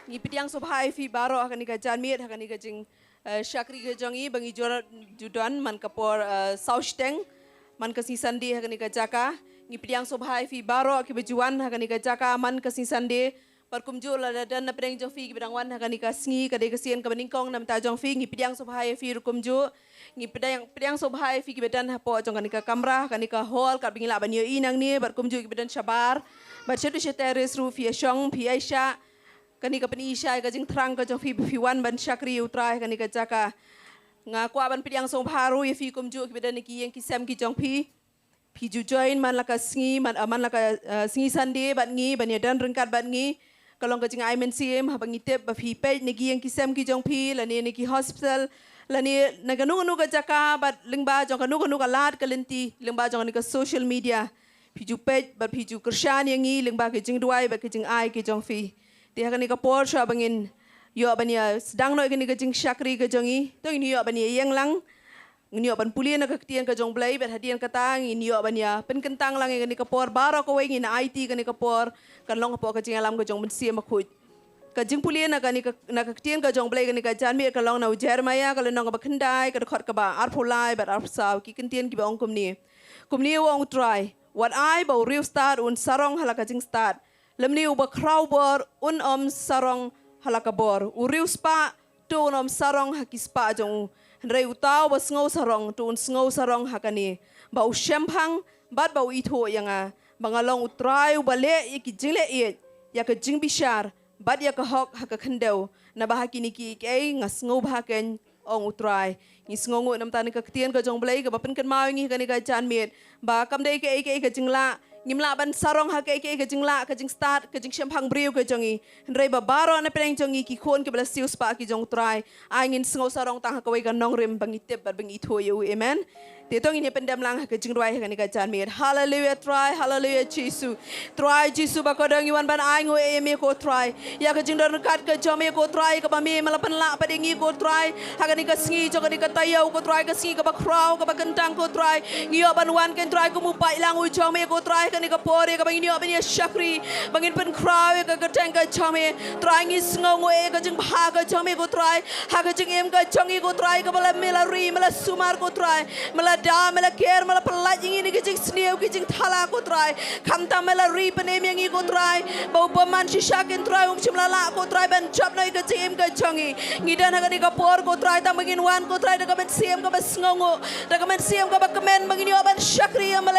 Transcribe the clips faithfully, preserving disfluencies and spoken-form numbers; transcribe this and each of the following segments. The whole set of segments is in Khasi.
Ngi pdiang sngewbha ïa phi baroh ha kane ka janmiet, ha kane ka jing, eh, shakri ka jong ngi, ba ngi ju don man ka por, eh, saw shiteng man ka sngi Sunday ha kane ka jaka. Ngi pdiang sngewbha ïa phi baroh kiba ju wan ha kane ka jaka man ka sngi Sunday. Bad kumjuh lada don na pdeng jong phi kiba dang wan ha kane ka sngi, ka dei ka sien kaba nyngkong na bynta jong phi, ngi pdiang sngewbha ïa phi ruh kumjuh. Ngi pdiang, pdiang sngewbha ïa phi kiba don hapoh jong kane ka kamra, kane ka hall, katba ngi lah ban ïohi nangne, bad kumjuh kiba don shabar. Bad sha tu sha terrace ruh phi ïashong, phi ïaishah. Kane ka pyni shai ka jingthrang ka jong phi ba phi wan ban shakri ïa U Trai kane ka jaka. Nga kwah ban pdiang sngewbha ruh ïa phi kumjuh kiba don na ki ïing ki sem ki jong phi. Phi ju join man la ka sngi, man, ah, man la ka, ah, sngi Sunday bad ngi, ban ïadon ryngkat bad ngi. Ka long ka jingai mynsiem haba ngi tip ba phi peit na ki ïing ki sem ki jong phi, lane na ki hospital, lane na kano kano ka jaka, bad lyngba jong kano kano ka lad ka lynti, lyngba jong kane ka social media. Phi ju peit bad phi ju kyrshan ïa ngi lyngba ki jingduwai bad ki jingai ki jong phi. Te ha kane ka por shuwa ba ngin ïoh ban ïa sdang noh ïa kane ka jingshakri ka jong ngi, to ngin ïoh ban ïa ïeng lang. Ngin ïoh ban pule na ka ktien ka jong U Blei, bad hadien kata ngin ïoh ban ïa pynkyntang lang ïa kane ka por, baroh kawei ngin aiti kane ka por kan long hapoh ka jingïalam ka jong U Mynsiem Bakhuid. Ka jingpule na kane ka, na ka ktien ka jong U Blei kane ka janmiet ka long na u Jeremiah, ka lynnong kaba khyndai, ka dkhot kaba arphew lai bad arphew saw, ki kyntien kiba ong kumne. Kumne u ong U Trai: Wat ai ba u riewstad un sarong ha la ka jingstad, lymne uba khraw bor un ym sarong ha la ka bor. U riewspah to un ym sarong ha ki spah jong u. Hynrei uta uba sngew sarong to un sngew sarong ha kane, ba u shemphang bad ba u ithuh ïa nga, ba nga long U Trai uba leh ïa ki jingleh ïeit, ïa ka jingbishar bad ïa ka hok ha ka khyndew. Naba ha kine kiei kiei nga sngewbha keiñ, ong U Trai. Ngi sngewnguh na bynta kane ka ktien ka jong U Blei kaba pynkynmaw ïa ngi ha kane ka janmiet, ba kam dei kaei kaei ka jinglah, ngim lah ban sarong ha kaei kaei ka jinglah, ka jingstad, ka jingshemphang briew ka jong ngi. Hynrei ba baroh na pdeng jong ngi ki khun kiba la siewspah ki jong U Trai, ai ngin sngew sarong tang ha kawei ka nongrim ba ngi tip bad ba ngi ithuh ïa u. Amen. Te to ngin ïa pyndem lang ha ka jingduwai ha kane ka janmiet. Haleluia Trai, haleluia Jisu. Trai Jisu bakordor, ngi wan ban ai nguh ïa me ko Trai, ïa ka jingdon ryngkat ka jong me ko Trai, kaba me me la pynlah pat ïa ngi ko Trai. Ha kane ka sngi jong kane ka taïew ko Trai, ka sngi kaba khraw kaba kyntang ko Trai, ngi ïoh ban wan keiñ Trai kum u paidlang u jong me ko Trai, ha kane ka por ïa kaba ngin ïoh ban ïa shakri, ba ngin pynkhraw ïa ka kyrteng ka jong me. Trai ngi sngewnguh ïa ka jingbha ka jong me ko Trai, ha ka jingim ka jong ngi ko Trai, kaba la me la ri, me la sumar ko Trai, me la da, me la ker, me la pyllait ïa ngi na ki jingsniew ki jingthala ko Trai. Khamtam me la ri pynim ïa ngi ko Trai, ba u bymman shisha keiñ Trai um shym la lah ko Trai ban jop noh ïa ka jingim ka jong ngi. Ngi don ha kane ka por ko Trai, tang ba ngin wan ko Trai da ka mynsiem kaba sngewnguh, da ka mynsiem kaba kmen, ba ngin ïoh ban shakri ïa me,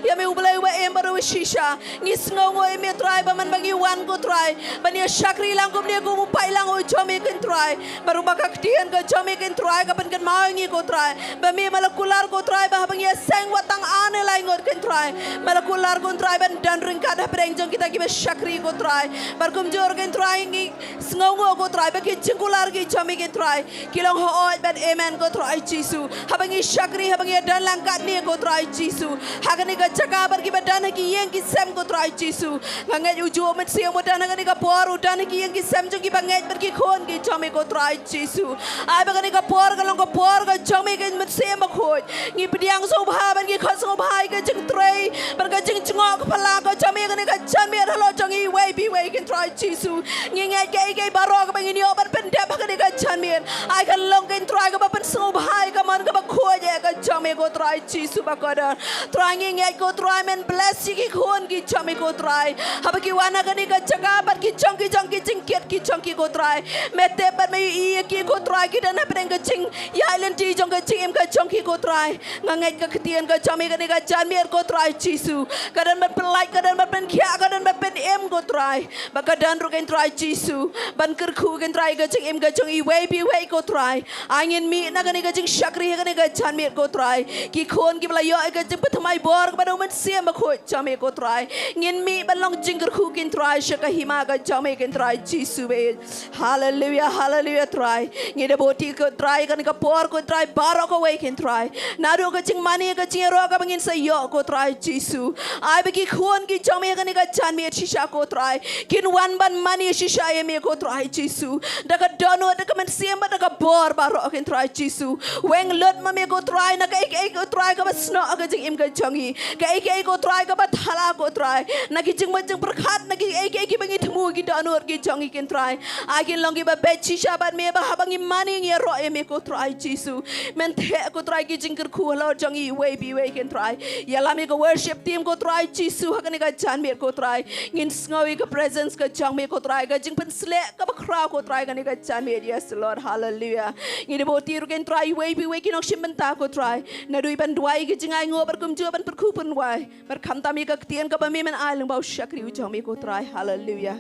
ïa me u Blei uba im bad uba shisha. Ngi sngewnguh ïa me Trai, ba man ba ngi wan ko Trai ban ïa shakri lang kumne kum u paidlang u jong me keiñ Trai, bad ruh ba ka ktien ka jong me keiñ Trai ka pynkynmaw ïa ngi ko Trai, ba me me la kular ko Trai, ba haba ngi ïa seng wat tang ar ne lai ngut keiñ Trai, me la kular ko Trai ban don ryngkat ha pdeng jong kita kiba shakri ko Trai. Bad kumjuh keiñ Trai ngi sngewnguh ko Trai ba ki jingkular ki jong me keiñ Trai ki long hooid bad amen ko Trai Jisu. Haba ngi shakri, haba ngi ïa don lang katne ko Trai Jisu, ha kane ka jaka bad kiba don ha ki ïing ki sem ko Trai Jisu, nga ngeit u juh u Mynsiem u don ha kane ka por, u don ha ki ïing ki sem jong kiba ngeit bad ki khun ki jong me ko Trai Jisu. Ai ba kane ka por kan long ka por ka jong me keiñ Mynsiem Bakhuid. Ngi pdiang sngewbha bad ngi khot sngewbha ïa ka jingtrei bad ka jingjngoh ka phylla ka jong me ha kane ka janmiet halor jong ngi iwei pa iwei keiñ Trai Jisu. Ngi ngeit kaei kaei baroh kaba ngin ïoh ban pyndep ha kane ka janmiet, ai kan long keiñ Trai kaba pynsngewbha ïa ka mon kaba khuid ïa ka jong me ko Trai Jisu bakordor. Trai ngi ngeit ko Trai men bless ïa ki khun ki jong me ko Trai, haba ki wan ha kane ka jaka bad ki jong ki jong ki jingkit ki jong ki ko Trai. Me tip bad me ïohi ïa ki ko Trai, ki don ha pdeng ka jingïaid lynti jong ka jingim ka jong ki ko Trai. Nga ngeit ka ktien ka jong me kane ka janmiet ko Trai Jisu ka don ban pyllait, ka don ban pynkhiah, ka don ban pynim ko Trai, ba ka don ruh keiñ Trai Jisu ban kyrkhu keiñ Trai ka jingim ka jong iwei pa iwei ko Trai. Ai ngin mih na kane ka jingshakri ha kane ka janmiet ko Trai, ki khun kiba la ïoh ïa ka jingpynthymmai bor kaba da u Mynsiem Bakhuid jong me ko Trai, ngin mih ban long jingkyrkhu keiñ Trai sha ka hima ka jong me keiñ Trai Jisu bad. Haleluia, haleluia Trai. Ngi da buh ti ko Trai kane ka por ko Trai baroh kawei keiñ Trai, naduh ka jingmane ka jingïaroh kaba ngin sa ïoh ko Trai Jisu. Ai ba ki khun ki jong me ha kane ka janmiet shisha ko Trai kin wan ban mane shisha ïa me ko Trai Jisu, da ka dohnud, da ka mynsiem bad da ka bor baroh keiñ Trai Jisu. Weng lut ma me ko Trai na kaei kaei ko Trai kaba snoh ha ka jingim ka jong ngi, kaei kaei ko Trai kaba thala ko Trai, na ki jingmut jingpyrkhat, na kiei kiei kiba ngi thmu ki dohnud ki jong ngi, ko Trai. Ai kin long kiba beit shisha bad me, ba haba ngi mane ngi ïaroh ïa me, ko Trai Jisu, men theh, ko Trai, ki jingkyrkhu halor jong ngi iwei pa iwei, ko Trai. Ïalam ïa ka worship team, ko Trai Jisu, ha kane ka janmiet, ko Trai. Ngin sngew ïa ka presence ka jong me, ko Trai, ka jingpynsleh kaba khraw, ko Trai, kane ka janmiet. Yes Lord, hallelujah. Ngi da buh ti ruh, ko Trai, iwei pa iwei ki nongshim bynta, ko Trai, naduh ban duwai ïa ka jingainguh bad kumjuh ban pyrkhu pyrnwai. Bad khamtam ïa ka ktien kaba me men ai lyngba u shakri u jong me, ko Trai. Haleluya.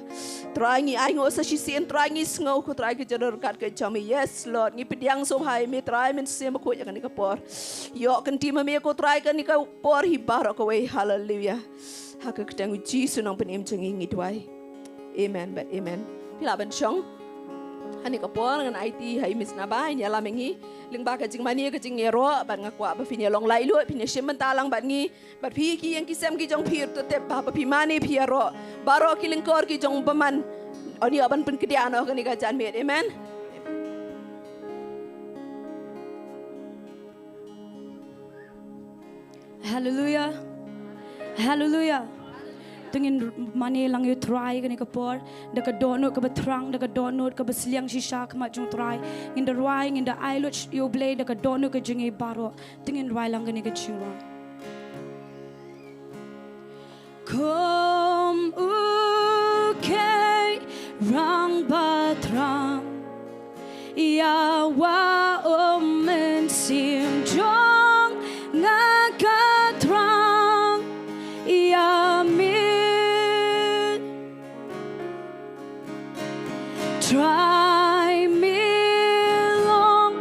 Trai, ngi ainguh sa shisien, Trai, ngi sngew, ko Trai, ka jingdonkam ka jong me. Yes Lord, ngi pdiang sngewbha ïa me, Trai, Mynsiem Bakhuid, ïa kane ka por. Ïoh kynti ma me, ko Trai, kane ka por hi baroh kawei. Haleluya. Ha ka kyrteng u Jisu Nongpynim jong ngi ngi duwai. Amen bad amen. Phi lah ban shong. Ha kane ka por ngan aiti ha i Miss Naba in ïalam ïa ngi lyngba ka jingmane ka jingïaroh, bad nga kwah ba phin ïalong laitluid, phin ïashim bynta lang bad ngi. Bad phi ki ïing ki sem ki jong phi ruh, to tip ba haba phi mane phi ïaroh, baroh ki lyngkor ki jong u bymman yn ïoh ban pynkyndiah noh ha kane ka janmiet. Amen. Haleluya. Haleluya. To ngin mane lang ïa u Trai ha kane ka por da ka dohnud kaba thrang, da ka dohnud kaba sliang shisha ha khmat jong u Trai. Ngin da rwai, ngin da ai lad ïa u Blei da ka dohnud ka jong ngi baroh. To ngin rwai lang kane ka jingrwai. Kum u kheiñ rangbah thrang, ïa u Mynsiem jong nga ka thrang ïa me. Trai, me long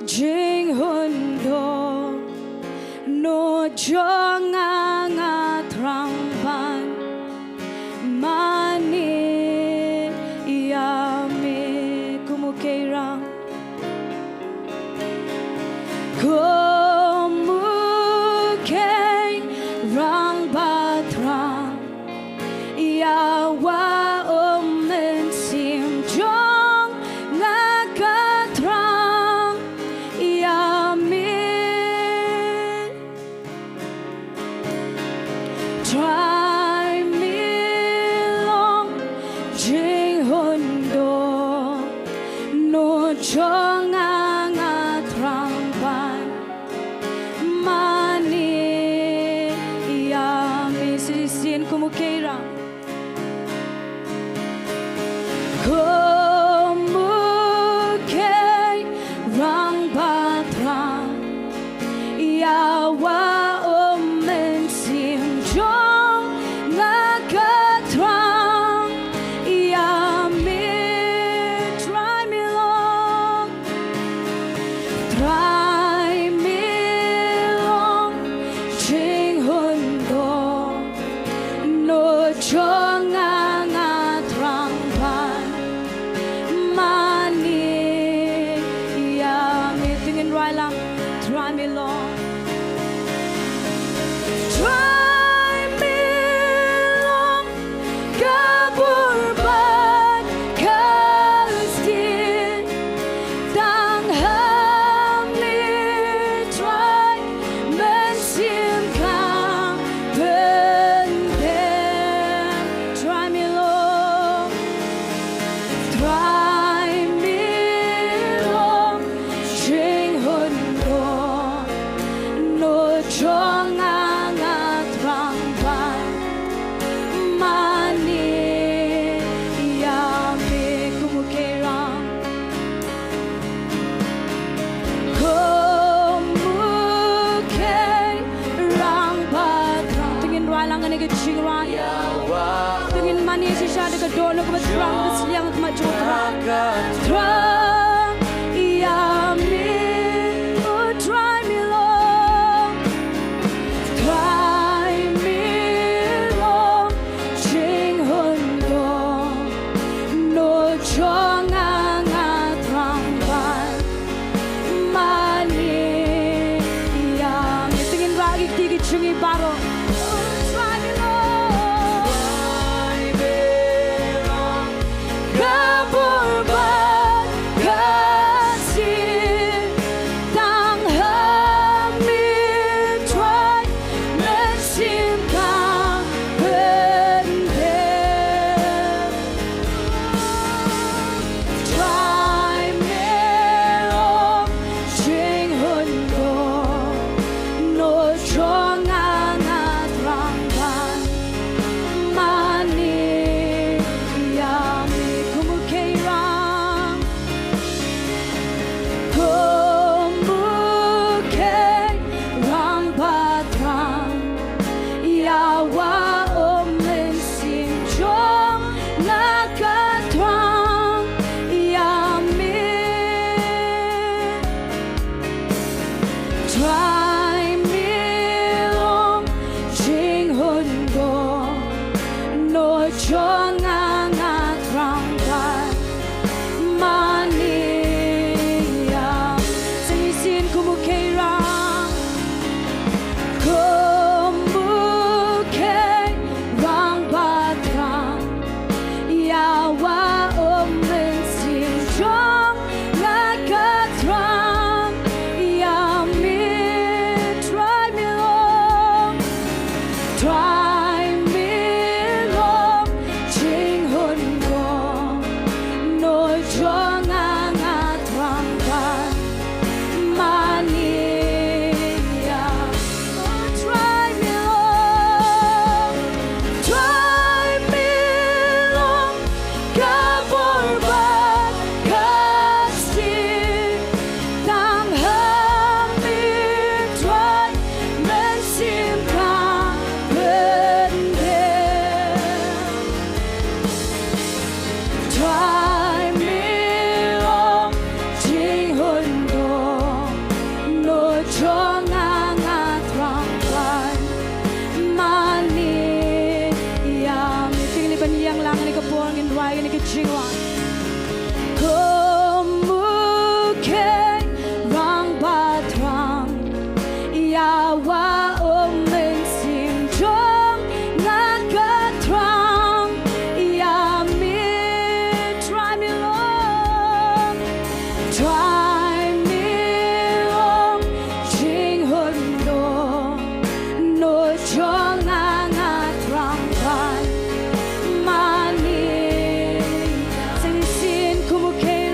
jinghun dohnud jong nga, nga thrang ban mane ïa me. Kum u kheiñ rang Kum u kheiñ rangbah thrang, ïa u Mynsiem jong nga ka thrang ïa me. Trai, me long jinghun dohnud jong nga, nga thrang ban mane ïa me. Shisien kum u kheiñ rang. Kum u kheiñ rangbah thrang, ïa u Mynsiem jong nga ka thrang ïa me. Trai, me long Trai, me long jinghun dohnud jong nga, nga thrang ban mane ïa me. To ngin rwai lang. Trai, me long Trai, me long ka bor bad ka ksien. Tang ha me Trai, Mynsiem ka pyndem. Trai, me long Trai, me long jinghun dohnud jong nga, nga thrang ban mane ïa me. Kum u kheiñ rang. Kum u kheiñ rangbah thrang. To ngin rwai lang kane ka jingrwai. To ngin mane shisha da ka dohnud kaba thrang, ka sliang ka khmat jong u Trai. Thrang ïa me, u Trai, me long Trai, me long jinghun dohnud jong nga, nga thrang ban mane ïa me. To ngin rah ïa ki kti ki jong ngi baroh. Trai, me long ka bor bad ka jong nga nga thrang ban mane ïa. Sa ngi sien kum u kheiñ rang. Kum u kheiñ rang ba thrang ïa wa u mynsiem jong nga ka thrang ïa me. Trai me long, trai me long jinghun dohnud jong nga nga thrang ban mane ïa. Oh, trai me long, trai me long ka bor bad ka sih. Tang ha me Trai mynsiem ka pyndem. Trai me long jinghun dohnud jong nga nga thrang ban mane ïa me. Te ngin ïa pynïeng lang kane ka por, ngin rwai kane ka jingrwai. Kum u kheiñ rang ba thrang ïa wa u mynsiem jong nga ka thrang ïa me. Trai me long, trai me long jinghun dohnud jong nga nga thrang ban mane. Sa ngi sien kum u kheiñ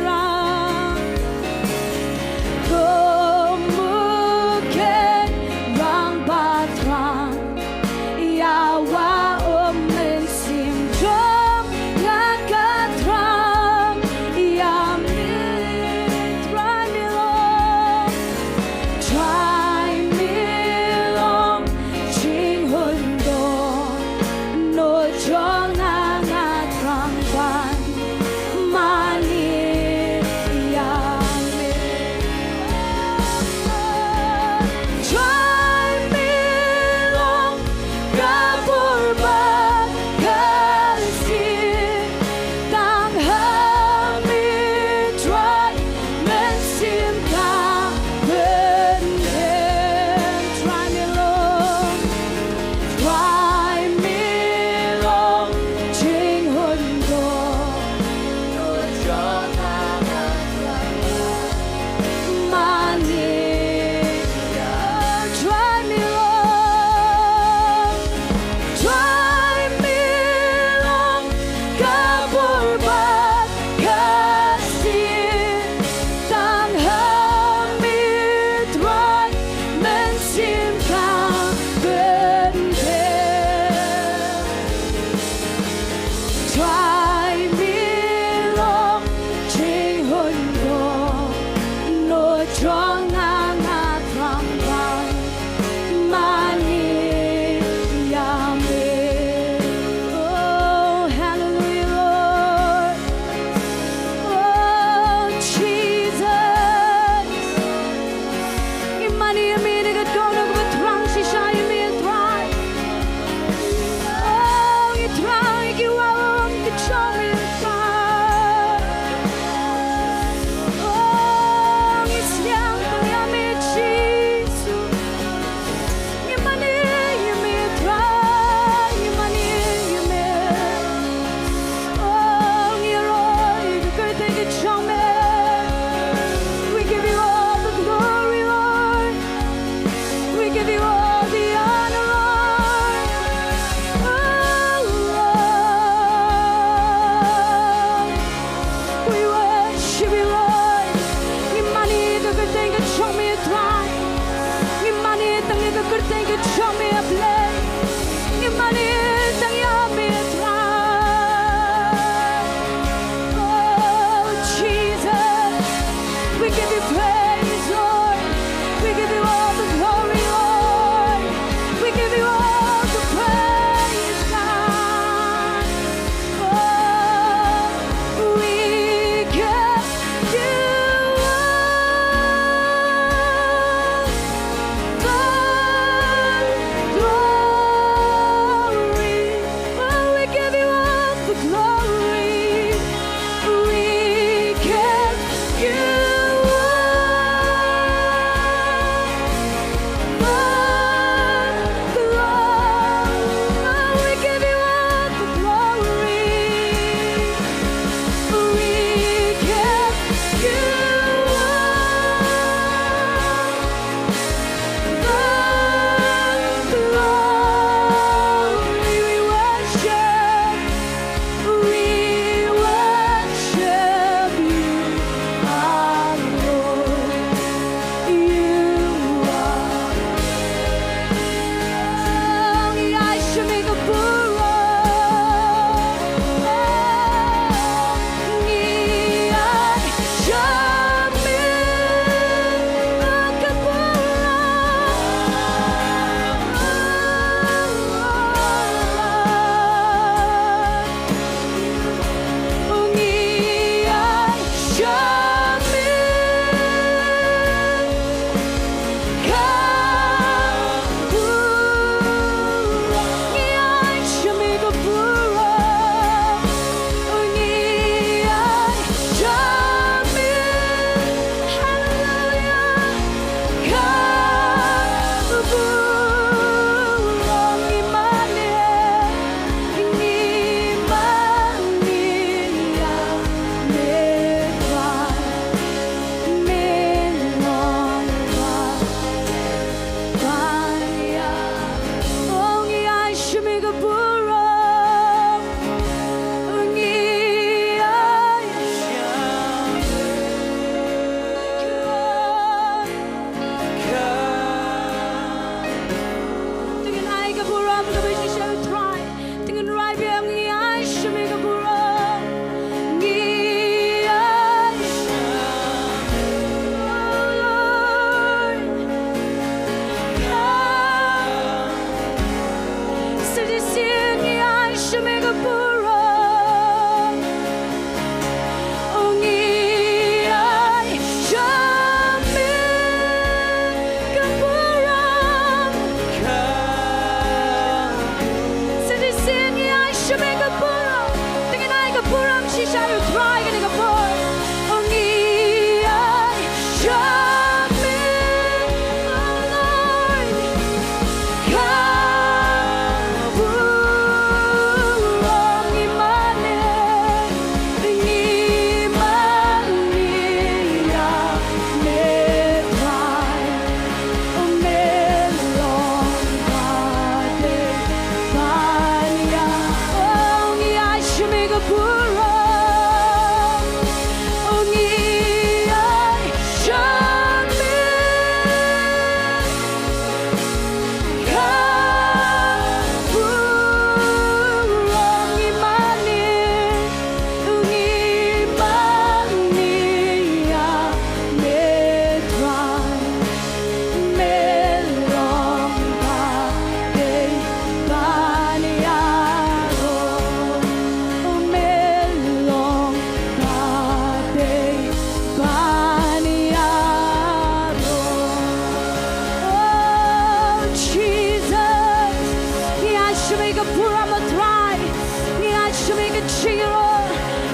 Jingïaroh,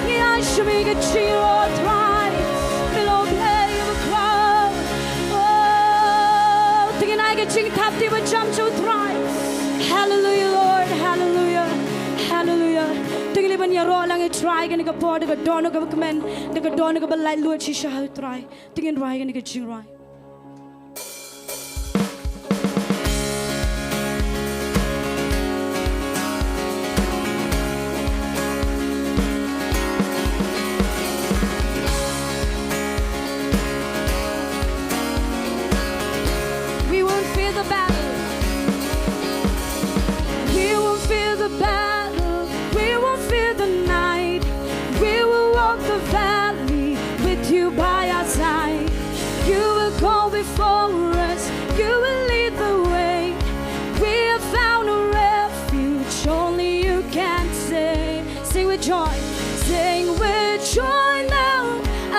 ngi ai sha me ka jingïaroh Trai. Me long U Blei uba khraw. Oh, to ngin ai ka jingthap kti ba jam sha U Trai. Hallelujah, Lord, hallelujah, hallelujah. To ngin ïa ban ïaroh lang ïa U Trai kane ka por, da ka dohnud kaba kmen, da ka dohnud kaba laitluid shisha ha U Trai. To ngin rwai kane ka jingrwai. We won't fear the battle. We won't fear the battle. We won't fear the night. We will walk the valley with you by our side. You will go before us. You will lead the way. We have found a refuge only you can save. Sing with joy. Sing with joy now.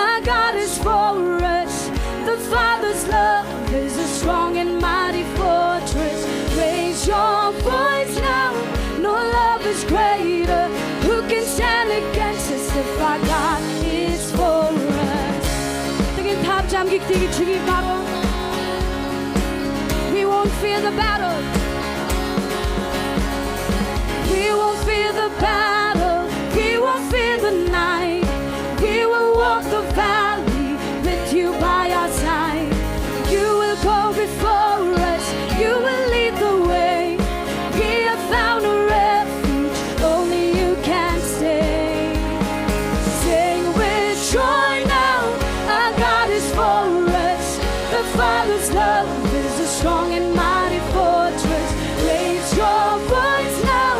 Our God is for us. The Father's love is a strong and mighty fortress. Raise your voice now. No love is greater. Who can stand against us if our God is for us? To ngin thap jam ki kti ki jingim baroh. We won't fear the battle. We won't fear the battle. We won't fear the night. We will walk the valley with you by our side. You will go before us. You will lead the way. We have found a refuge only you can save. Sing with joy now. Our God is for us. The Father's love is a strong and mighty fortress. Raise your voice now.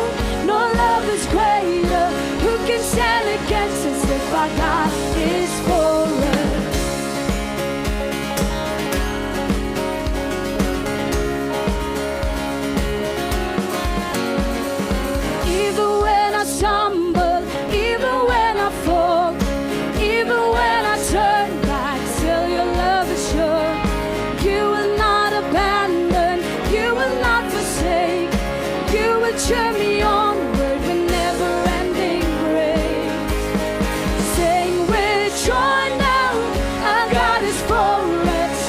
No love is greater. Who can stand against us if our God is for us? Even when I stumble, even when I fall, even when I turn back, still your love is sure. You will not abandon, you will not forsake. You will cheer me onward with never-ending grace. Sing with joy now, our God is for us.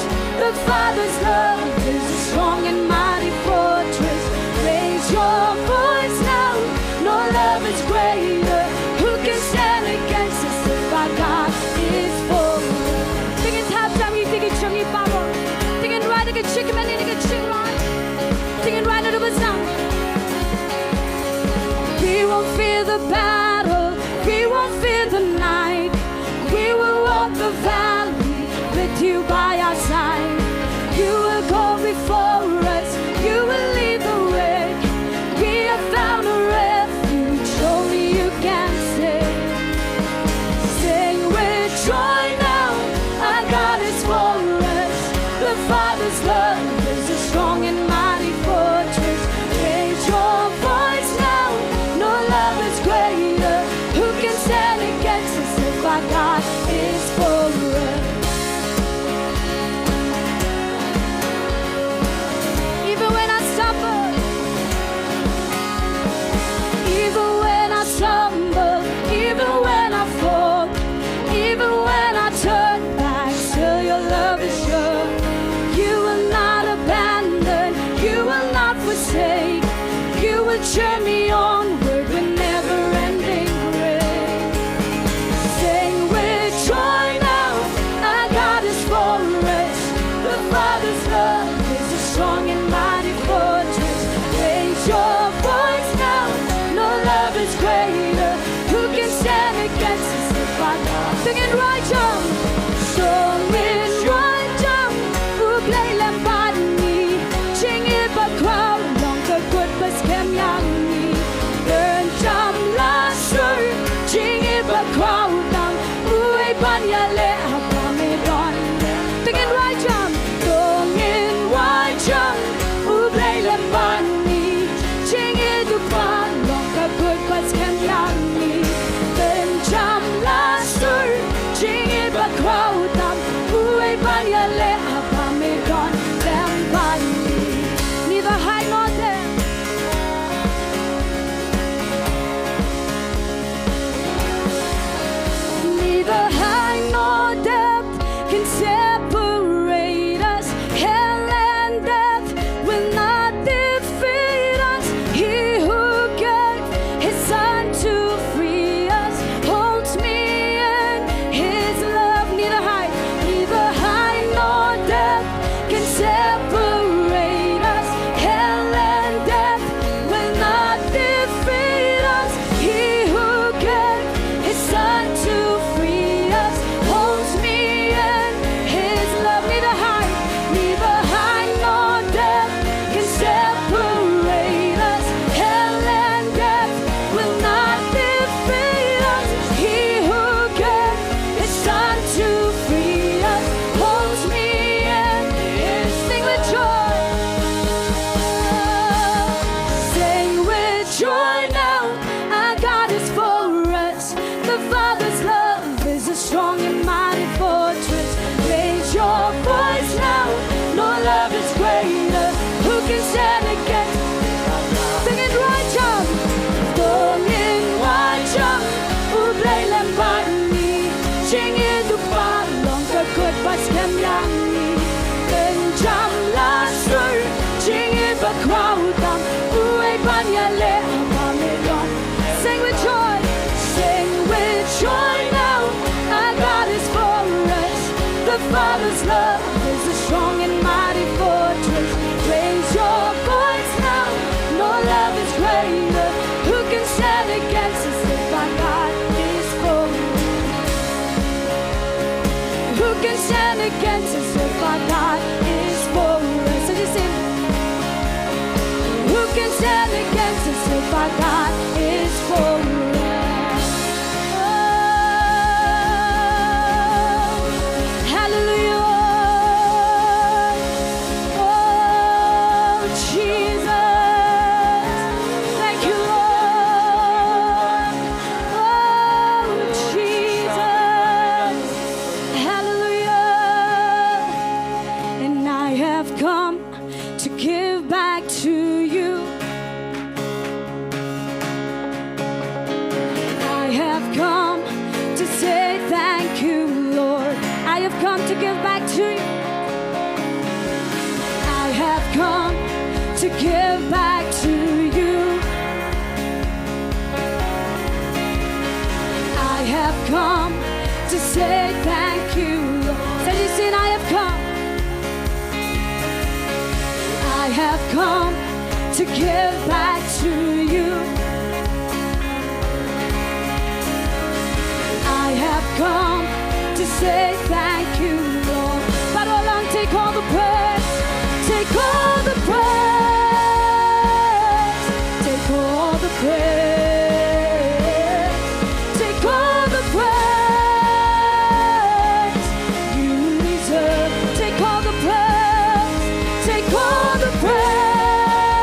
The Father's love is a strong and mighty fortress. Raise your voice now, no love is greater. Who can stand against us if our God is for us? To ngin thap jam ïa ki kti ki jingim baroh. To ngin rwai da ka jingkmen, da ka jingrwai. To ngin rwai na ka bynta. We won't fear the battle, we won't fear the night. We will walk the valley with you by our side. You will go before us, you will lead the way. We have found a refuge only you can save. Sing with joy now, our God is for us. The Father's love is a strong and mighty fortress. Raise your voice now, no love is greater. Who can stand against us if our God is for us? Even when I stumble, even when I stumble, even when I fall, even when I turn back, still your love is sure. You will not abandon, you will not forsake. You will cheer me onward with never-ending grace. Sing with joy now, our God is for us. The Father's love is a strong and mighty fortress. Raise your voice now, no love is greater. Who can stand against us if our God? To ngin rwai jam. To ngin rwai jam. U Blei lem bad ngi. Jingim bakhraw long ka kut ba skhem ïa ngi. Bynta jam la sur. Jingim bakhraw tang. Uei ban ïaleh haba me don. To ngin rwai jam. To ngin rwai jam. U Blei lem bad ngi. Jingim bakhraw long ka kut ba skhem ïa ngi. Bynta jam la sur. Jingim bakhraw Come to give back to you. I have come to give back to you. I have come to say thank you, Lord. Say this in, I have come. I have come to give back to you. I have come to say thank you, Lord. Baroh lang, take all the praise, take all the praise, take all the praise, take all the praise. You deserve, take all the praise, take all the praise,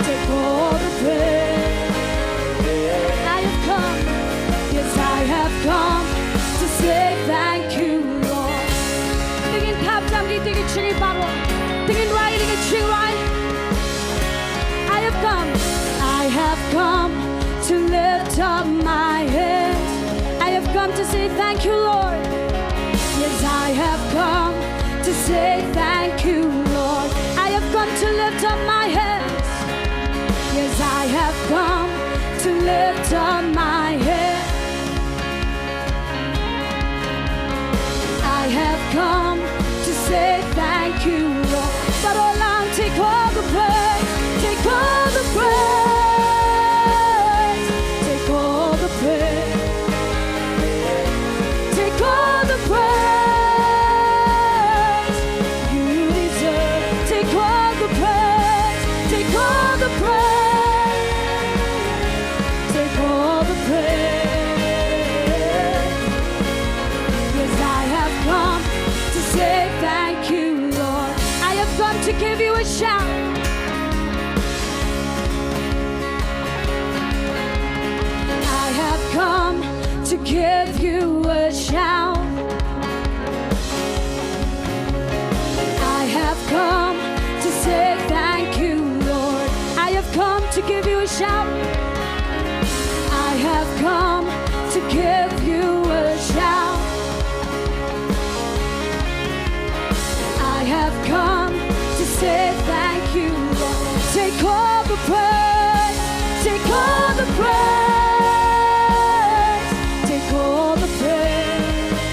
take all the praise. I have come, yes, I have come to say thank you, Lord. Te ngin thap jam ki, te ngin shim baroh, te ngin rai, te ngin shim rai. I have come, I have come to lift up my hands. I have come to say thank you, Lord. Yes, I have come to say thank you, Lord. I have come to lift up my hands. Yes, I have come to lift up my hands. I have come to say thank you, Lord. Baroh lang, take all the praise, take all the praise, take all the praise, take all the praise. You deserve, take all the praise, take all the praise, take all the praise. Yes, I have come to say thank you, Lord. I have come to give you a shout. I have come to give you a shout. I have come to say thank you, Lord. I have come to give you a shout. I have come to give you a shout. I have come to say thank you, Lord. Take all the praise, take all the praise, take all the praise,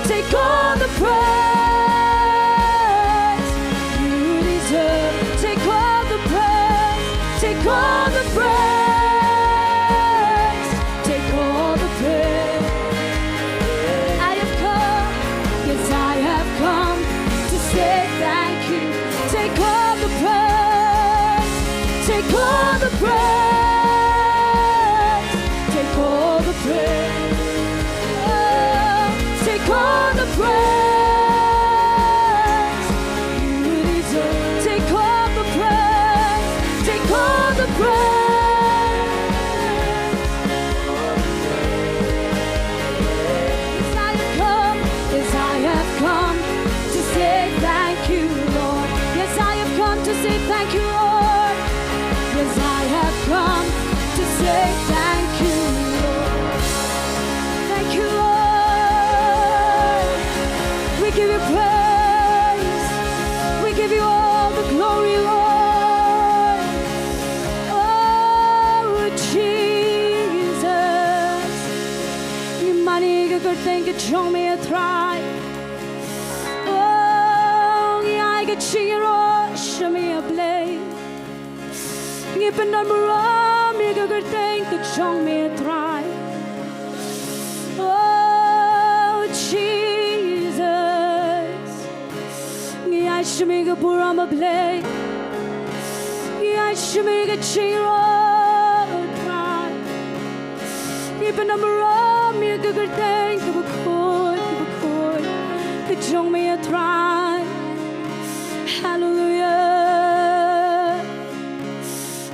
take all the praise. You deserve, take all the praise, take all the praise, take all the praise. I have come, yes, I have come to say thank you. Take all the praise, take all the praise, take all the praise. Oh, take all the praise. You deserve, take all the praise, take all the praise. Yes, I have come, yes, I have come to say thank you, Lord. Yes, I have come to say thank you, Lord. Yes, I have come to say thank you, Lord. Thank you, Lord. We give you praise. We give you all the glory, Lord. Oh, Jesus. Ngi mane ïa ka kyrteng ka jong me, A Trai. Oh, ngi ai ka jingïaroh sha me, A Blei. Ngi pyndonkam ïa ka kyrteng ka jong me, A Trai. Oh, Jesus. Ngi ai sha me ka burom, A Blei. Ngi ai sha me ka jingïaroh, A Trai. Ngi pyndonkam ïa ka kyrteng kaba khuid, kaba khuid ka jong me, A Trai. Hallelujah.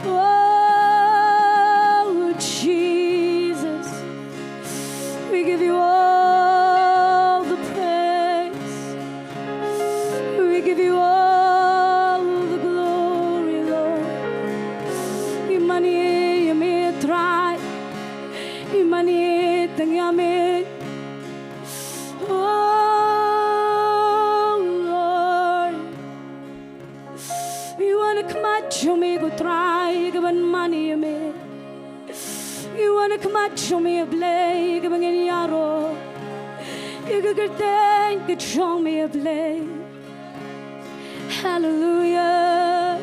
Oh, Jesus. We give you all the praise. We give you all the glory, Lord. Ngi mane ïa me, A Trai. Ngi mane tang ïa me. Oh Lord, ïa kane ka khmat jong me ko Trai, ka ban mane ïa me. Ïa kane ka khmat jong me, a Blei, ka ban ngin ïaroh ïa ka kyrteng ka jong me, a Blei. Hallelujah.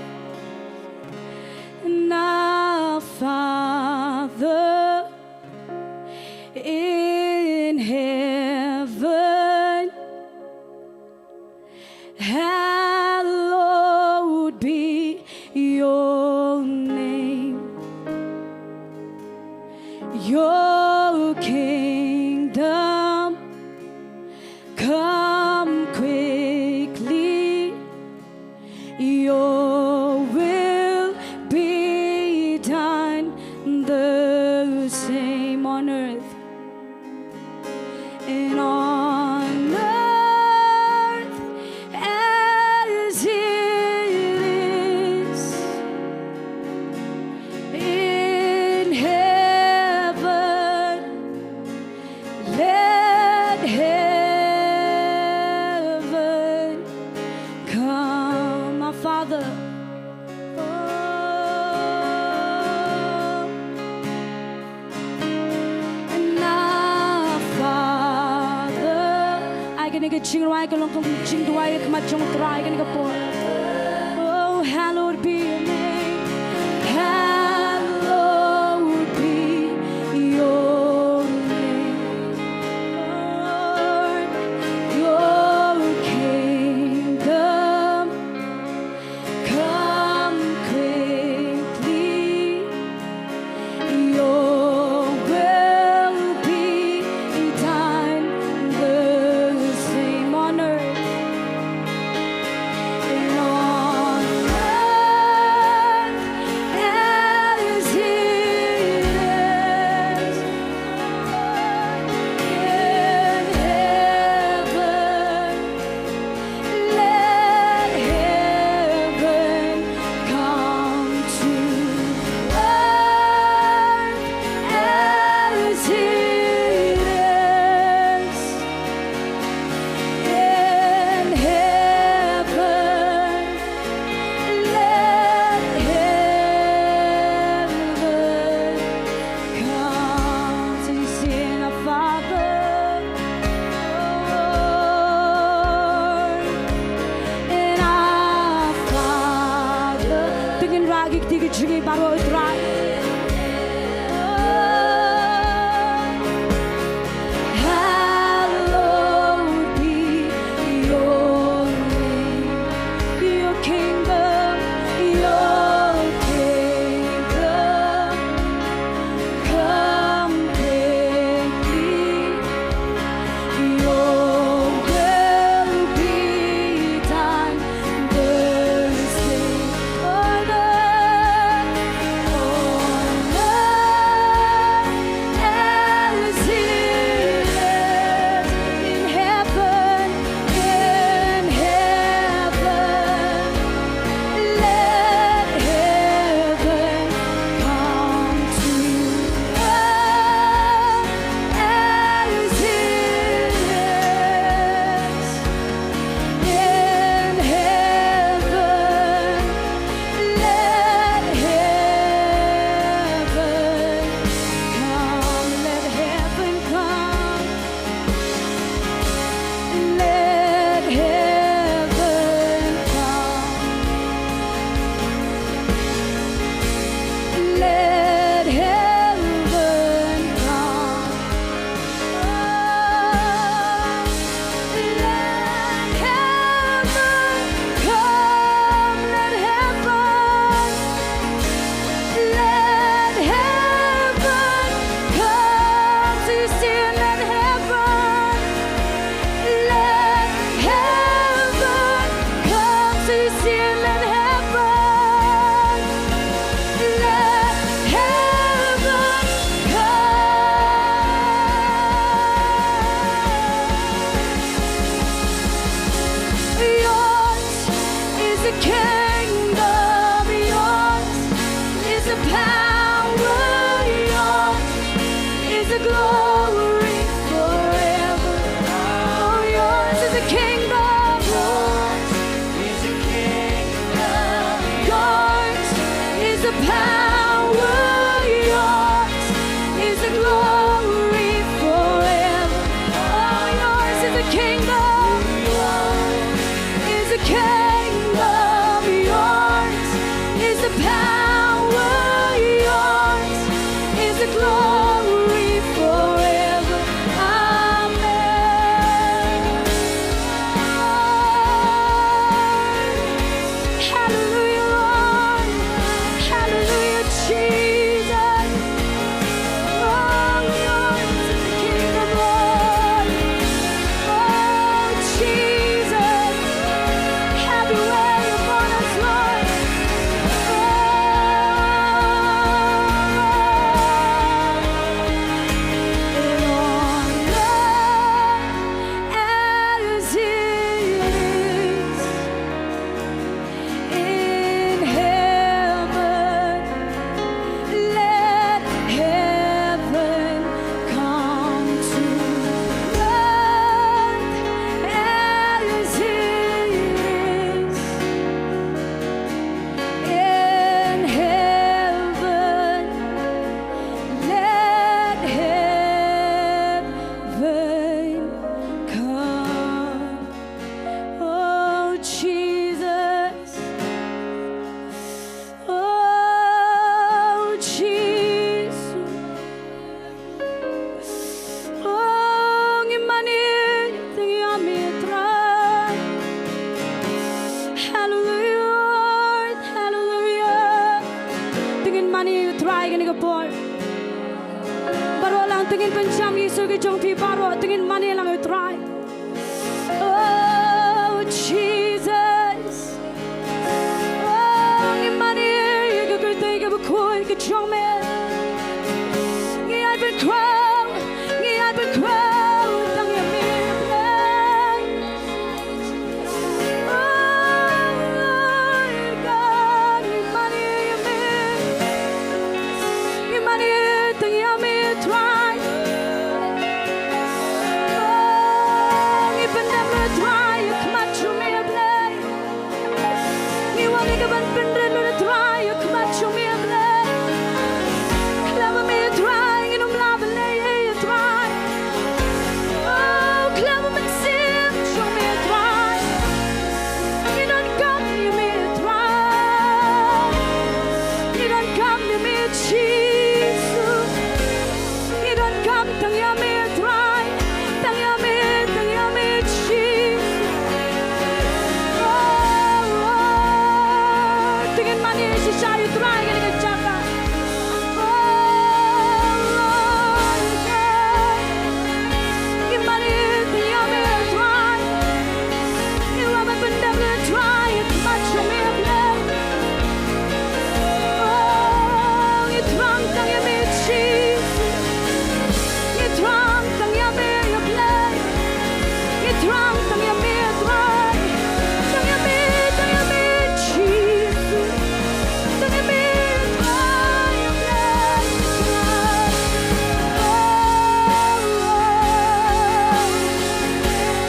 Now, Father in heaven, hallowed be your name. Your kingdom come quickly. Your will be done, the same on earth and on earth as it is in heaven. Let heaven come, our Father. Oh, and our Father. Ai kane ka jingrwai ka long kum ka jingduwai ha khmat jong U Trai ha kane ka por. Oh, hallowed be your name. Hallowed be your name. Lord, your kingdom come quickly. Your will be done, the same on earth and on earth as it is in heaven. Let heaven come to earth as it is in heaven. Let heaven come. Sing, sing, our Father. Oh, and our Father. To ngin rah ïa ki kti ki jong ngi baroh, Trai. Oh, hallowed be your name. Your kingdom, your kingdom come quickly. Your will be done, the same on earth, on earth as it is in heaven, in heaven. Let heaven come to earth as it is in heaven. Let heaven come. Let heaven come. Let heaven come. Let heaven come. Oh, let heaven come. Let heaven Let heaven come. Sing, sing, let heaven. Let heaven come. Sing, sing, let heaven. Let heaven come. Yours is the kingdom, yours is the power, yours is the glory forever. Glory forever. Amen. Hallelujah, Lord. Hallelujah, Jesus. Oh, glory to the King of glory. Oh, Jesus. Have your way upon us, Lord. As it is in heaven, let heaven come to earth as it is in heaven. Let heaven come. Oh, Jesus. Oh, Jesus. Oh, ngi mane tang ïa me, Trai. Hallelujah, Lord. Hallelujah. Te ngin mane ïa u Trai kane ka por. Baroh lang te ngin pynshai ïa ki jong phi baroh, te ngin mane lang ïa u Trai. Oh, Jesus. Oh, ngi mane ïa ka kyrteng kaba khuid ka jong me. Ngi ai pynkhraw, ngi ai pynkhraw tang ïa me, Blei. Oh, Lord God, ngi mane ïa me. Ngi mane tang ïa me, Trai. Oh, ngi pyndem me, Trai, ïa khmat jong me, Blei. Ngi wan ïa ka ban pynrit lut, Trai, ïa khmat jong me, Blei. Khlem ïa me, Trai, ngin ym lah ban leh ei ei, Trai. Oh, khlem ïa u Mynsiem jong me, Trai. Ngi donkam ïa me, Trai. Ngi donkam ïa me, Jisu. Ngi donkam tang ïa me, Trai. Tang ïa me, tang ïa me, Jisu. Oh, oh. Te ngin mane shisha ïa u Trai ha kane ka jaka. Oh, Lord God. Ngi mane tang ïa me, Trai. Ngi wan ban pyndem, Trai, ïa khmat jong me, Blei. Oh, ngi thrang tang ïa me, Jisu. Ngi thrang tang ïa me, ïa Blei. Ngi thrang tang ïa me, Trai. Tang ïa me, tang ïa me, Jisu. Tang ïa me, Trai, ïa Blei, Trai. Oh, oh.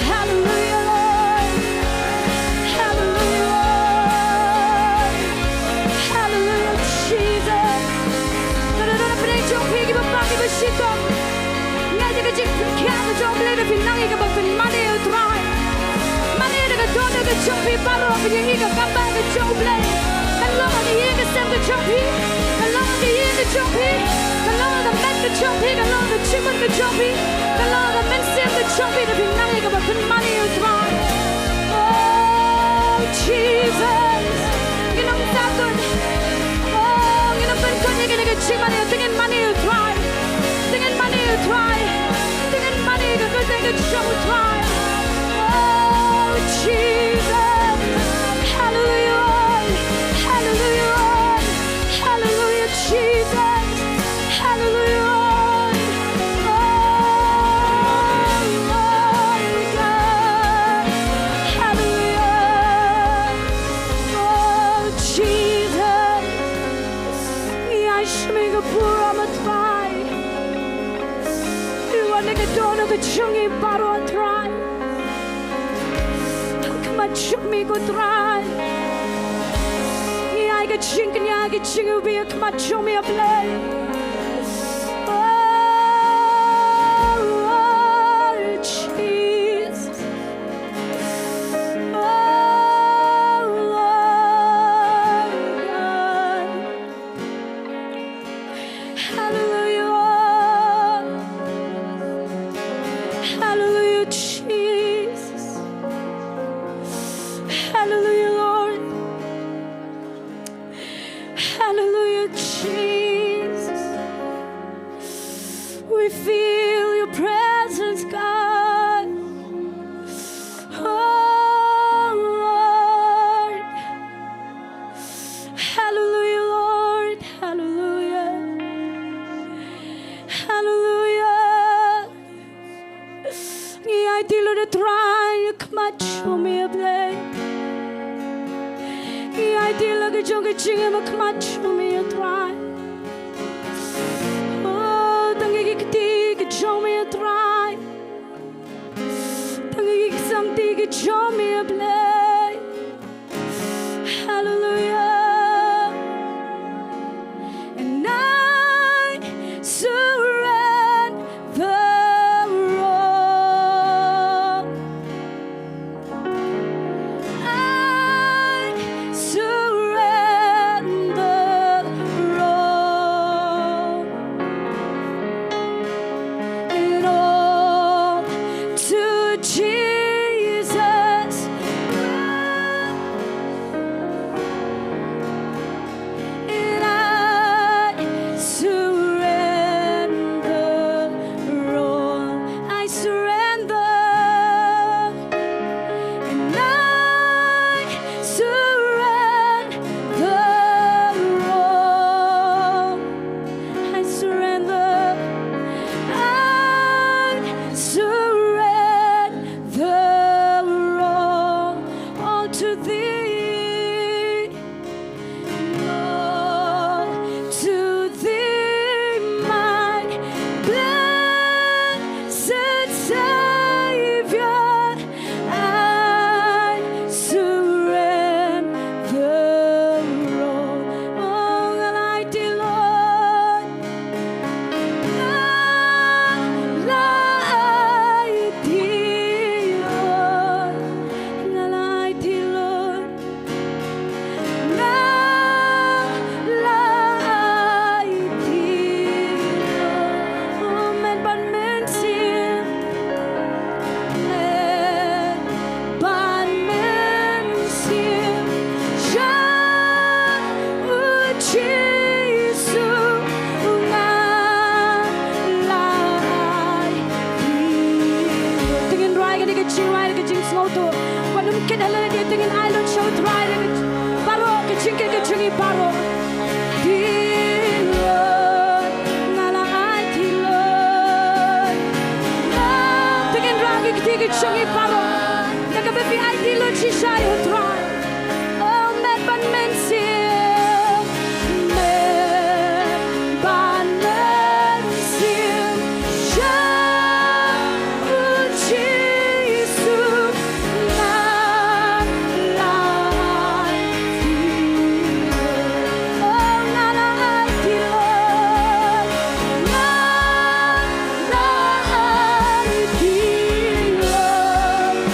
Hallelujah, Lord. Hallelujah, Lord. Hallelujah, Jesus. Nga don ha pdeng jong phi kiba pang kiba shitom. Nga ai ka jingpynkhiah ka jong U Blei da phin nang ïa kaba phin mane ïa U Trai. Mane da ka dohnud ka jong phi baroh, phin ïohi ka kam ba ka jong U Blei. Kan long ha ka ïing ka sem ka jong phi. Kan long ha ka ïing ka jong phi. Kan long ha ka met ka jong phi. Kan long ha ka jingmut ka jong phi. Kan long ha ka mynsiem ka jong phi, da phin nang ïa kaba phin mane ïa U Trai. Oh, Jesus. Ngin ym da kut. Oh, ngin ym pynkut ïa kane ka jingmane, te ngin mane ïa U Trai. Te ngin mane ïa U Trai. Te ngin mane ïa ka kyrteng ka jong U Trai. Oh, Jesus. Hallelujah. Hallelujah. Hallelujah, Jesus. Hallelujah. Oh, Lord God. Hallelujah. Oh, Jesus. Ngi ai sha me ka burom, Trai. Phi wan da ka dohnud ka jong ngi baroh, Trai. Ha khmat jong me ko Trai. Ngi ai ka jingkñia, ka jingïewbih ha khmat jong me, Blei. Oh, oh, Jesus. Oh, Lord God. Hallelujah, We feel your presence, God. Oh, Lord. Hallelujah, Lord. Hallelujah. Hallelujah. Ngi aiti lut, Trai, ha khmat jong me, A Blei. Ngi aiti lut ha ka jong ka jingim ha khmat jong me, Trai. Oh, tang ïa ki kti ki jong me, Trai. Tang ïa ki ksamti ki jong me, A Blei. Hallelujah. And I surrender all. I surrender all. It all to Jesus. And I surrender all. I surrender. And I surrender all. I surrender. I surrender all, all to thee. All to thee, my blessed Savior, I surrender all. Oh, nga la aiti, Lord. Nga la aiti, Lord. Nga la aiti, Lord. Nga la aiti, Lord. Oh, men ban mynsiem. Men ban mynsiem. Sha u Jisu nga la ai. Te ngin rwai kane ka jingrwai ka jingsngewthuh. Wat nym kit halor kane, te ngin ai lut sha U Trai da ka baroh ka jingkit ka jong ngi baroh. Te Lord, nga la ai te Lord. Te ngin rah ki kti ki jong ngi baroh. Te kaba phi ai te Lord shisha ïa U Trai. Oh, men ban mynsiem, men ban mynsiem sha u Jisu, nga la ai te Lord. Oh, nga la ai te Lord. Nga la ai te Lord.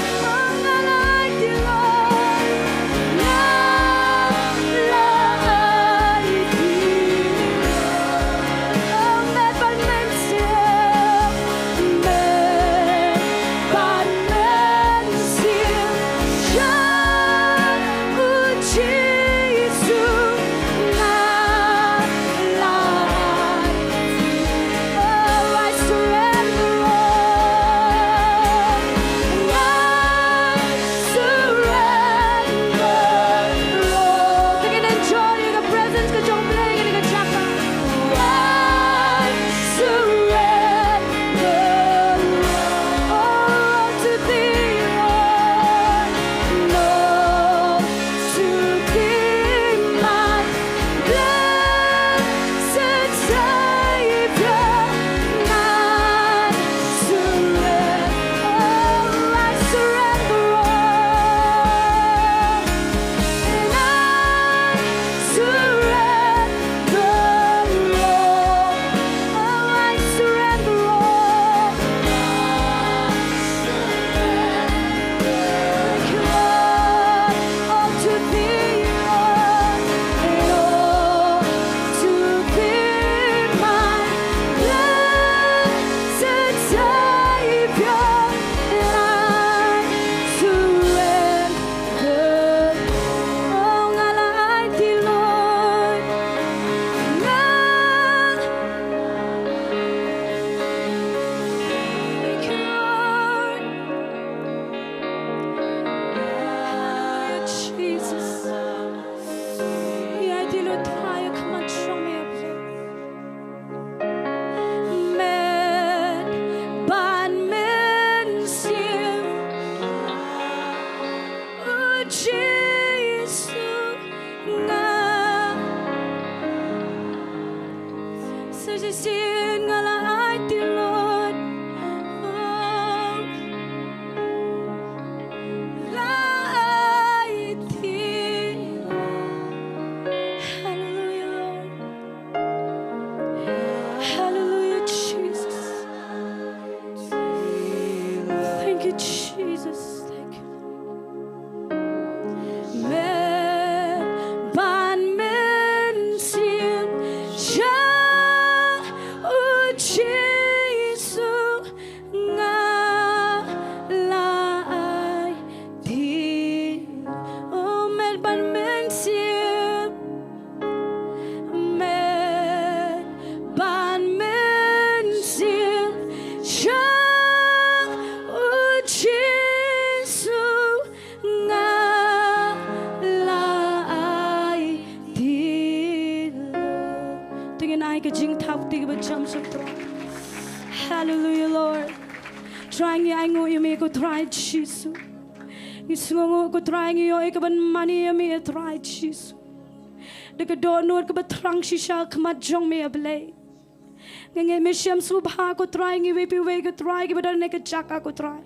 Hallelujah, Lord. Trai ngi ainguh ïa me ko Trai Jisu. Ngi sngewnguh ko Trai ngi ïoh ïa kaban mane ïa me Trai Jisu. Da ka dohnud kaba thrang shisha ha khmat jong me A Blei. Ngi ngeit me shem sngewbha ko Trai ngi wei pa wei ko Trai kiba don ha kane ka jaka ko Trai.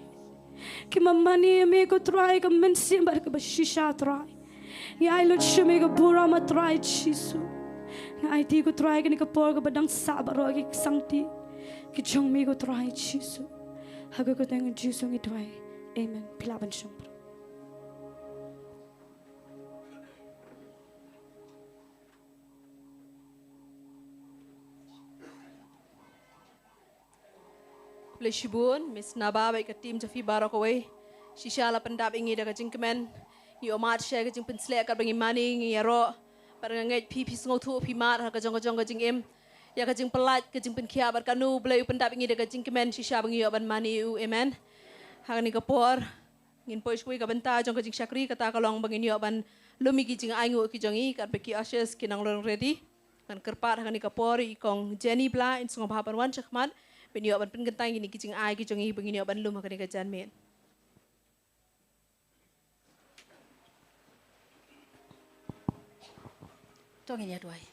Ki mane ïa me ko Trai ka mynsiem bad kaba shisha Trai. Ngi ai lut sha me ka burom A Trai Jisu. Ngi aiti ko Trai kane ka por kaba dang sah baroh ki sangti ki jong me ko Trai Jisu. Ha ka kyrteng Jisu ngi duwai. Amen. Phi lah ban shong. Khublei shibun, Miss Naba bad ka team jong phi baroh kawei. Shisha la pyndap ïa ngi da ka jingkmen. Ngi ïoh mad shisha ka jingpynsleh katba ngi mane ngi ïaroh. Bad nga ngeit phi phi sngewthuh phi mad ha ka jong ka jong ka jingim. Ïa ka jingpyllait ka jingpynkhiah bad kano U Blei u pyndap ïa ngi da ka jingkmen shisha ba ngi ïoh ban mane ïa u. Amen. Ha kane ka por. Ngin poi sha kawei ka bynta jong ka jingshakri, kata ka long ba ngin ïoh ban lum ïa ki jingainguh ki jong ngi, katba ki ushers ki nang long ready. Ngan kyrpad ha kane ka por ïa i kong Jenny Blah in sngewbha ban wan shakhmat ban ïoh ban pynkyntang ïa kine ki jingai ki jong ngi ba ngin ïoh ban lum ha kane ka janmiet. To ngin ïa duwai.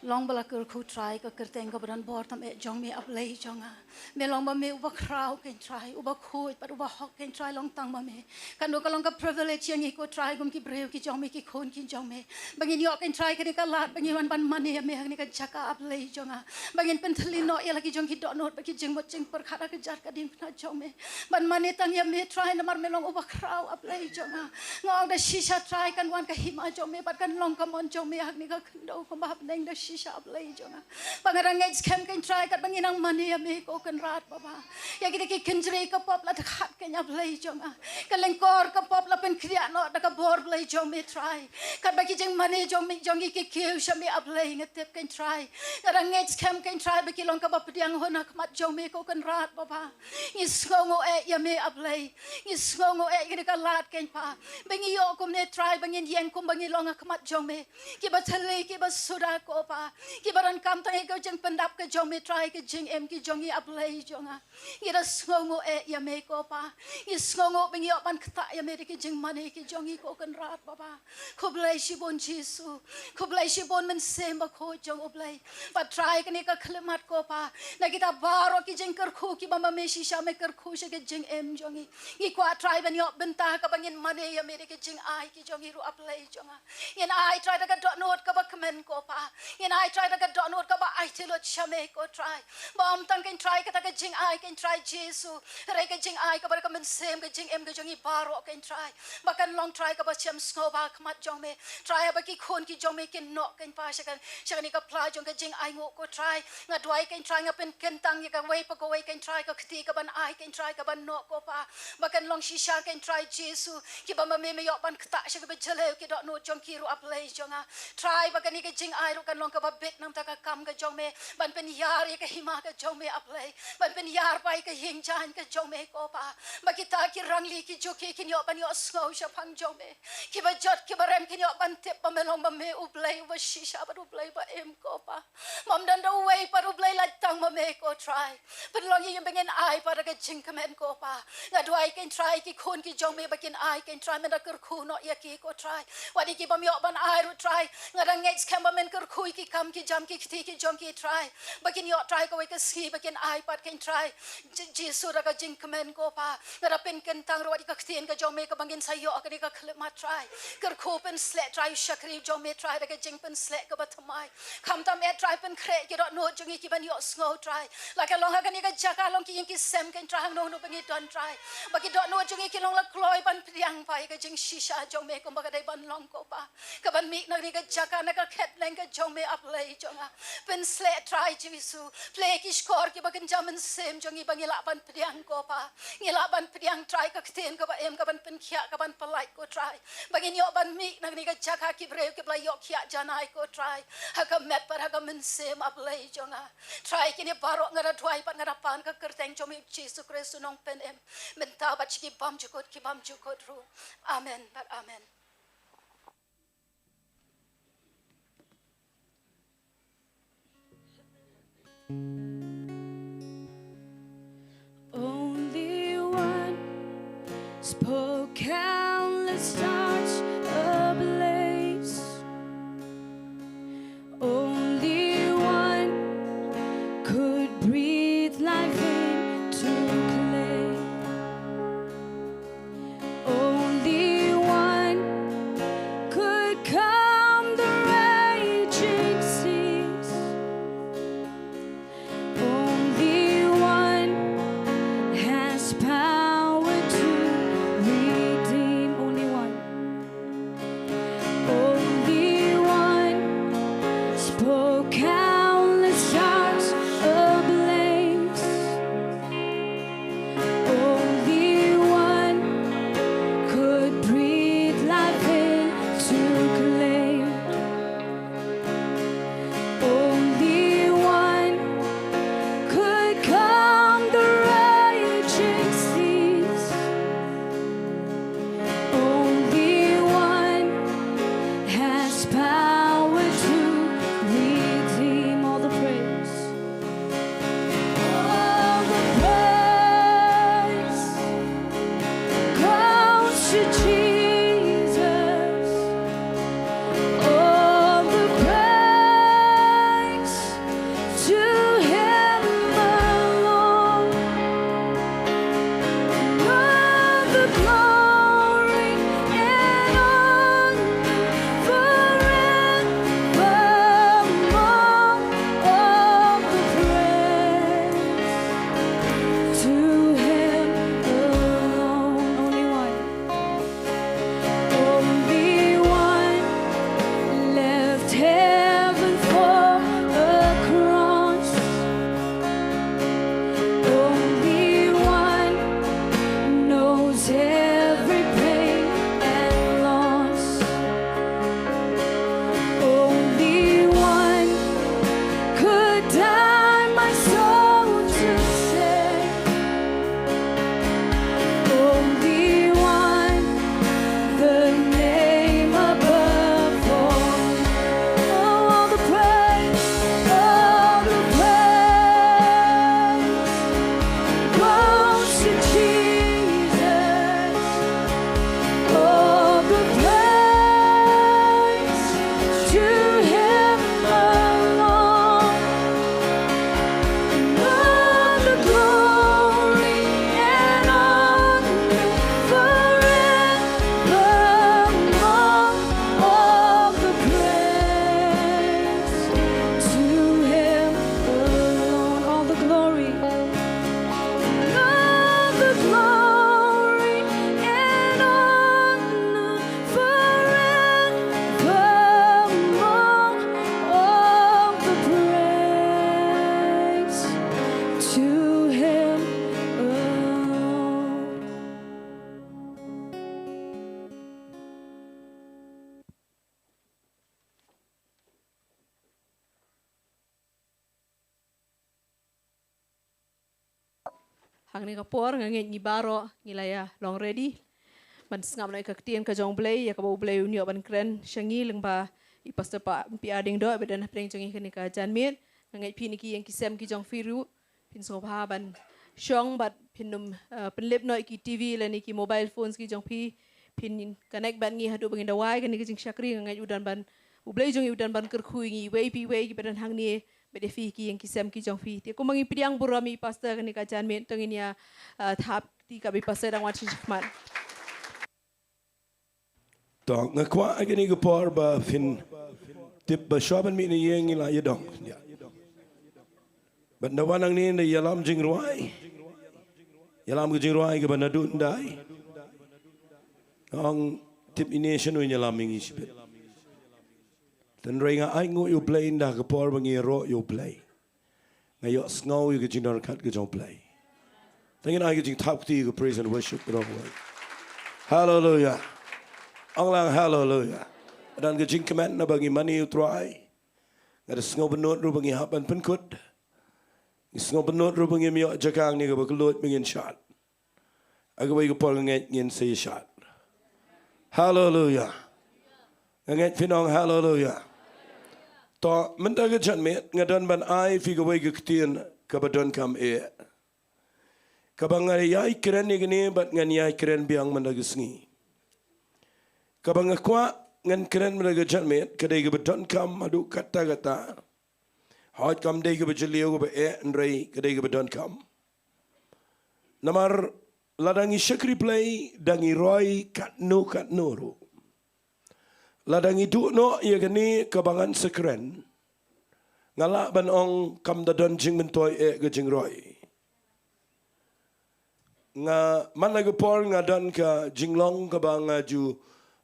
Long ba la kyrkhu Trai ka kyrteng kaba don bor tam eh jong me A Blei jong nga. Me long ba me uba khraw keiñ Trai, uba khuid bad uba hok keiñ Trai, long tang ba me. Kano ka long ka privilege ïa ngi ko Trai kum ki briew ki jong me, ki khun ki jong me. Ba ngin ïoh keiñ Trai kane ka lad ba ngin wan ban mane ïa me ha kane ka jaka A Blei jong nga. Ba ngin pynthylli noh ïa la ki jong ki dohnud bad ki jingmut jingpyrkhat ha ka jaka ding na jong me. Ban mane tang ïa me Trai namar me long uba khraw A Blei jong nga. Nga ong da shisha Trai kan wan ka hima jong me bad kan long ka mon jong me ha kane ka khyndew kumba hapdeng da shisha A Blei jong nga. Ba nga dang ngeit skhem keiñ Trai katba ngi nang mane ïa me ko Kynrad Baba. Ïa kita ki kynjri ka pop la dkhat keiñ A Blei jong nga. Ka lyngkor ka pop la pynkhiah noh da ka bor Blei jong me Trai. Katba ki jingmane jong me jong ngi ki kiew sha me A Blei nga tip keiñ Trai. Nga dang ngeit skhem keiñ Trai ba ki long kaba pdiang hun ha khmat jong me ko Kynrad Baba. Ngi sngewnguh eh ïa me A Blei. Ngi sngewnguh eh ïa ka lad keiñ Pa. Ba ngi ïoh kumne Trai ba ngin ïeng kumba ngi long ha khmat jong me. Kiba thylli kiba suda ko Pa. Kiba donkam tang ïa ka jingpyndap ka jong me Trai ka jingim ki jong ngi A Blei jong nga. Ngi da sngewnguh eh ïa me ko Pa. Ngi sngewnguh ba ngi ïoh ban ktah ïa me da ki jingmane ki jong ngi ko Kynrad Baba. Khublei shibun Jisu. Khublei shibun Mynsiem Bakhuid jong U Blei. Bad Trai kane ka khyllipmat ko Pa. Na kita baroh ki jingkyrkhu kiba ma me shisha me kyrkhu sha ka jingim jong ngi. Ngi kwah Trai ban ïoh bynta kaba ngin mane ïa me da ki jingai ki jong ngi ruh A Blei jong nga. Ngin ai Trai da ka dohnud kaba kmen ko Pa. Ngin ai Trai da ka dohnud kaba aiti lut sha me ko Trai. Ba ym tang keiñ Trai kata ka jingai keiñ Trai Jisu. Hynrei ka jingai kaba da ka mynsiem ka jingim ka jong ngi baroh keiñ Trai. Ba kan long Trai kaba shem sngewbha ha khmat jong me. Trai haba ki khun ki jong me kin noh keiñ Pa sha kan sha kane ka pla jong ka jingainguh ko Trai. Nga duwai keiñ Trai nga pynkyntang ïa kawei pa kawei keiñ Trai ka kti kaban ai keiñ Trai kaban noh ko Pa. Ba kan long shisha keiñ Trai Jisu. Kiba ma me me ïoh ban ktah sha kaba jylliew ki dohnud jong ki ruh A Blei jong nga. Trai ba kane ka jingai ruh kan long kaba bit na ka bynta ka kam ka jong me. Ban pynïar ïa ka hima ka jong me A Blei. Ban pynïar ba ïa ka ïing jaiñ ka jong me ko Pa. Ba kita ki rangli ki juki kin ïoh ban ïohsngew shaphang jong me. Kiba jot kiba rem kin ïoh ban tip ba me long ba me U Blei uba shisha bad U Blei ba im ko Pa. Ym don da uwei pat U Blei lait tang ma me ko Trai. Pynlong ïa ngi ba ngin ai pat da ka jingkmen ko Pa. Nga duwai keiñ Trai ki khun ki jong me ba kin ai keiñ Trai men da kyrkhu noh ïa ki ko Trai. Wat ïa ki bym ïoh ban ai ruh Trai. Nga dang ngeit skhem ba men kyrkhu ïa ki kam ki jam ki kti ki jong ki Trai. Ba kin ïoh Trai kawei ka sngi ba kin ai pat keiñ Trai. Je- Jisu da ka jingkmen ko Pa. Nga da pynkyntang ruh wat ïa ka ktien ka jong me kaba ngin sa ïoh ha kane ka khyllipmat Trai. Kyrkhu pynsleh Trai u shakri jong me Trai da ka jingpynsleh kaba thymmai. Khamtam eh Trai pynkhreh ki dohnud jong ngi kiban ïohsngew Trai. La ka long ha kane ka jaka long ki ïing ki sem keiñ Trai hangno hangno ba ngi don Trai. Ba ki dohnud jong ngi ki long la kloi ban pdiang Pa ïa ka jingshisha jong me kumba ka dei ban long ko Pa. Kaban mih na kane ka jaka na ka khetleng ka jong me A Blei jong nga. Pynsleh Trai Jisu. Plie ki shkor kiba kynja mynsiem jong ngi ba ngi lah ban pdiang ko Pa. Ngi lah ban pdiang Trai ka ktien kaba im kaban pynkhiah kaban pyllait ko Trai. Ba ngin ïoh ban mih na kane ka jaka ki briew kiba la ïoh khiah janai ko Trai. Ha ka met bad ha ka mynsiem A Blei jong nga. Trai kine baroh nga da duwai bad nga da pan ha ka kyrteng jong me Jisu Khrist u nongpynim. Mynta bad sha ki bymjukut ki bymjukut ruh. Amen bad amen. Life into clay. Only one could calm the raging seas. Only one has power to redeem. Only one. Only one spoke countless stars ablaze. Only one could breathe life into clay. Only one could calm the raging seas. Only one has power to redeem. All the praise. All the praise goes to Jesus. All the praise to him alone. All the glory and honor forevermore. All the praise to him alone. Only one. Only one left heaven for a cross. Only one knows every pain and loss. Only one could die my soul to save. Only one, the name above all. Oh, all the praise, all the praise goes to Jesus. All the praise to him alone. All the glory and honor forevermore. All the praise to him alone. All the glory. All the glory and honor forevermore. All the praise to him alone. Hangne ka por nga ngeit ngi baroh ngi la ïa long ready ban sngap noh ïa ka ktien ka jong U Blei, ïa kaba U Blei un ïoh ban kren sha ngi lyngba i Pastor Pa, P R Diengdoh, ba don hapdeng jong ngi kane ka janmiet. Nga ngeit phi na ki ïing ki sem ki jong phi ruh phin sngewbha ban shong bad phin ym, eh, pynlip noh ïa ki T V lane ki mobile phones ki jong phi. Phin connect bad ngi haduh ba ngin da wai kane ka jingshakri. Nga ngeit u don ban, U Blei jong ngi u don ban kyrkhu ïa ngi iwei pa iwei kiba don hangne, bad ïa phi ki ïing ki sem ki jong phi. Te kumba ngi pdiang burom ïa i Pastor kane ka janmiet, to ngin ïa, eh, thap kti katba i Pastor dang wan sha shakhmat. To, nga kwah ha kane ka por ba phin tip ba shuwa ban mih na ïing ngi la ïadong. Bad nda wan hangne nda ïalam jingrwai, ïalam ka jingrwai kaba naduh hyndai. Nga ong tip ine shano ïalam ïa ngi shibit. Tang hynrei nga ainguh ïa U Blei nda ka por ba ngi ïaroh ïa U Blei. Nga ïohsngew ïa ka jingdon ryngkat ka jong U Blei. Te ngin ai ka jingthap kti ka praise and worship ka jong U Blei. Hallelujah. Ong lang hallelujah. Don ka jingkmen naba ngi mane ïa U Trai. Nga da sngewbynnud ruh ba ngi hap ban pynkut. Ngi sngewbynnud ruh ba ngim ïoh jaka hangne kaba kylluid ba ngin shad. Ha kawei ka por nga ngeit ngin sa ïa shad. Hallelujah. Nga ngeit phin ong hallelujah. To, mynta ka janmiet nga don ban ai phi kawei ka ktien kaba donkam eh, kaba nga ïai kren ïa kane bad ngan ïai kren biang mynta ka sngi. Kaba nga kwah ngan kren mynta ka janmiet ka dei kaba donkam haduh katta katta. Hooid, kam dei kaba jylliew kaba eh, hynrei ka dei kaba donkam. Namar lada ngi shakri Blei da ngi roi katno katno ruh, lada ngi duh noh ïa kane kaba ngan sa kren, nga lah ban ong kam da don jingmyntoi eh ka jingroi. Nga, man la ka por nga don ka jinglong kaba nga ju,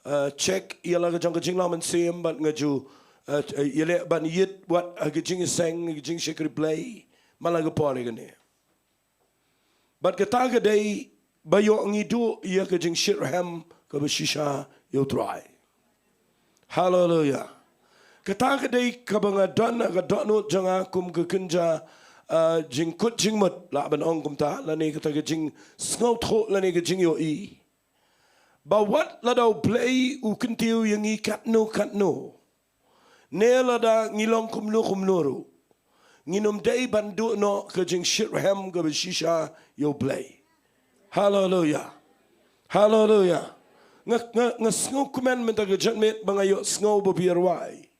eh, check ïa la ka jong ka jinglong mynsiem, bad nga ju, eh, ïaleh ban ïit wat ha ka jingïaseng, ka jingshakri Blei, man la ka por ïa kane. Bad kata ka dei ba ïoh ngi duh ïa ka jingshitrhem kaba shisha ïa U Trai. Haleluya. Kata ka dei kaba nga don ha ka dohnud jong nga kum ka kynja, ah, jingkut jingmut, lah ban ong kumta, lane kata ka jingsngewthuh lane ka jingïohi, ba wat lada U Blei u kyntiew ïa ngi katno katno, ne lada ngi long kumno kumno ruh, ngin ym dei ban duh noh ka jingshitrhem kaba shisha ïa U Blei. Haleluya. Haleluya. Nga, nga, nga sngewkmen mynta ka janmiet ba nga ïohsngew ba phi ïa rwai.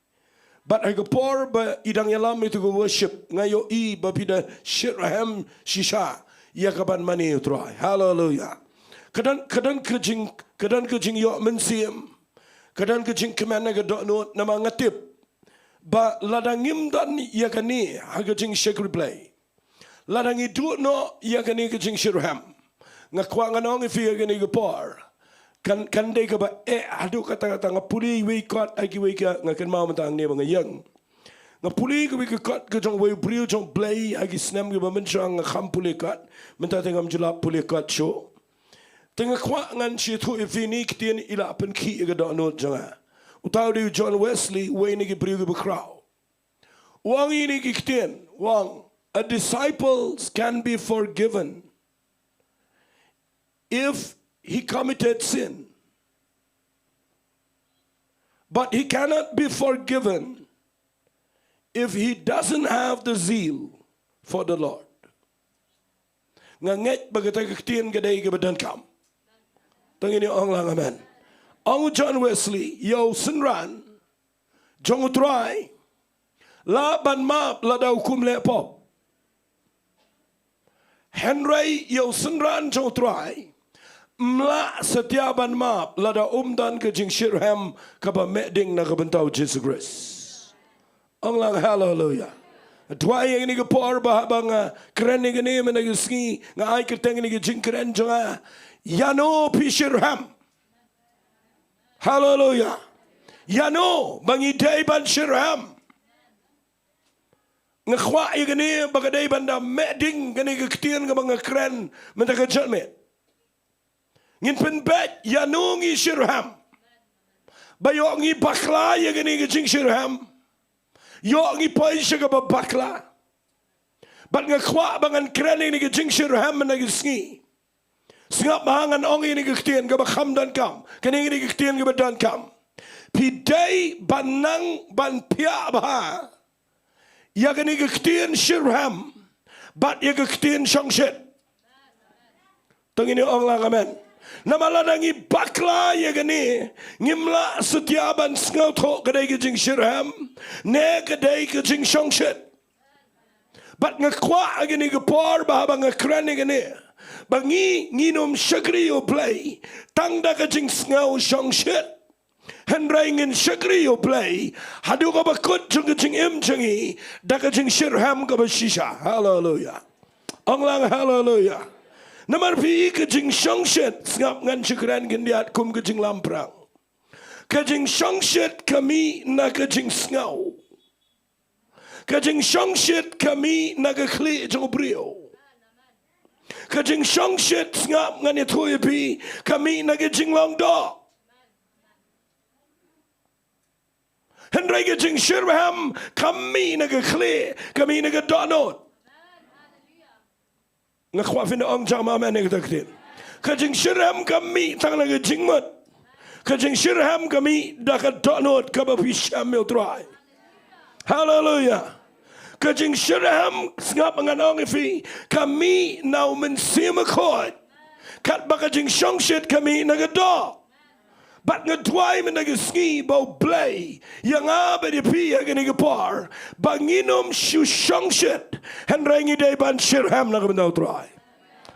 Bad ha ka por ba i dang ïalam ïa kata ka worship, nga ïohi ba phi da shitrhem shisha ïa ka ban mane ïa U Trai. Haleluya. Ka don, ka don ka jing, ka don ka jingïoh mynsiem, ka don ka jingkmen ha ka dohnud, namar nga tip ba lada ngim don ïa kane ha ka jingshakri Blei, lada ngi duh noh ïa kane ka jingshitrhem, nga kwah ngan ong ïa phi ha kane ka por, kan, kan dei kaba eh haduh katta katta. Nga pule iwei i kot ha kiwei ka, nga kynmaw mynta hangne ba nga ïeng, nga pule kawei ka kot ka jong uwei u briew jong U Blei ha ki snem kiba mynshwa, nga kham pule kot. Mynta te ngam ju lah pule kot shuh. Te nga kwah ngan sa ïathuh ïa phi ine i ktien, i la pynkhih ïa ka dohnud jong nga. Uta u dei u John Wesley, uwei na ki briew kiba khraw. U ong ine i ktien, u ong, "A disciple can be forgiven if he committed sin, but he cannot be forgiven if he doesn't have the zeal for the Lord." Nga ngeit ba kata ka ktien ka dei kaba donkam. To ngin ong lang amen. Ong u John Wesley, ïa u synran jong U Trai lah ban map lada u kum leh pop. Hynrei ïa u synran jong U Trai ym lah satia ban map lada um don ka jingshitrhem kaba meh ding na ka bynta U Jisu Khrist. Ong lang haleluya. Duwai ïa kane ka por ba haba nga kren ïa kane mynta ka sngi, nga ai kyrteng ïa kane ka jingkren jong nga, ïano phi shitrhem. Haleluya. Ïano ba ngi dei ban shitrhem. Nga kwah ïa kane ba ka dei ban da meh ding kane ka ktien kaba nga kren mynta ka janmiet. Ngin pynbeit ïano ngi shitrhem. Ba ïoh ngi bakla ïa kane ka jingshitrhem. Ïoh ngi poi sha kaba bakla. Bad nga kwah ba ngan kren ïa kane ka jingshitrhem mynta ka sngi. Sngap bha, ngan ong ïa kane ka ktien kaba kham donkam. Kane, kane ka ktien kaba donkam. Phi dei ban nang ban phiah bha ïa kane ka ktien shitrhem bad ïa ka ktien shongshit. To ngin ong lang amen. Namar lada ngi bakla ïa kane, ngim lah satia ban sngewthuh ka dei ka jingshitrhem ne ka dei ka jingshongshit. Bad nga kwah ha kane ka por ba haba nga kren ïa kane, ba ngi ngin ym shakri ïa U Blei tang da ka jingsngew shongshit. Hynrei ngin shakri ïa U Blei haduh kaba kut jong ka jingim jong ngi da ka jingshitrhem kaba shisha. Haleluya. Ong lang haleluya. Namar phi, ka jingshongshit, sngap, ngan sa kren khyndiat kum ka jinglamphrang. Ka jingshongshit ka mih na ka jingsngew. Ka jingshongshit ka mih na ka khlieh jong u briew. Ka jingshongshit, sngap, ngan ïathuh ïa phi, ka mih na ka jinglong doh. Hynrei ka jingshitrhem ka mih na ka khlieh, ka mih na ka dohnud. Nga kwah phin ong jam amen ïa kata ka ktien. Ka jingshitrhem kam mih tang na ka jingmut. Ka jingshitrhem ka mih da ka dohnud kaba phi shem ïa u Trai. Haleluya. Ka jingshitrhem, sngap, ngan ong ïa phi, ka mih na u Mynsiem Bakhuid. Katba ka jingshongshit ka mih na ka doh. Bad nga duwai mynta ka sngi ba U Blei ïa nga bad ïa phi ha kane ka por ba ngin ym shu shongshit, hynrei ngi dei ban shitrhem na ka bynta U Trai.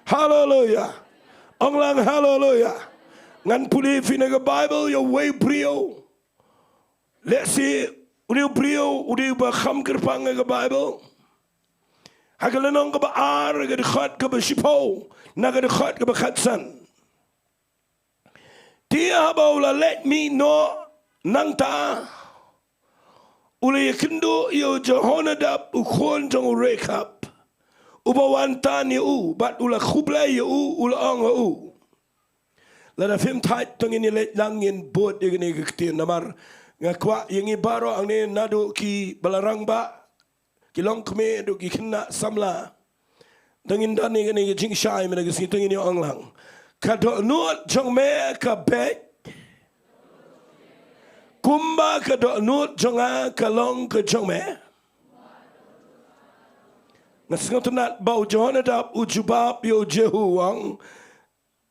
Haleluya. Ong lang haleluya. Ngan pule ïa phi na ka Baibl ïa uwei u briew. Lehse une u briew u dei uba kham kyrpang ha ka Baibl. Ha ka lynnong kaba ar, ha ka dkhot kaba shiphew na ka dkhot kaba khatsan. Te haba u la leit mih noh nangta, u la ïakynduh ïa u Jehonadab u khun jong u Rekhab, uba wan tan ïa u, bad u la khublei ïa u, u la ong ha u. Lada phim thait to ngin ïa leit lang, ngin bud ïa kane ka ktien namar nga kwah ïa ngi baroh hangne, naduh kiba la rangbah, ki longkmie, haduh ki khynnah samla. To ngin don ïa kane ka jingshai mynta ka sngi, to ngin ïa ong lang. Ka dohnud jong me ka beit kumba ka dohnud jong nga ka long ka jong me. Nga sngewtynnat ba u Jehonadab u jubab ïa u Jehu u ong,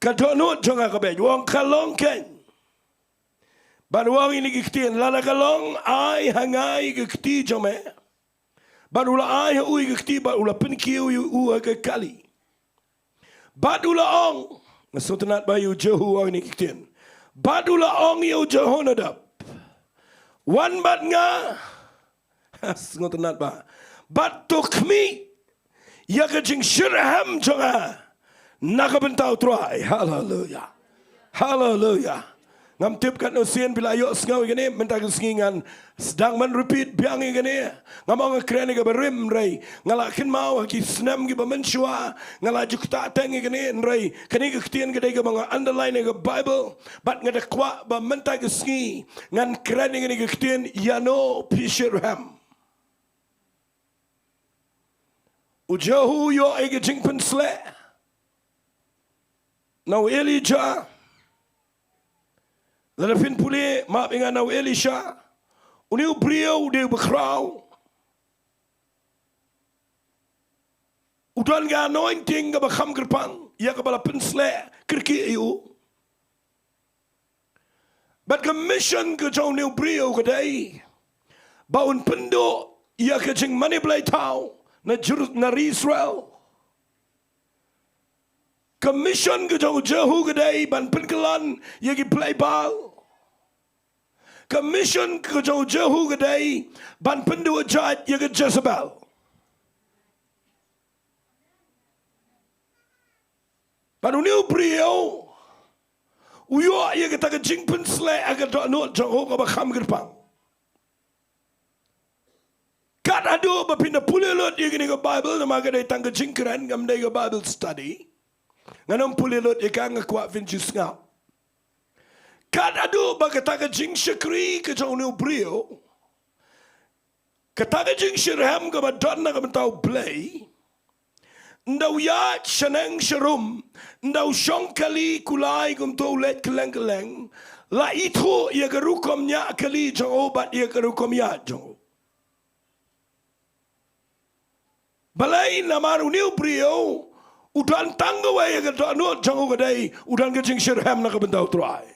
ka dohnud jong nga ka beit. U ong ka long keiñ. Bad u ong ïa kine ki ktien, lada ka long, ai ha nga ïa ka kti jong me. Bad u la ai ha u ïa ka kti, bad u la pynkiew ïa u ha ka kali. Bad u la ong, nga sngewtynnat ba ïa u Jehu u ong ïa kine ki ktien. Bad u la ong ïa u Jehonadab, wan bad nga. Sngewtynnat ba. Bad to khmih ïa ka jingshitrhem jong nga na ka bynta U Trai. Haleluya. Haleluya. Ngam tip katno sien phi la ïohsngew ïa kane, mynta ka sngi ngan sdang ban repeat biang ïa kane. Ngam ong nga kren ïa kaba rim, hynrei nga la kynmaw ha ki snem kiba mynshuwa nga la ju ktah teng ïa kane, hynrei kane ka ktien ka dei kaba nga underline ha ka Baibl. Bad nga da kwah ba mynta ka sngi ngan kren ïa kane ka ktien, ïano phi shitrhem. U Jehu u ïoh ïa ka jingpynsleh na u Elijah. Lada phin pule, map ïa nga, na u Elisha. Une u briew u dei u bakhraw. U don ka anointing kaba kham kyrpang ïa kaba la pynsleh kyrkieh ïa u. Bad ka mission ka jong une u briew ka dei ba un pynduh ïa ka jingmane blei thaw na Jeru-, na ri Israel. Ka mission ka jong u Jehu ka dei ban pynkylla ïa ki blei Baal. Ka mission ka jong u Jehu ka dei ban pynduh jait ïa ka Jezebel. Bad une u briew u ïoh ïa kata ka jingpynsleh ha ka dohnud jong u kaba kham kyrpang. Kat haduh ba phin da pule lut ïa kane ka Baibl, namar ka dei tang ka jingkren, kam dei ka Bible study. Ngan ym pule lut ïa ka, nga kwah phin ju sngap. Kat haduh ba kata ka jingshakri ka jong une u briew, kata ka jingshitrhem kaba don na ka bynta U Blei, ynda u ïaid shaneng sharum, ynda u shong kali kulai kumto u leit kylleng kylleng, la ithuh ïa ka rukom ñiah kali jong u bad ïa ka rukom ïaid jong u. Balei? Namar une u briew u don tang kawei ïa ka dohnud jong u ka dei, u don ka jingshitrhem na ka bynta U Trai.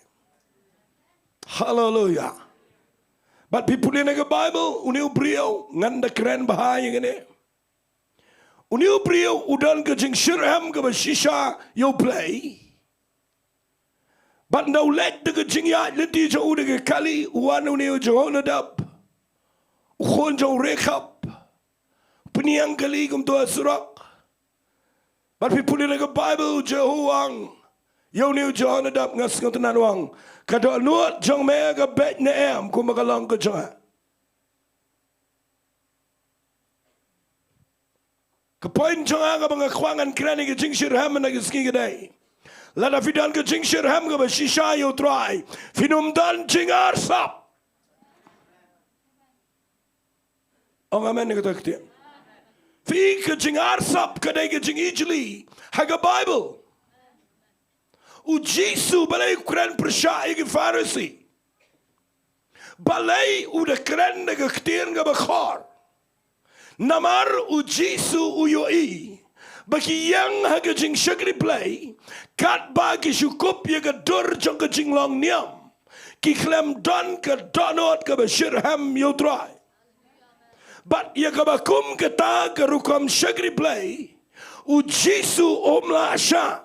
Haleluya. Bad phi pule na ka Baibl, une u briew, ngan da kren bha ïa kane. Une u briew u don ka jingshitrhem kaba shisha ïa U Blei. Bad ynda u leit da ka jingïaid lynti jong u da ka kali, u wan une u Jehonadab, u khun jong u Rekhab, pynïeng kali kumto ha surok. Bad phi pule na ka Baibl, u Jehu u ong ïa une u Jehonadab, nga sngewtynnat, u ong, ka dohnud jong me ka beit ne em kumba ka long ka jong nga? Ka point jong nga kaba nga kwah ngan kren ïa ka jingshitrhem na ka sngi ka dei, lada phi don ka jingshitrhem kaba shisha ïa U Trai, phin ym don jingarsap. Ong amen ïa kata ka ktien. Phi, ka jingarsap ka dei ka jingijli ha ka Baibl. U Jisu balei u kren pyrshah ïa ki Pharisi? Balei u da kren da ka ktien kaba khor? Namar u Jisu u ïohi ba ki ïeng ha ka jingshakri Blei katba ki shu kup ïa ka dur jong ka jinglong niam. Ki khlem don ka dohnud kaba shitrhem ïa u Trai. Bad ïa kaba kum kata ka rukom shakri Blei, u Jisu um lah shah.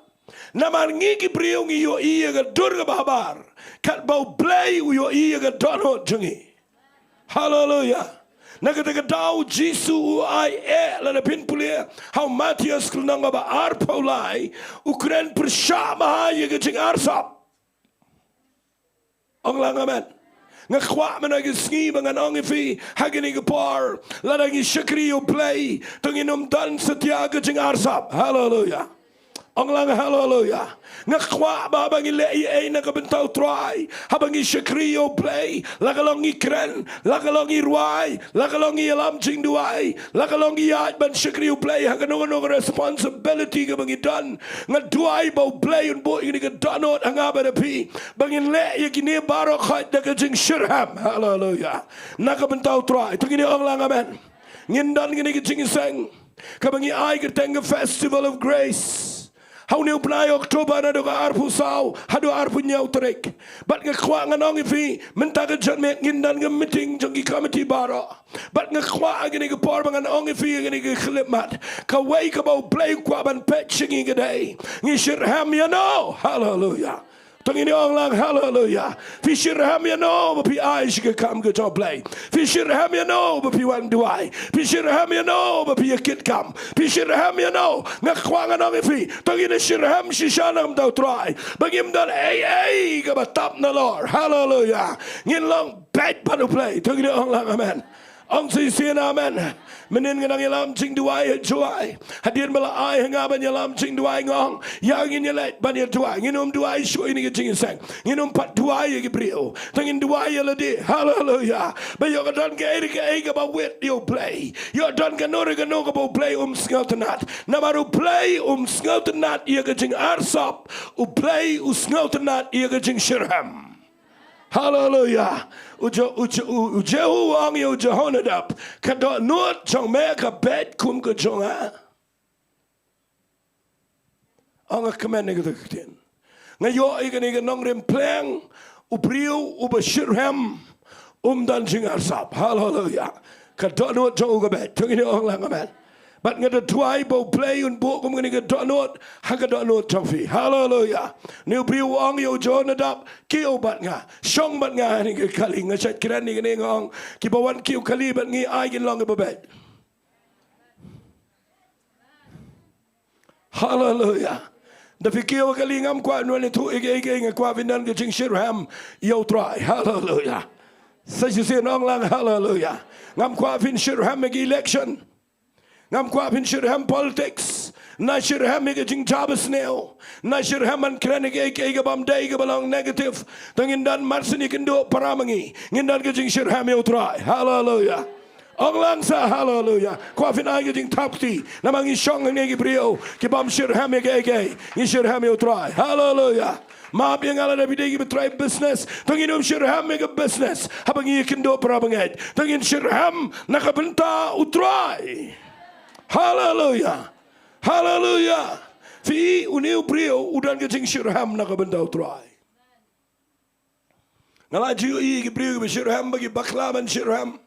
Namar ngi ki briew ngi ïohi ïa ka dur kaba habar, katba u Blei u ïohi ïa ka dohnud jong ngi. Haleluya. Na kata ka daw u Jisu u ai eh, lada phin pule ha u Mathaios ka lynnong kaba arphew lai, u kren pyrshah bha ïa ka jingarsap. Ong lang amen. Nga kwah mynta ka sngi ba ngan ong ïa phi ha kane ka por, lada ngi shakri ïa u Blei, to ngin ym don satia ka jingarsap. Haleluya. Ong lang haleluya. Nga kwah ba haba ngi leh ei ei na ka bynta u Trai, haba ngi shakri ïa u Blei, la ka long ngi kren, la ka long ngi rwai, la ka long ngi ïalam jingduwai, la ka long ngi ïaid ban shakri ïa u Blei ha kano kano ka responsibility kaba ngi don, nga duwai ba u Blei un buh ïa kane ka dohnud ha nga bad ha phi, ba ngin leh ïa kine baroh khoit da ka jingshitrhem. Haleluya. Na ka bynta u Trai. To ngin ong lang amen. Ngin don kane ka jingïaseng kaba ngi ai kyrteng ka Festival of Grace. Ha une u bnai October naduh ka arphew saw haduh arphew hynñiew tarik. Bad nga kwah ngan ong ïa phi, mynta ka janmiet ngin don ka meeting jong ki committee baroh. Bad nga kwah ha kane ka por ba ngan ong ïa phi ha kane ka khyllipmat, kawei kaba u Blei u kwah ban peit sha ngi ka dei, ngi shitrhem ïano? Haleluya. To ngin ong lang haleluya. Phi shitrhem ïano ba phi ai sha ka kam ka jong u Blei? Phi shitrhem ïano ba phi wan duwai? Phi shitrhem ïano ba phi ïa kit kam? Phi shitrhem ïano? Nga kwah ngan ong ïa phi, to ngin shitrhem shisha na ka bynta u Trai, ba ngim don ei ei kaba tap nalor. Haleluya. Ngin long beit bad u Blei. To ngin ong lang amen. Ong shisien amen. Mynnin nga nang ïalam jingduwai ha Jowai, hadien ba la ai ha nga ban ïalam jingduwai, nga ong, ïa ngin ïaleit ban ïaduwai. Ngin ym duwai shuh ïa kane ka jingïaseng. Ngin ym pat duwai ïa ki briew, to ngin duwai ïa lade. Haleluya. Ba ïoh ka don kaei re kaei kaba wit ïa u Blei, ïoh don kano re kano kaba u Blei um sngewtynnat. Namar u Blei um sngewtynnat ïa ka jingarsap. U Blei u sngewtynnat ïa ka jingshitrhem. Haleluya. U Je-, u Je-, u, u Jehu u ong ïa u Jehonadab, ka dohnud jong me ka beit kum ka jong nga. Ong, nga kmen ïa kata ka ktien. Nga ïohi kane ka nongrim pleng, u briew uba shitrhem um don jingarsap. Haleluya. Ka dohnud jong u ka beit. To ngin ong lang amen. Bad nga da duwai ba u Blei un buh kum kane ka dohnud ha ka dohnud jong phi. Haleluya. Une u briew u ong ïa u Jehonadab, kiew bad nga, shong bad nga ha kane ka kali. Nga shait kren ïa kane, nga ong, kiba wan kiew kali bad ngi ai kin long kiba beit. Haleluya. Da phi kiew kali, ngam kwah ban wan ïathuh ïa kiei kiei, nga kwah phin don ka jingshitrhem ïa u Trai. Haleluya. Sa shisien ong lang haleluya. Ngam kwah phin shitrhem ïa ka election. Ngam kwah phin shitrhem politics. Nai shitrhem ïa ka jingjia basniew. Nai shitrhem ban kren ïa kiei kiei kaba ym dei, kaba long negative. To ngin don mar shen ïakynduh para ma ngi, ngin don ka jingshitrhem ïa u Trai. Haleluya. Ong lang sa haleluya. Kwah phin ai ka jingthap kti. Namar ngi shong hangne ki briew ki bym shitrhem ïa kiei kiei. Ngi shitrhem ïa u Trai. Haleluya. Map ïa nga lada phi dei kiba trei business, to ngin ym shitrhem ïa ka business haba ngi ïakynduh para bangeit. To ngin shitrhem na ka bynta u Trai. Haleluya. Haleluya. Phi, une u briew u don ka jingshitrhem na ka bynta u Trai. Nga la ju ïohi ki briew kiba shitrhem ba ki bakla ban shitrhem.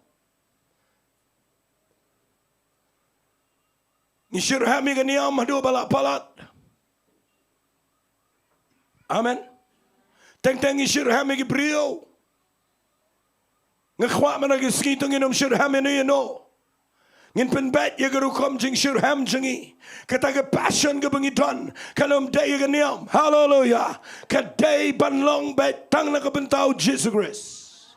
Ngi shitrhem ïa ka niam haduh ba la palat. Amen. Teng teng ngi shitrhem ïa ki briew. Nga kwah mynta ka sngi to ngin ym shitrhem ïano ïano. Ngin pynbeit ïa ka rukom jingshitrhem jong ngi. Kata ka passion kaba ngi don kan ym dei ïa ka niam. Haleluya. Ka dei ban long beit tang na ka bynta u Jisu Khrist.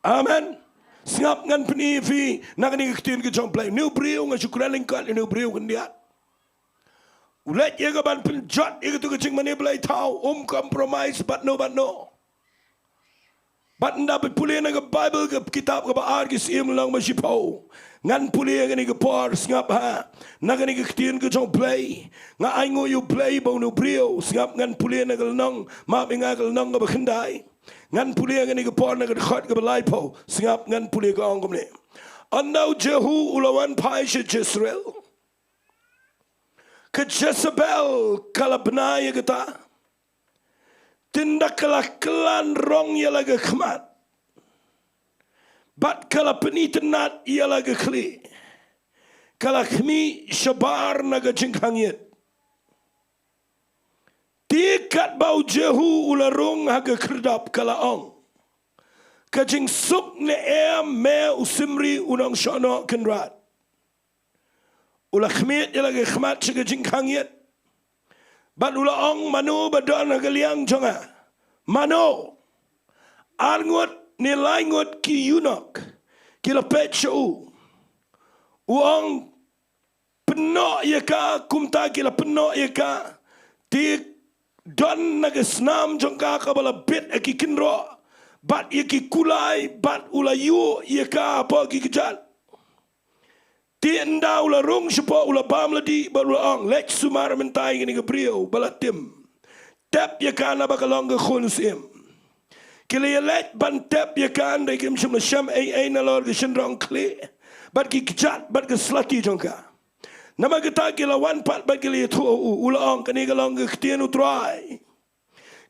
Amen. Sngap, ngan pyni ïa phi na kane ka ktien ka jong u Blei. Une u briew, nga shu kren lyngkot ïa une u briew khyndiat. U leit ïa ka ban pynjot ïa katu ka jingmane blei thaw, um compromise bad no bad no. Bad ynda phi pule na ka Baibl, ka kitab kaba ar Ki Syiem lynnong ba shiphew. Ngan pule ïa kane ka por, sngap ha. Na kane ka ktien ka jong u Blei, nga ainguh ïa u Blei ba une u briew, sngap, ngan pule na ka lynnong, map ïa nga, ka lynnong kaba khyndai. Ngan pule ïa kane ka por na ka dkhot kaba laiphew, sngap, ngan pule, ka ong kumne. Ynda u Jehu u la wan phai sha Jezreel, ka Jezebel ka la bna ïa kata. Tynda ka la klan rong ïa la ka khmat, bad ka la pyni tynnat ïa la ka khlieh, ka la khmih shabar na ka jingkhang ïit. Te katba u Jehu u la rung ha ka khyrdop, ka la ong, ka jingsuk ne em me u Simri u nongshonok kynrad? U la khmih ïa la ka khmat sha ka jingkhang ïit, bad u la ong, mano ba don ha ka liang jong nga? Mano? Ar ngut ne lai ngut ki eunuch ki la peit sha u. U ong, pynnoh ïa ka. Kumta ki la pynnoh ïa ka. Te don na ka snam jong ka kaba la bit ïa ki kynroh bad ïa ki kulai, bad u la ïuh ïa ka hapoh ki kjat. Te ynda u la rung shapoh, u la bam la dih bad u la ong, leit sumar mynta ïa kane ka briew ba la tim. Tep ïa ka naba ka long ka khun syiem. Ki la ïaleit ban tep ïa ka, hynrei kim shym la shem ei ei nalor ka shynrong khlieh bad ki kjat bad ka slati jong ka. Namar kata ki la wan pat bad ki la ïathuh ha u. U la ong, kane ka long ka ktien U Trai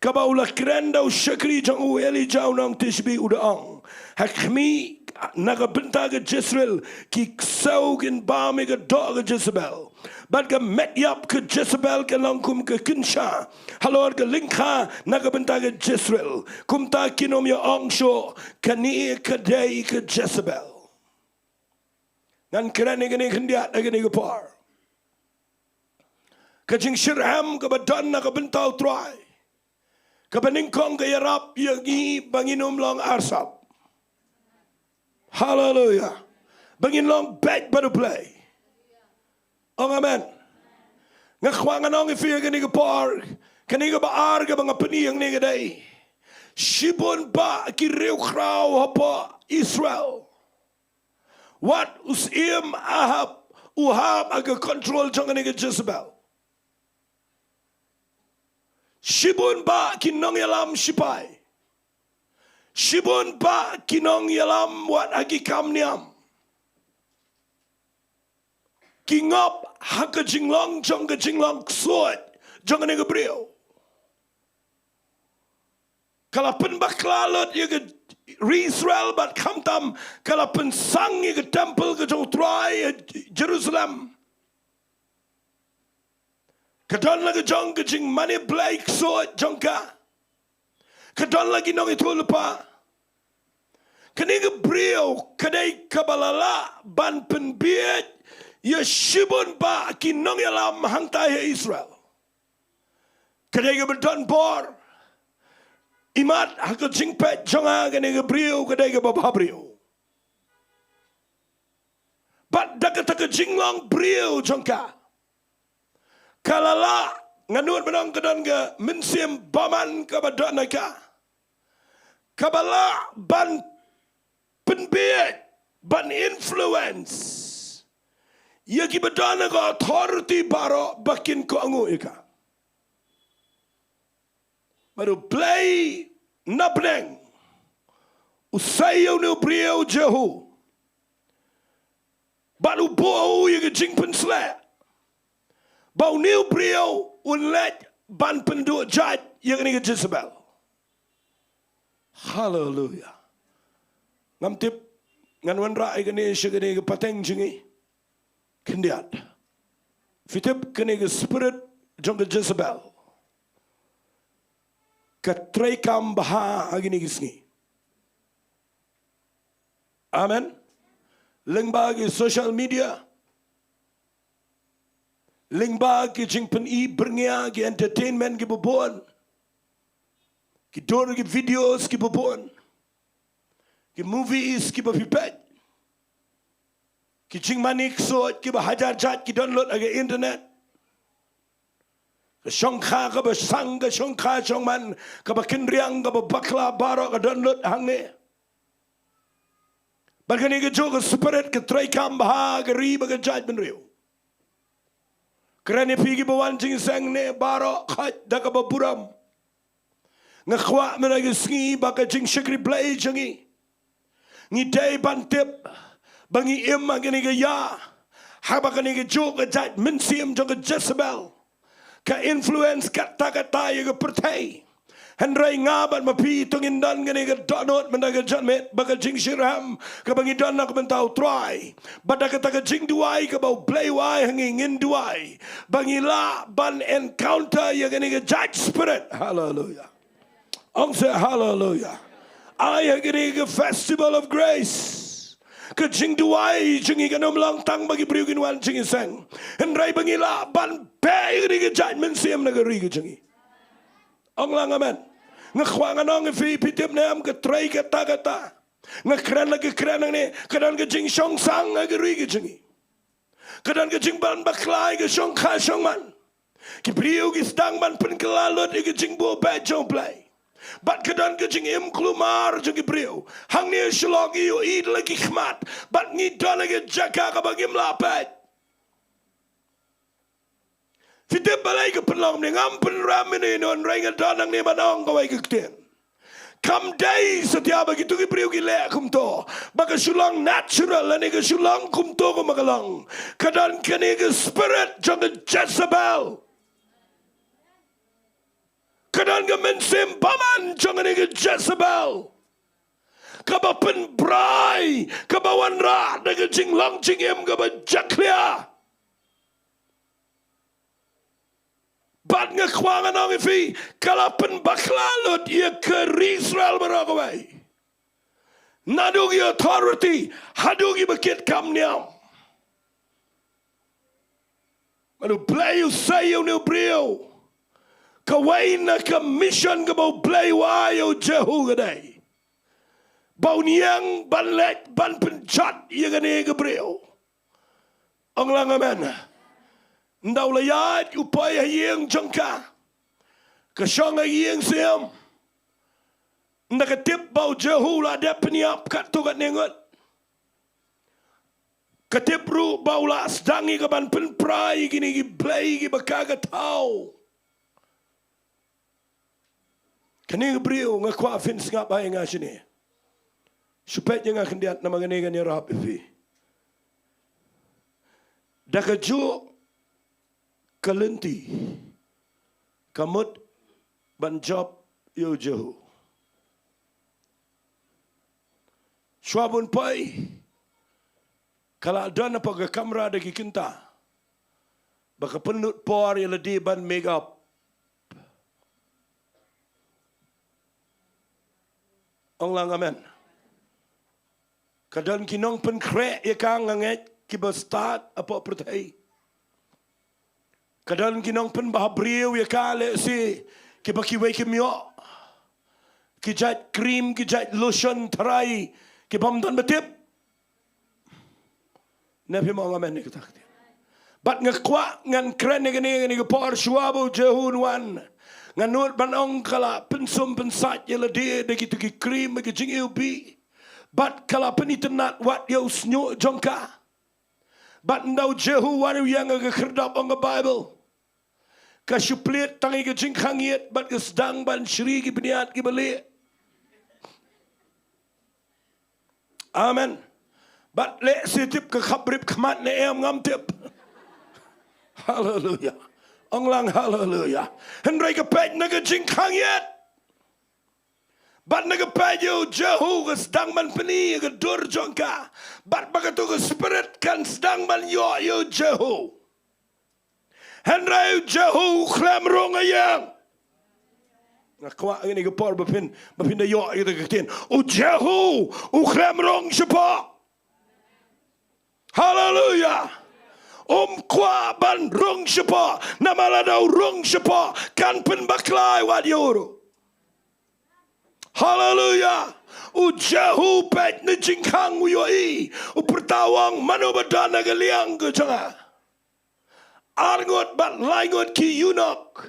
kaba u la kren da u shakri jong u Elijah u nong Tishbi, u da ong, ha khmih na ka bynta ka Jezreel, ki ksew kin bam ïa ka doh ka Jezebel, bad ka met ïap ka Jezebel ka long kum ka kynsha halor ka lyngkha na ka bynta ka Jezreel. Kumta kin ym ïa ong shuh, kane ka dei ka Jezebel. Ngan kren ïa kane khyndiat ha kane ka por. Ka jingshitrhem kaba don na ka bynta U Trai, kaba nyngkong ka ïarap ïa ngi ba ngin ym long arsap. Haleluia. Ba ngin long beit bad U Blei. Ong amen. Nga kwah ngan ong ïa phi ha kane ka por, kane kaba ar kaba nga pyni hangne ka dei, shibun bah ki riewkhraw hapoh Israel, wat u syiem Ahab u hap ha ka control jong kane ka Jezebel. Shibun bah ki nongïalam shipai, shibun bah ki nongïalam wat ha ki kam niam, ki ngop ha ka jinglong jong ka jinglong ksuid jong kane ka briew. Ka la pynbakla lut ïa ka ri Israel bad khamtam ka la pynsang ïa ka temple ka jong U Trai ha Jerusalem. Ka don la ka jong ka jingmane blei ksuid jong ka. Ka don la ki nongïathuhlypa. Kane ka briew ka dei kaba la lah ban pynbieit ïa shibun bah ki nongïalam hangtai ha Israel. Ka dei kaba don bor. Imat ha ka jingpeit jong nga, kane ka briew ka dei kaba bhabriew. Bad da kata ka jinglong briew jong ka, ka la lah, nga nud ban ong ka don ka mynsiem bymman kaba don ha ka, kaba lah ban pynbieit, ban influence ïa kiba don ha ka authority baroh ba kin kohnguh ïa ka. Bad U Blei na bneng u sei ïa une u briew Jehu, bad u buh ha u ïa ka jingpynsleh ba une u briew un leit ban pynduh jait ïa kane ka Jezebel. Haleluia. Ngam tip, ngan wanrah ïa kane sha kane ka pateng jong ngi khyndiat. Phi tip, kane ka spirit jong ka Jezebel ka treikam bha ha kine ki sngi. Amen. Lyngba ki social media, lyngba ki jingpyni byrngia, ki entertainment kiba bun, ki dur, ki videos kiba bun, ki movies kiba phi peit, ki jingmane ksuid kiba hajar jait ki don lut ha ka internet. Ka shongkha kaba sang, ka shongkha shongman, kaba kynriang, kaba bakla, baroh ka don lut hangne. Bad kane kajuh ka spirit ka treikam bha ha ka ri bad ka jaitbynriew. Kren ïa phi kiba wan jingïaseng ne baroh, khot da kaba burom. Nga kwah mynta ki sngi ba ka jingshakri Blei jong ngi, ngi dei ban tip ba ngi im ha kane ka ïa, haba kane kajuh ka jait mynsiem jong ka Jezebel ka influence katta katta ïa ka pyrthei. Hynrei nga bad ma phi to ngin don kane ka dohnud mynta ka janmiet ba ka jingshitrhem kaba ngi don na ka bynta U Trai, bad da kata ka jingduwai kaba U Blei u ai ha ngi, ngin duwai ba ngi lah ban encounter ïa kane ka jait spirit. Haleluia. Ong seh haleluia. Ai ha kane ka Festival of Grace, ka jingduwai jong ngi kan ym long tang ba ki briew kin wan jingïaseng, hynrei ba ngi lah ban beh ïa kane ka jait mynsiem na ka ri ka jong ngi. Ong lang amen. Nga kwah ngan ong ïa phi, phi tip ne em, ka trei kata kata, nga kren la ka kren hangne, ka don ka jingshongsang ha ka ri ka jong ngi. Ka don ka jingban bakla ïa ka shongkha shongman. Ki briew ki sdang ban pynkylla lut ïa ka jingbuh beit jong U Blei. Bad ka don ka jingim kulmar jong ki briew. Hangne Shillong ngi ïohi da la ki khmat bad ngi don ha ka jaka kaba ngim lah peit. Phi tip balei ka pynlong ne? Ngam pynrem ïano ïano, hynrei nga don hangne ban ong kawei ka ktien. Kam dei satia ba kito ki briew ki leh kumto, ba ka shu long natural lane ka shu long kumto kumba ka long. Ka don kane ka spirit jong ka Jezebel. Ka don ka mynsiem bymman jong kane ka Jezebel, kaba pynbrai, kaba wanrah da ka jinglong jingim kaba jakhlia. Bad nga kwah ngan ong ïa phi, ka la pynbakla lut ïa ka ri Israel baroh kawei, naduh ki authority haduh kiba kit kam niam. Bad U Blei u sei ïa une u briew, kawei na ka mission kaba U Blei u ai ïa u Jehu ka dei ba un ïeng ban leit ban pynjot ïa kane ka briew. Ong lang amen. Ynda u la ïaid u poi ha ïing jong ka, ka shong ha ïing siem. Ynda ka tip ba u Jehu u la dep pynïap katto katne ngut, ka tip ruh ba u la sdang ïa ka ban pynpra ïa kine ki blei kiba ka ka thaw. Kane ka briew nga kwah phin sngap ha ïa nga shane. Shu peit ïa nga khyndiat namar kane kan ïarap ïa phi. Da kajuh ka lynti ka mut ban jop ïa u Jehu. Shuwa ba un poi, ka la don hapoh ka kamra da ki kynta ba ka pynlut por ïa lade ban make up. Ong lang amen. Ka don ki nongpynkhreh ïa ka, nga ngeit, kiba stad hapoh pyrthei. Ka don ki nongpynbhabriew ïa ka, lehse kiba kiwei kim ïoh. Ki jait cream, ki jait lotion, tharai kibym don ba tip. Ne phim ong amen ïa kata ka ktien? Bad nga kwah ngan kren ïa kane, ïa kane ka por shuwa ba u Jehu un wan. Nga nud ban ong ka la pynsum pynsait ïa lade da kito ki cream, ki jingiwbih. Bad ka la pynitynnad wat ïa u shñiuh jong ka. Bad ynda u Jehu u wan u ïeng ha ka khyrdop, ong ka Baibl, ka shu plied tang ïa ka jingkhang ïit bad ka sdang ban shri ki bniat kiba lieh. Amen. Bad lehse tip ka khapbrip khmat ne em, ngam tip. Haleluia. Ong lang haleluia. Hynrei ka peit na ka jingkhang ïit. Bad na ka peit ïa u Jehu ka sdang ban pyni ïa ka dur jong ka. Bad ba kato ka spirit kan sdang ban ïoh ïa u Jehu. Hynrei u Jehu u khlem rung ha ïing. Nga kwah ha kane ka por ba phin, ba phin da ïoh ïa kata ka ktien. U Jehu u khlem rung shapoh. Haleluia. Um kwah ban rung shapoh, namar lada u rung shapoh kan pynbakla wat ïa u ruh. Haleluia. U Jehu peit na jingkhang, u ïohi, u pyrta u ong, mano ba don ha ka liang ka jong nga? Ar ngut bad lai ngut ki eunuch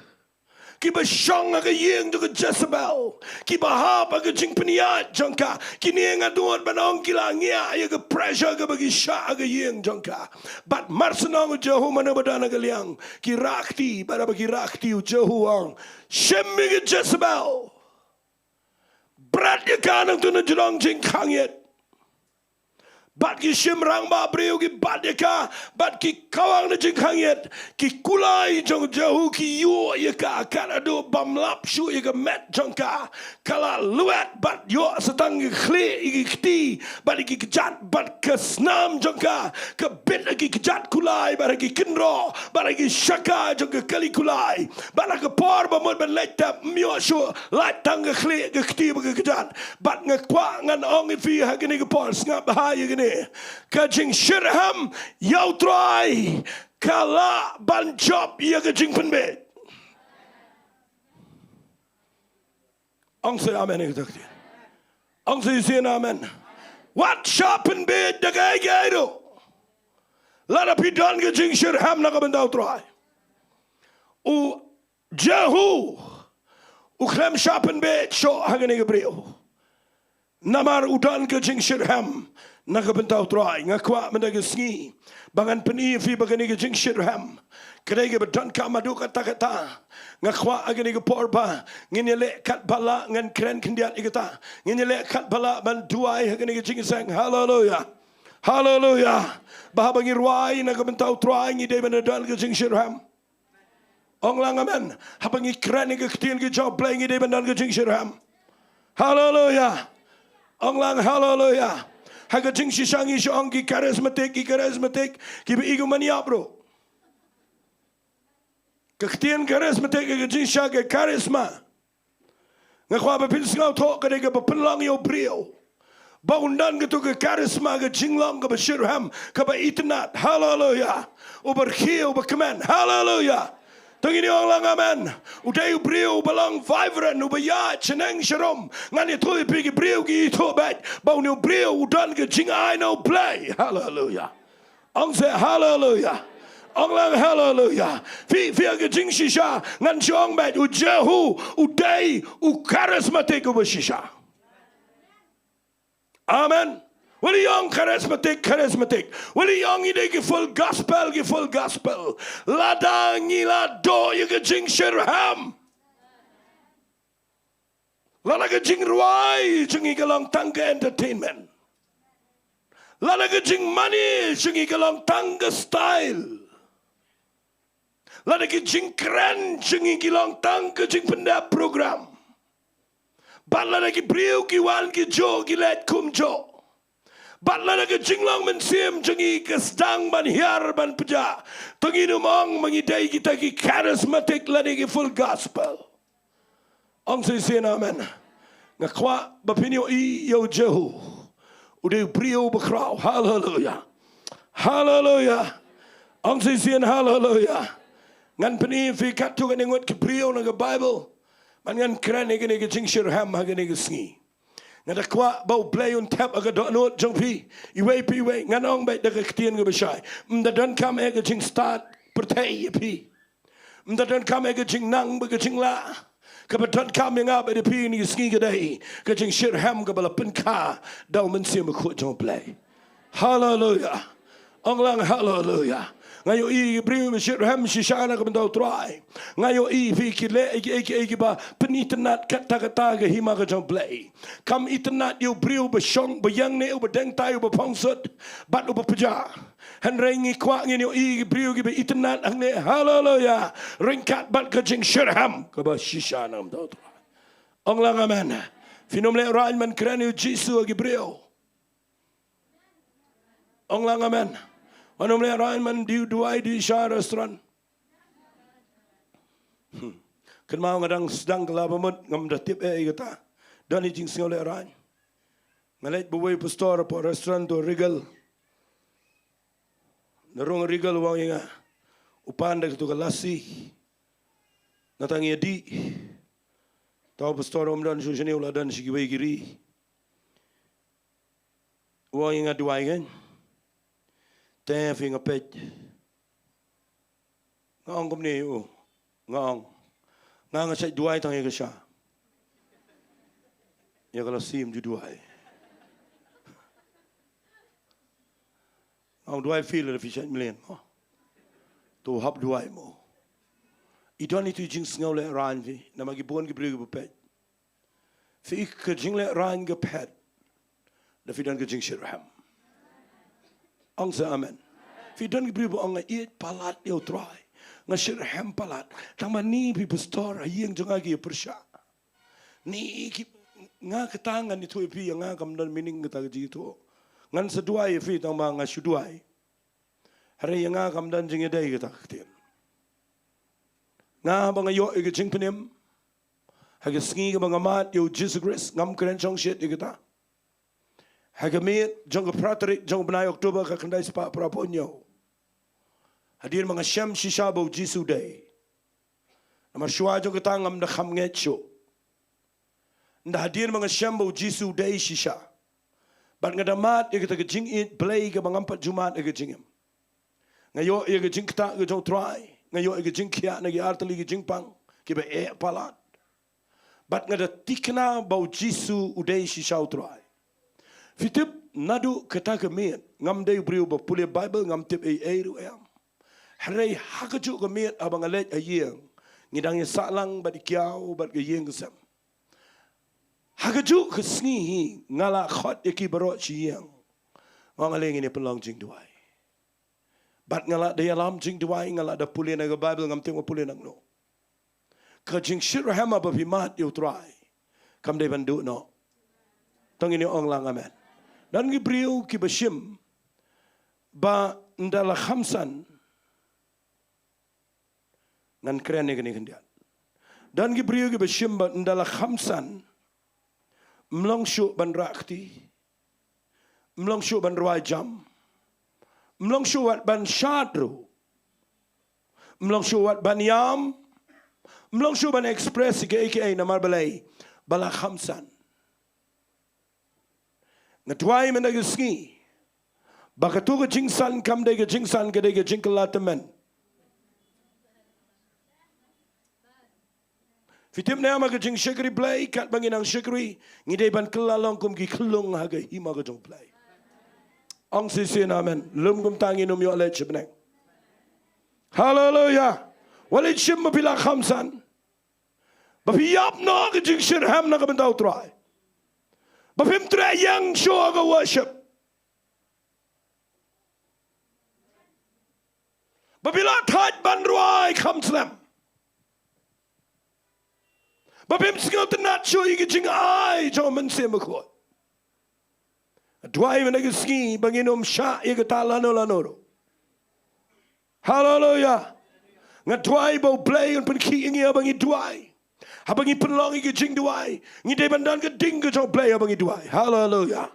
kiba shong ha ka ïing jong ka Jezebel, kiba hap ha ka jingpynïaid jong ka, kine nga nud ban ong ki la ngiah ïa ka pressure kaba ki shah ha ka ïing jong ka. Bad mar shen ong u Jehu, mano ba don ha ka liang? Ki rah kti, bad haba ki rah kti u Jehu u ong, shim ïa ka Jezebel. Bret ïa ka nangta na jrong jingkhang ïit. Bad ki shim rangbah briew ki bat ïa ka, bad ki kawang da jingkhang ïit. Ki kulai jong Jehu ki ïuh ïa ka, kat haduh bam lap shuh ïa ka met jong ka. Ka la luet bad ïoh sa tang ki khlieh ïa ki kti bad ïa ki kjat, bad ka snam jong ka ka bit ha ki kjat kulai bad ha ki kynroh bad ha ki shaka jong ka kali kulai. Bad ha ka por ba mut ban leit tep, ym ïoh shuh, lait tang ka khlieh, ka kti bad ka kjat. Bad nga kwah ngan ong ïa phi ha kane ka por, sngap bha ïa kane. Ka jingshyrkhei ïa U Trai ka lah ban jop ïa ka jingpynbeit. Ong seh amen ïa kata ka ktien. Ong shisien amen. Wat shah pynbeit da kaei kaei ruh, lada phi don ka jingshyrkhei na ka bynta U Trai. U Jehu u khlem shah pynbeit shuh ha kane ka briew, namar u don ka jingshyrkhei na ka bynta U Trai. Nga kwah mynta ka sngi ba ngan pyni ïa phi ba kane ka jingshyrkhei ka dei kaba donkam haduh katta katta. Nga kwah ha kane ka por ba ngin ïaleh katba lah, ngan kren khyndiat ïa kata. Ngin ïaleh katba lah ban duwai ha kane ka jingïaseng. Haleluya. Haleluya. Ba haba ngi rwai na ka bynta U Trai, ngi dei ban don ka jingshyrkhei. Ong lang amen. Haba ngi kren ïa ka ktien ka jong U Blei, ngi dei ban don ka jingshyrkhei. Haleluya. Ong lang haleluya. Ha ka jingshisha ngi shu ong ki charismatic, ki charismatic, kiba i kumba ïap ruh. Ka ktien charismatic ha ka jingshisha ka charisma. Nga kwah ba phin sngewthuh, ka dei kaba pynlong ïa u briew ba un don kato ka charisma, ka jinglong kaba shyrkhei, kaba itynnad. Haleluya. Uba rkhie, uba kmen. Haleluya. To ngin ong lang amen. U dei u briew uba long vibrant, uba ïaid shaneng sharum. Ngan ïathuh ïa phi, ki briew ki ithuh beit ba une u briew u don ka jingai na U Blei. Haleluya. Ong seh haleluya. Ong lang haleluya. Phi, phi ha ka jingshisha, ngan shu ong beit, u Jehu u dei u charismatic uba shisha. Amen. Wat la ong charismatic, charismatic. Wat la ong i dei ki full gospel, ki full gospel. Lada ngi la duh ïa ka jingshyrkhei, lada ka jingrwai jong ngi ka long tang ka entertainment, lada ka jingmane jong ngi ka long tang ka style, lada ki jingkren jong ngi ki long tang ka jingpyndep program, bad lada ki briew ki wan ki juh, ki leit kumjuh, bad lada ka jinglong mynsiem jong ngi ka sdang ban hiar ban pjah, to ngin ym ong ba ngi dei kita ki charismatic lane ki full gospel. Ong shisien amen. Nga kwah ba phin ïohi ïa u Jehu. U dei u briew bakhraw. Haleluya. Haleluya. Ong shisien haleluya. Ngan pyni ïa phi katto katne ngut ki briew na ka Baibl. Bad ngan kren ïa kane ka jingshyrkhei ha kane ka sngi. Nga da kwah ba U Blei un thep ha ka dohnud jong phi iwei pa iwei. Ngan ong beit da ka ktien kaba shai, ym da donkam eh ka jingstad pyrthei ïa phi. Ym da donkam eh ka jingnang bad ka jinglah. Kaba donkam ïa nga bad ïa phi ha kane ka sngi ka dei ka jingshyrkhei kaba la pynkha da U Mynsiem Bakhuid jong U Blei. Haleluya. Ong lang haleluya. Nga ïohi ki briew ba shyrkhei shisha na ka bynta U Trai. Nga ïohi phi ki leh ïa kiei kiei kiba pynitynnad katta katta ka hima ka jong U Blei. Kam itynnad ïa u briew ba shong, ba ïeng ne, uba deng tai, uba phong sut bad uba pjah. Hynrei ngi kwah ngin ïohi ki briew kiba itynnad hangne. Haleluya. Ryngkat bad ka jingshyrkhei kaba shisha na ka bynta U Trai. Ong lang amen. Phin ym lehraiñ ban kren ïa u Jisu ha ki briew. Ong lang amen. Wat nym lehraiñ ban duwai, duwai sha restaurant. Hmm. Kynmaw nga dang sdang kylla ba mut, ngam da tip eh ïa kata. Don i jingsngew lehraiñ. Nga leit bad uwei u pastor hapoh restaurant, to Regal. Na rung Regal, u ong ïa nga, u pan da kato ka lassi. Nangta ngi ïa dih. Uta u pastor um don shuh shane, u la don sha kiwei ki ri. U ong ïa nga, duwai kein? Te phi, nga peit. Nga ong kumne ïa u, nga ong, nga, nga shait duwai tang ïa ka sha. Ïa ka lassi ym ju duwai. Nga ong, duwai phi lada phi shait mlien mo. To hap duwai mo. I don itu i jingsngew lehraiñ phi, namar ki bun ki briew kiba peit. Phi, ka jinglehraiñ ka phet da phi don ka jingshyrkhei. Ong sa amen. Phi don ki briew ba ong nga ïeit palat ïa u Trai. Nga shitrhem palat. Tang ba ni phi pastor ha ïing jong nga ki pyrshah. Ni ki nga kata ngan ïathuh ïa phi ïa nga kam don meaning kata ka jingïathuh. Ngan sa duwai ïa phi tang ba nga shu duwai. Hynrei ïa nga kam don jingïadei kata ka ktien. Nga ba nga ïoh ïa ka jingpynim. Ha ka sngi kaba nga mad ïa u Jisu Khrist ngam kren shongshit ïa kata. Ha ka miet jong ka phra tarik jong u bnai October ka khyndai spah phra phew hynñiew. Hadien ba nga shem shisha ba u Jisu u dei. Namar shuwa jong kata ngam da kham ngeit shuh. Ynda hadien ba nga shem ba u Jisu u dei shisha. Bad nga da mad ïa kata ka jingïeit Blei kaba ngam pat ju mad ïa ka jingim. Nga ïoh ïa ka jingktah ka jong u Trai. Nga ïoh ïa ka jingkhiah na ki artylli ki jingpang kiba eh palat. Bad nga da thikna ba u Jisu u dei shisha u Trai. Phi tip naduh kata ka miet ngam dei u briew ba pule Baibl, ngam tip ei ei ruh em. Hynrei ha kajuh ka miet haba nga leit ha ïing ngi dang ïa sah lang bad i kiaw bad ka ïing ka sem. Ha kajuh ka sngi hi nga la khot ïa ki baroh sha ïing. Nga ong ale ngin ïa pynlong jingduwai. Bad nga la da ïalam jingduwai, nga la da pule na ka Baibl, ngam tip nga pule nangno. Ka jingshitrhem haba phi mad ïa u Trai kam dei ban duh noh. To ngin ïa ong lang amen. Don ki briew kiba shim ba ynda la kham san, ngan kren ïa kane khyndiat. Don ki briew kiba shim ba ynda la kham san ym long shuh ban rah kti, ym long shuh ban rwai jam, ym long shuh wat ban shad ruh, ym long shuh wat ban ïam, ym long shuh ban express ïa kaei kaei namar balei, ba la kham san. Nga duwai mynta ka sngi ba kato ka jingsan kam dei ka jingsan, ka dei ka jingkylla tymmen. Phi tip ne em, ha ka jingshakri Blei, katba ngi nang shakri ngi dei ban kylla long kum ki khyllung ha ka hima ka jong Blei. Ong shisien amen. Lum kumta ngin ym ïoh leit sha bneng. Haleluya. Wat leit shim ba phi la kham san. Ba phi ïap noh ka jingshitrhem na ka bynta u Trai. Ba phim treh ïeng shuh ha ka worship. Ba phi la thait ban rwai kham slem. Ba phim sngewtynnat shuh ïa ka jingai jong u Mynsiem Bakhuid. Duwai mynta ka sngi ba ngin ym shah ïa kata lano lano ruh. Haleluya. Nga duwai ba u Blei un pynkhih ïa ngi haba ngi duwai. Haba ngi pynlong ïa ka jingduwai ngi dei ban don ka ding ka jong u Blei haba ngi duwai. Haleluya.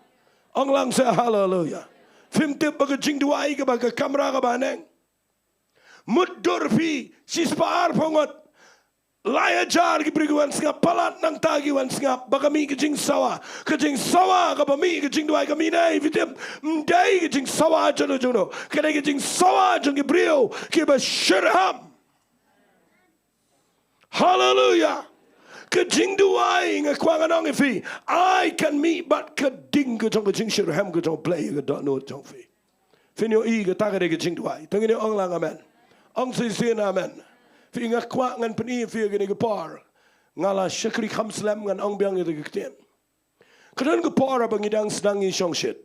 Ong lang sa haleluya. Phim tip ba ka jingduwai kaba ka kamra kaba haneng, mutdur phi shispah arphew ngut, lai hajar ki briew ki wan sngap, palat nangta ki wan sngap, ba ka mih ka jingsawa. Ka jingsawa kaba mih ka jingduwai ka mih ne, phi tip, ym dei ka jingsawa jong u jong u, ka dei ka jingsawa jong ki briew kiba shitrhem. Haleluya. Ka jingduwai nga kwah ngan ong ïa phi, ai kan mih bad ka ding ka jong ka jingshitrhem ka jong u Blei ïa ka dohnud jong phi. Phin ïohi kata ka dei ka jingduwai. To ngin ïa ong lang amen. Ong shisien amen. Phi, nga kwah ngan pyni ïa phi ha kane ka por. Nga la shakri kham slem, ngan ong biang ïa ka ktien. Ka don ka por ba ngi dang sdang ïa shongshit.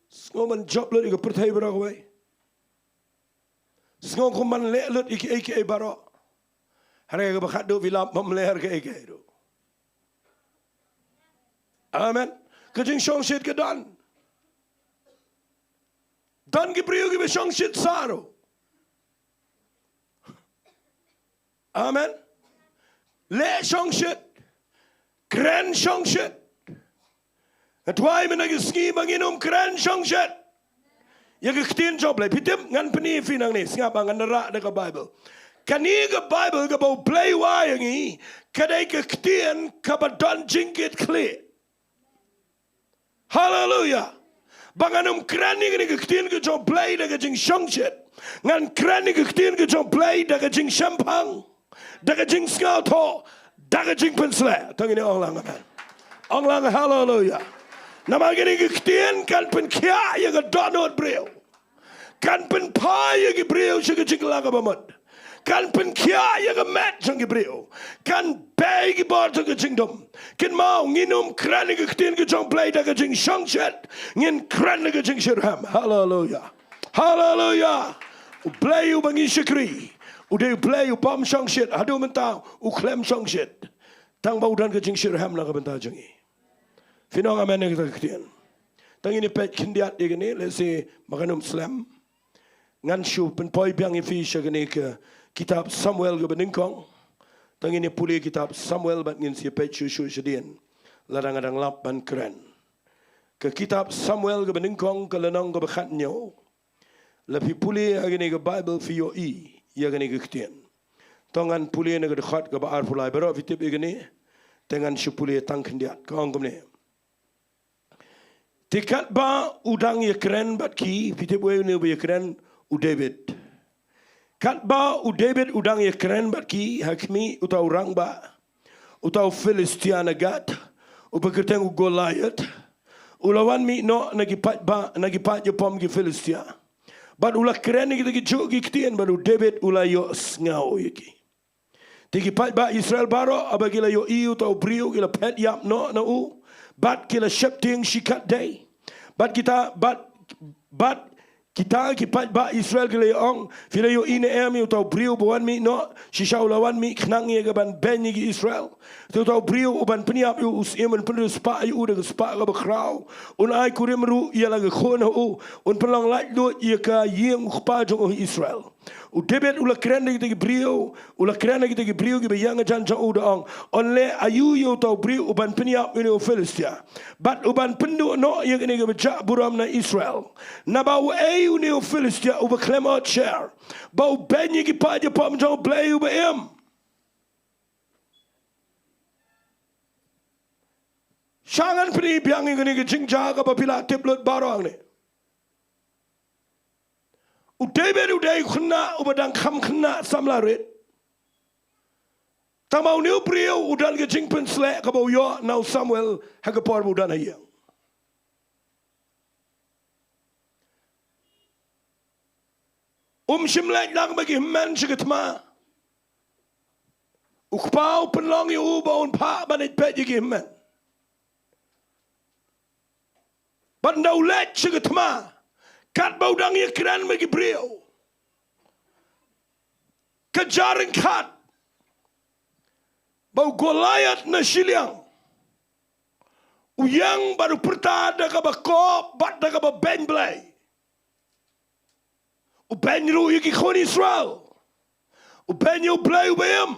Sngew ban jop lut ïa ka pyrthei baroh kawei. Sngew kum ban leh lut ïa kiei kiei baroh. Hynrei kaba khatduh phi lap bym leh kiei kiei ruh. Amen. Ka jingshongshit ka don. Don ki briew kiba shongshit sa ruh. Amen. Leh shongshit. Kren shongshit. Nga duwai mynta ka sngi ba ngin ym kren shongshit. Ïa ka ktien jong u Blei. Phi tip, ngan pyni ïa phi nangne, sngap ba ngan rah da ka Baibl. Kane ka Baibl kaba u Blei u ai ïa ngi, ka dei ka ktien kaba don jingkitkhlieh. Haleluya. Ba ngan ym kren ïa kane ka ktien ka jong u Blei da ka jingshongshit. Ngan kren ïa ka ktien ka jong u Blei da ka jingshemphang, da ka jingsngewthuh, da ka jingpynsleh. To ngin ong lang amen. Ong lang haleluya. Namar kane ka ktien kan pynkhiah ïa ka dohnud briew. Kan pynphai ïa ki briew sha ka jingkylla kaba mut. Kan pynkhiah ïa ka met jong ki briew. Kan bei ki bor jong ka jingdum. Kynmaw, ngin ym kren ïa ka ktien ka jong U Blei da ka jingshongshit. Ngin kren ïa ka jingshitrhem. Haleluya. Haleluya. U Blei uba ngi shakri u dei U Blei u bym shongshit. Haduh mynta u khlem shongshit. Tang ba u don ka jingshitrhem na ka bynta jong ngi. Phin ong amen ïa kata ka ktien. Tang ngin ïa peit khyndiat ïa kane, lehse ma kan ym slem. Ngan shu pynpoi biang ïa phi sha kane ka kitab Samuel kaba nyngkong. Tang ngin ïa pule kitab Samuel bad ngin sa ïa peit shuh shuh shadien. Lada nga dang lap ban kren. Ka kitab Samuel kaba nyngkong ka lynnong kaba khathynñiew. La phi pule ïa kane ka Baibl phi ïohi ïa kane ka ktien. To ngan pule na ka dkhot kaba arphew lai, baroh phi tip ïa kane. Te ngan shu pule tang khyndiat, ka ong kumne. Te katba u dang ïakren bad ki, phi tip uei une uba ïakren? U David. Katba u David u dang ïakren bad ki ha khmih, uta u rangbah, uta u Philistia na Gath, uba kyrteng u Goliath, u la wan mih noh na ki paidbah, na ki paid jong ki Philistia. Bad u la kren ïa kita ki juh ki ktien, bad u David u la ïohsngew ïa ki. Te ki paidbah Israel baroh haba ki la ïohi uta u briew, ki la phet ïap noh na u, bad ki la sheptieng shikatdei. Bad kita, bad, bad kita ki paidbah Israel ki la ïa ong, phi la ïohi ne em ïa uta u briew ba wan mih noh? Shisha u la wan mih khnang ïa kaban beiñ ïa ki Israel. Te uta u briew u ban pynïap ïa u, u syiem un pynriewspah ïa u da ka spah kaba khraw. Un ai kurim ruh ïa la ka khun ha u. Un pynlong laitluid ïa ka ïing u kpa jong u ha Israel. U David u la kren da kita ki briew, u la kren da kita ki briew kiba ïeng hajan jong u da ong, yn leh aïu ïa uta u briew uban pynïap ïa une u Philistia, bad uban pynduh noh ïa kane kaba jah burom na Israel? Naba uei une u Philistia uba khlem ot sher, ba u beiñ ïa ki paid jong U Blei uba im? Sha ngan pyni biang ïa kane ka jingjia kaba phi la tip lut baroh hangne. U David u dei u khynnah uba dang kham khynnah samla rit. Tangba une u briew u don ka jingpynsleh kaba u ïoh na u Samuel ha ka por ba u don ha ïing. Um shym leit lang bad ki hynmen sha ka thma. U kpa u pynlong ïa u ba un phah ban leit peit ïa ki hynmen. Bad ynda u leit sha ka thma, katba u dang ïakren bad ki briew, ka jia ryngkat ba u Goliath na shiliang u ïeng bad u pyrta da kaba kop bad da kaba beiñ Blei. U beiñ ruh ïa ki khun Israel. U beiñ ïa U Blei uba im.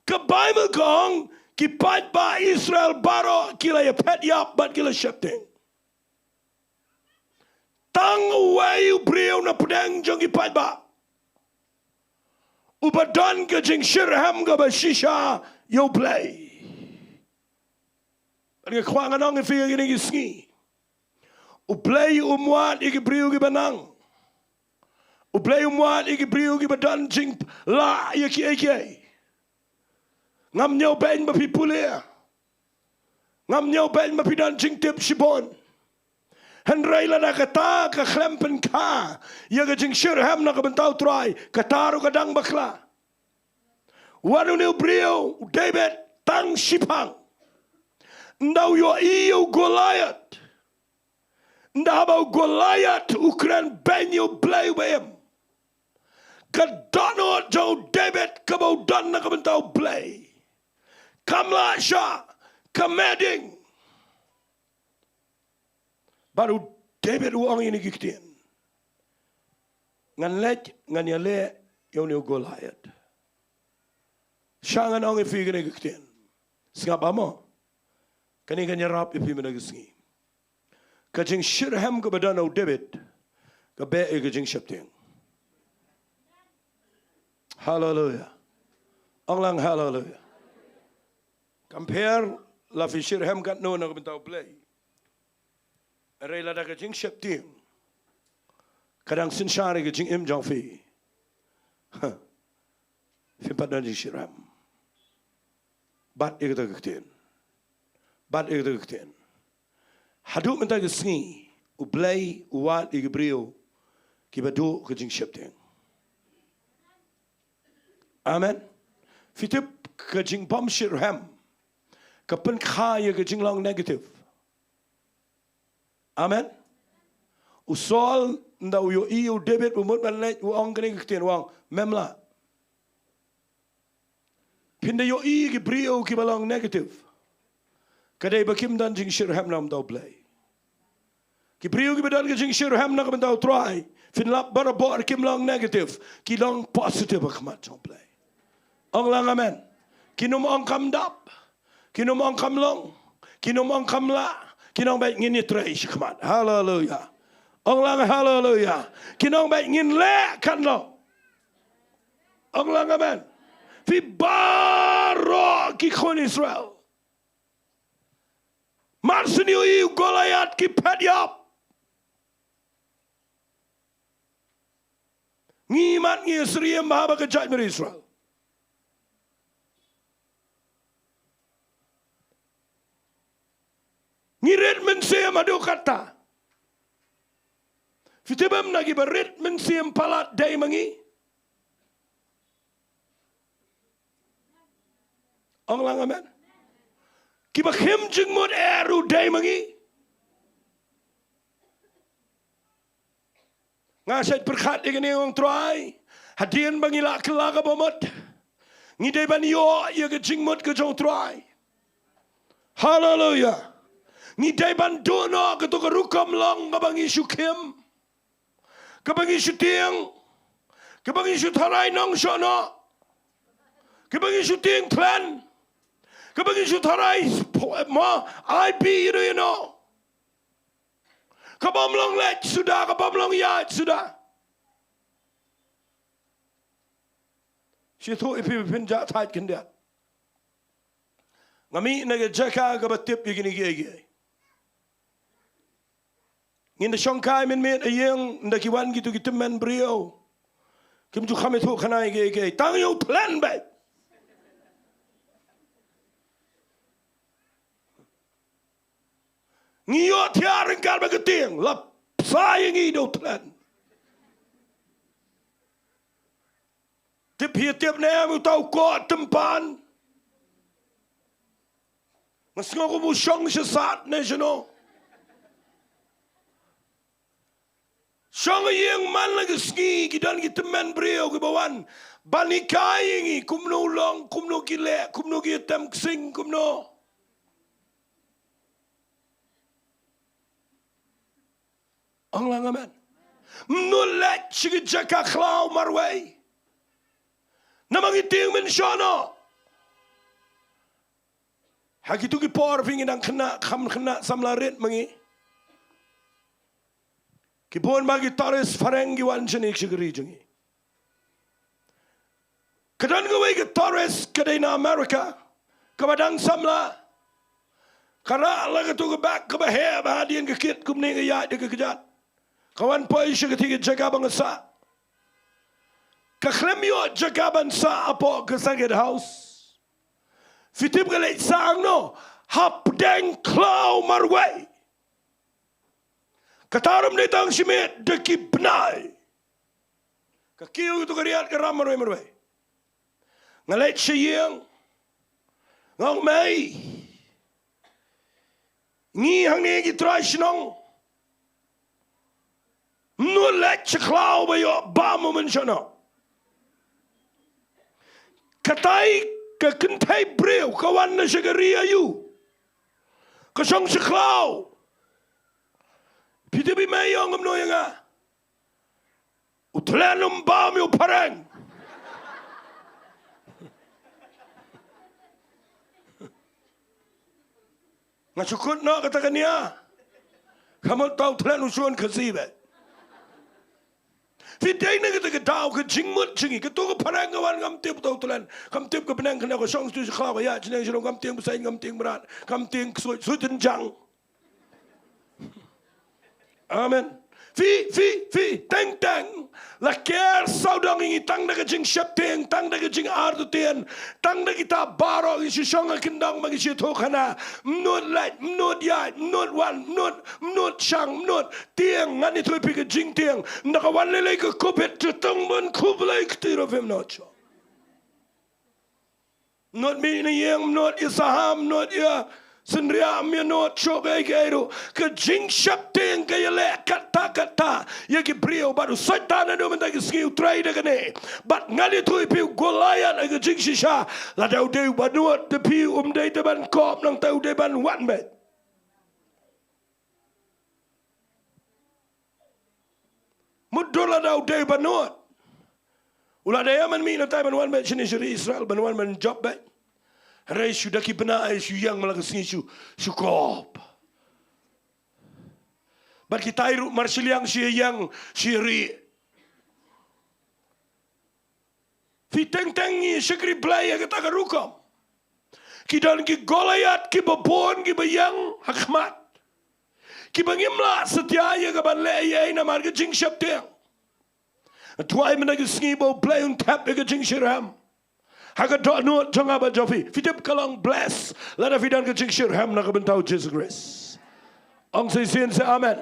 Ka Baibl ka ong, ki paidbah Israel baroh ki la ïa phet ïap bad ki la sheptieng. Tang uwei u briew na pdeng jong ki paidbah uba don ka jingshitrhem kaba shisha ïa U Blei. Bad nga kwah ngan ong ïa phi ïa kine ki sngi, U Blei um wad ïa ki briew kiba nang. U Blei um wad ïa ki briew kiba don jinglah ïa kiei kiei. Ngam ñiewbeiñ ba phi pule. Ngam ñiewbeiñ ba phi don jingtip shibun. Hynrei lada kata ka khlem pynkha ïa ka jingshitrhem na ka bynta U Trai, kata ruh ka dang bakla. Wat une u briew u David tang shiphang, ynda u ïohi ïa u Goliath. Ynda haba u Goliath u kren beiñ ïa U Blei uba im, ka dohnud jong u David kaba u don na ka bynta U Blei kam lah shah, ka meh ding. Bad u David u ong ïa kine ki ktien, ngan leit ngan ïaleh ïa une u Goliath. Sha ngan ong ïa phi kine ki ktien. Sngap ba mo. Kane kan ïarap ïa phi mynta ka sngi. Ka jingshitrhem kaba don ha u David ka beh ïa ka jingsheptieng. Haleluya. Ong lang haleluya. Kam pher la phi shitrhem katno na ka bynta U Blei. Hynrei lada ka jingsheptieng ka dang synshar ïa ka jingim jong phi, ha, phim pat don jingshitrhem. Bat ïa kata ka ktien. Bat ïa kata ka ktien. Haduh mynta ka sngi U Blei u wad ïa ki briew kiba duh ka jingsheptieng. Amen. Phi tip, ka jingbym shitrhem ka pynkha ïa ka jinglong negative. Amen. U Saul, ynda u ïohi ïa u David u mut ban leit, u ong kane ka ktien, u ong, mem lah. Phin da ïohi ki briew kiba long negative, ka dei ba kim don jingshitrhem na ka bynta U Blei. Ki briew kiba don ka jingshitrhem na ka bynta U Trai, phin lap barabor kim long negative, ki long positive ha khmat jong U Blei. Ong lang amen. Kin ym ong kam dap, kin ym ong kam long, kin ym ong kam lah, kin ong beit ngin ïatrei shakhmat. Haleluia. Ong lang haleluia. Kin ong beit ngin leh kan long. Ong lang amen. Phi baroh ki khun Israel, mar shu ïohi u Goliath ki phet ïap. Ngi mat ngi syriem bha ba ka jaitbynriew Israel. Ngi rit mynsiem haduh katta. Phi tip em, na kiba rit mynsiem palat dei ma ngi. Ong lang amen. Kiba khim jingmut eh ruh dei ma ngi. Nga shait pyrkhat ïa kane, ong Trai, hadien ba ngi la kylla kaba mut, ngi dei ban ïoh ïa ka jingmut ka jong Trai. Haleluia. Ngi dei ban duh noh kato ka rukom long kaba ngi shu khim, kaba ngi shu tieng, kaba ngi shu tharai nongshong noh, kaba ngi shu tieng thlen, kaba ngi shu tharai sp-, mo, ai bi ïa no ïa no. Ka bym long leit suda, ka bym long ïaid suda. Shi thuh ïa phi ba phin jah thait khyndiat. Nga mih na ka jaka kaba tip ïa kine kiei kiei. Ngin da shong kai mynmiet ha ïing, ynda ki wan kito ki tymmen briew, kim ju kham ïathuh khana ïa kiei kiei, tang ïa u thlen beit. Ngi ïohthiah ryngkat bad ka tieng, la psa ïa ngi da u thlen. Tip hi tip ne em uta u koh tympan. Nga sngew kum u shong sha sat ne shano. Shong ha ïing man la ka sngi, ki don ki tymmen briew kiba wan ban hikai ïa ngi kumno u long, kumno ki leh, kumno ki tem ksing, kumno. Ong lang amen. Mut leit sha ki jaka khlaw marwei. Namar ngi tieng mynshuwa noh. Ha kito ki por phi, ngi dang khynnah, kham khynnah samla rit ma ngi. Ki bun ba ki tourist phareng ki wan shane sha ka ri jong ngi. Ka don kawei ka tourist ka dei na America, kaba dang samla. Ka rah la kato ka bag kaba heh bha, hadien ka kit kumne, ka ïaid da ka kjat. Ka wan poi sha katei ka jaka ba nga sah. Ka khlem ïoh jaka ban sah hapoh ka circuit house. Phi tip ka leit sah hangno? Hapdeng khlaw marwei. Kata ruh ym dei tang shimet, da ki bnai. Ka kiew ïa kato ka riat ka ram marwei marwei. Nga leit sha ïing. Nga ong, mei, ngi hangne ki trai shnong, mut leit sha khlaw ba ïoh bam u mynshuwa noh. Katai ka kynthei briew ka wan na sha ka ri aïu, ka shong sha khlaw. Phi tip i mei i ong kumno ïa nga? U thlen um bam ïa u phareng. Nga shu kut noh kata ka nia. Ka mut uta u thlen u shun Khasi beit. Phi dei na kata ka daw ka jingmut jong ngi. Kato ka phareng ka wan, kam tip uta u thlen, kam tip ka bneng kane, ka shong sha khlaw, ka ïaid sha neng sha lum, kam tieng bseiñ, kam tieng mrad, kam tieng ksuid, suid tynjang. Amen. Phi, phi, phi, teng teng la ker sawdong ïa ngi tang da ka jingsheptieng, tang da ka jingartatien, tang da kita baroh ngi shu shong ha kyndong ba ngi shu ïathuh khana. Mut leit, mut ïaid, mut wan, mut, mut shang, mut tieng, ngan ïathuh ïa phi ka jingtieng. Nda ka wan lei lei ka Covid, te tang ban khublei kti ruh phim noh shuh. Nud mih na ïing, nud ïa saham, nud ïa synriah, ym nud shuh kaei kaei ruh. Ka jingsheptieng ka ïaleh katta katta ïa ki briew, bad u Soitan naduh mynta ka sngi u trei da kane. Bad ngan ïathuh ïa phi, u Goliath ha ka jingshisha, lada u dei uba nud te phi, um dei te ban kop, nangta u dei ban wan beit. Mutdur lada u dei uba nud. U la dei ïa man mih na tai ban wan beit shane sha ri Israel, ban wan ban jop beit. Hynrei shu da ki bnai shu ïeng, man la ka sngi shu, shu kop. Bad kitai ruh mar shiliang shu ïeng, shu ri. Phi teng teng ngi shakri Blei ha kata ka rukom. Ki don ki Goliath kiba bun kiba ïeng ha khmat, kiba ngim lah satia ïa ka ban leh ei ei namar ka jingsheptieng. Duwai mynta ka sngi ba U Blei un thep ïa ka jingshitrhem ha ka dohnud jong nga bad jong phi. Phi tip ka long bless lada phi don ka jingshitrhem na ka bynta U Jisu Khrist. Ong sa shisien sa amen.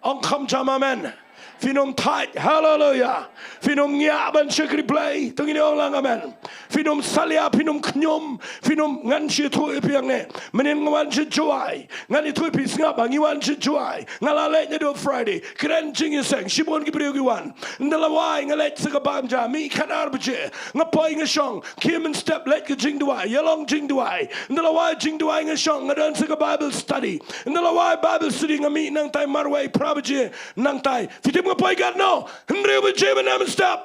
Ong kham jam amen. Phin ym thait, haleluya. Phin ym ngiah ban shakri Blei. To ngin ong lang amen. Phin ym salia, phin ym khñium, phin ym, ngan shu ïathuh ïa phi hangne. Mynnin nga wan sha Jowai, ngan ïathuh ïa phi, sngap ba ngi wan sha Jowai. Nga la leit naduh Friday, kren jingïaseng, shibun ki briew ki wan. Ynda la wai nga leit sa ka bam ja, mih khatar baje. Nga poi nga shong, khie mynstep leit ka jingduwai, ïalong jingduwai. Ynda la wai jingduwai nga shong, nga don sa ka Bible study. Ynda la wai Bible study nga mih nangtai marwei phra baje nangtai. Phi tip nga poi katno? Hynriew baje mynstep.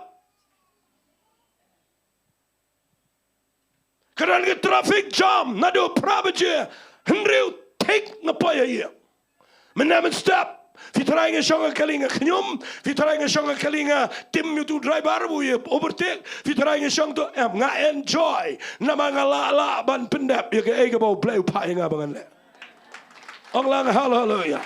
Ka don ka traffic jam naduh phra baje, hynriew thik nga poi ha ïing. Mynne mynstep, phi tharai nga shong ha kali nga khñium, phi tharai nga shong ha kali nga tim ïa utu u driver ba u ïa overtake, phi tharai nga shong to, em, nga enjoy. Namar nga lah lah ban pyndep ïa kaei kaba U Blei u phah ïa nga ba ngan leh. Ong lang haleluya.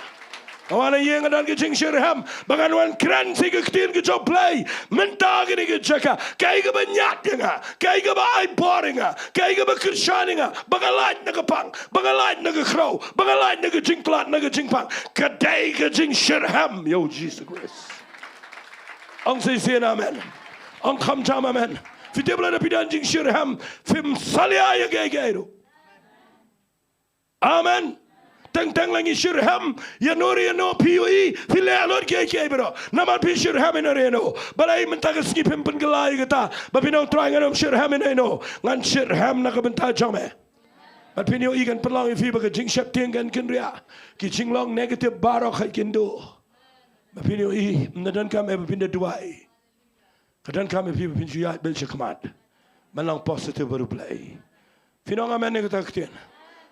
Nga wan ha ïing nga don ka jingshitrhem ba ngan wan kren sa ka ktien ka jong U Blei. Mynta kane ka jaka, kaei kaba ñiad ïa nga, kaei kaba ai bor ïa nga, kaei kaba kyrshan ïa nga, ba nga lait na ka pang, ba nga lait na ka khrew, ba nga lait na ka jingtlot, na ka jingpang, ka dei ka jingshitrhem ïa U Jisu Khrist. Ong sa shisien amen. Ong kham jam amen. Phi tip lada phi don jingshitrhem, phim salia ïa kaei kaei ruh. Amen. Teng teng la ngi shitrhem ïa no re ïa no, phi ïohi phi leh lut kiei kiei baroh namar phi shitrhem ïa no re ïa no. Balei mynta ka sngi phim pynkylla ïa kata? Ba phin ong, Trai, ngan ym shitrhem ïa no ïa no, ngan shitrhem na ka bynta jong me. Bad phin ïohi kan pynlong ïa phi ba ka jingsheptieng kan kynriah. Ki jinglong negative baroh kan kynduh. Ba phin ïohi, ym da donkam eh ba phin da duwai. Ka donkam ïa phi ba phin shu ïaid beit sha khmat ban long positive bad U Blei. Phin ong amen ïa kata ka ktien?